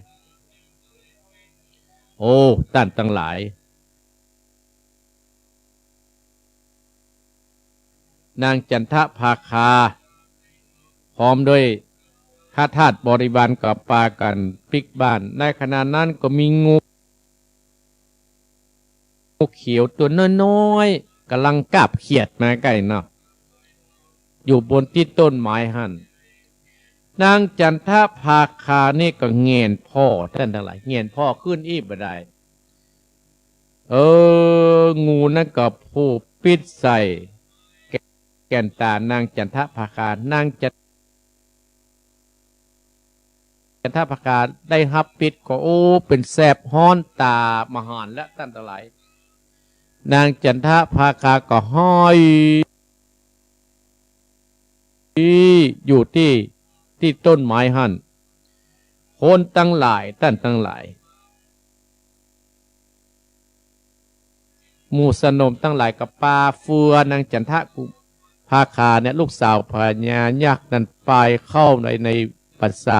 โอ้ ต้านตังหลาย นางจันทภาคา พร้อมด้วยข้าทาสบริวารก็ปากั๋นปิ๊กบ้าน ในขณะนั้นก็มีงู งูเขียวตั๋วน้อยๆ ก่ำลังกาบเขียดมาใก้เนาะ อยู่บนตี้ต้นไม้หั้น นางจันทภาคานี่ก็แหงนผ่อ ต้านตังหลาย แหงนผ่อขึ้นอี้บ่ได้ เออ งูนั้นก็ผูกปิดใส่แก่นต๋านางจันทภาคา นางจัน จันทภาคาได้ฮับปิดก็ โอ้ เป๋นแสบฮ้อนต๋ามหาญแล้ว ต้านตังหลาย นางจันทภาคาก็ห้อยอยู่ตี้ ตี้ต้นไม้หั้น คนตังหลาย ต้านตังหลาย หมู่สนมตังหลายก็ปาเฟือนางจันทภาคาเนี่ย ลูกสาวพญายักษ์นั้นไปเข้าใน ในปราสา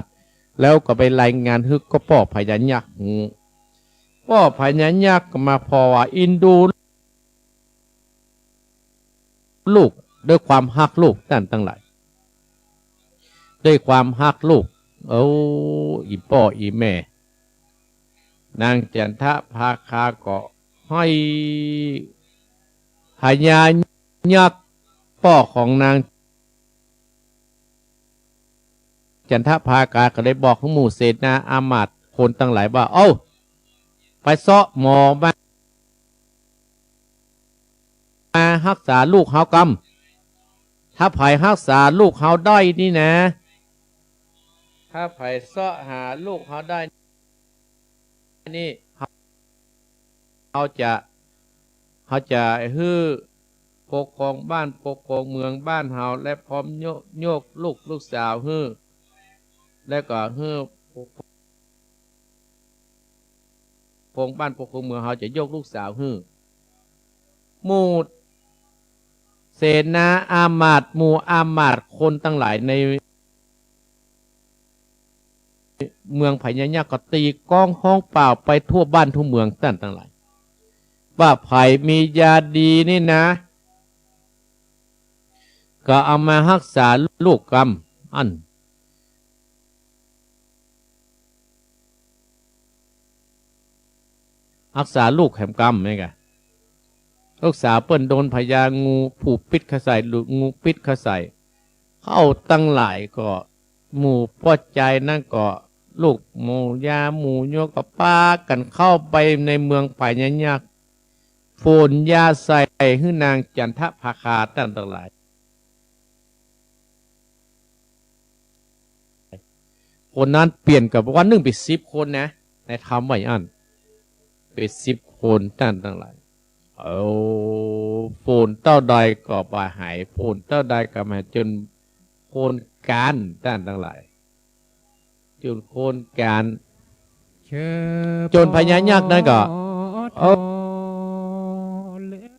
ท แล้วก็ไปรายงานหื้อกับป้อพญายักษ์ฮู้ ป้อพญายักษ์ก็มาผ่อว่าอินดู ลูก ด้วยความฮักลูก ต้านตังหลาย ด้วยความฮักลูก โอ้ อี่ป้ออี่แม่ นางจันทภาคาก็ห้อย พญายักษ์ป้อของนาง จันทภาคาก็เลยบอกหื้อหมู่เสนาอามาตย์ คนตังหลายว่า เอ้า ไปเซาะหมอมา มาฮักษาลูกเฮากำ ถ้าใผฮักษาลูกเฮาได้นี่นะ ถ้าใผเซาะหาลูกเฮาได้นี่ เฮาจะ เฮาจะหื้อปกครองบ้านปกครองเมืองบ้านเฮา และพร้อมโยก โยกลูก ลูกสาวหื้อ และก็หื้อ ปกครองบ้านปกครองเมือง เฮาจะโยกลูกสาวหื้อ หมู่เสนาอามาตย์ หมู่อามาตย์คนตังหลายในเมืองพญายักษ์ก็ตีก้องฮ้องป่าวไปทั่วบ้านทั่วเมืองต้านตังหลาย ว่าใผมียาดีนี่นะ ก็เอามาฮักษาลูกกำ อั้น ฮักษาลูกแหมกำ แม่นก่ะ ลูกสาวเปิ้นโดนพญางูผู้พิษเข้าใส่ ลูกงูพิษเข้าใส่ เข้าตังหลายก็ หมู่ป้อจายนั้นก็ ลูกหมู่ยาหมู่โยก็ปากั๋นเข้าไปในเมืองพญายักษ์ ฝนยาใส่หื้อนางจันทภาคาต้านตังหลาย คนนั้นเปลี่ยนกับวันนึ่งเป๋นสิบคนนะ ในธรรมว่าอย่างอั้น เป๋นสิบคนต้านตังหลาย เอ้า ฝนเต้าใดก็บ่หาย ฝนเต้าใดก็บ่หาย จ๋นคนก๋านต้านตังหลาย จ๋นคนก๋าน จ๋นพญายักษ์นั้นก็ เอ้า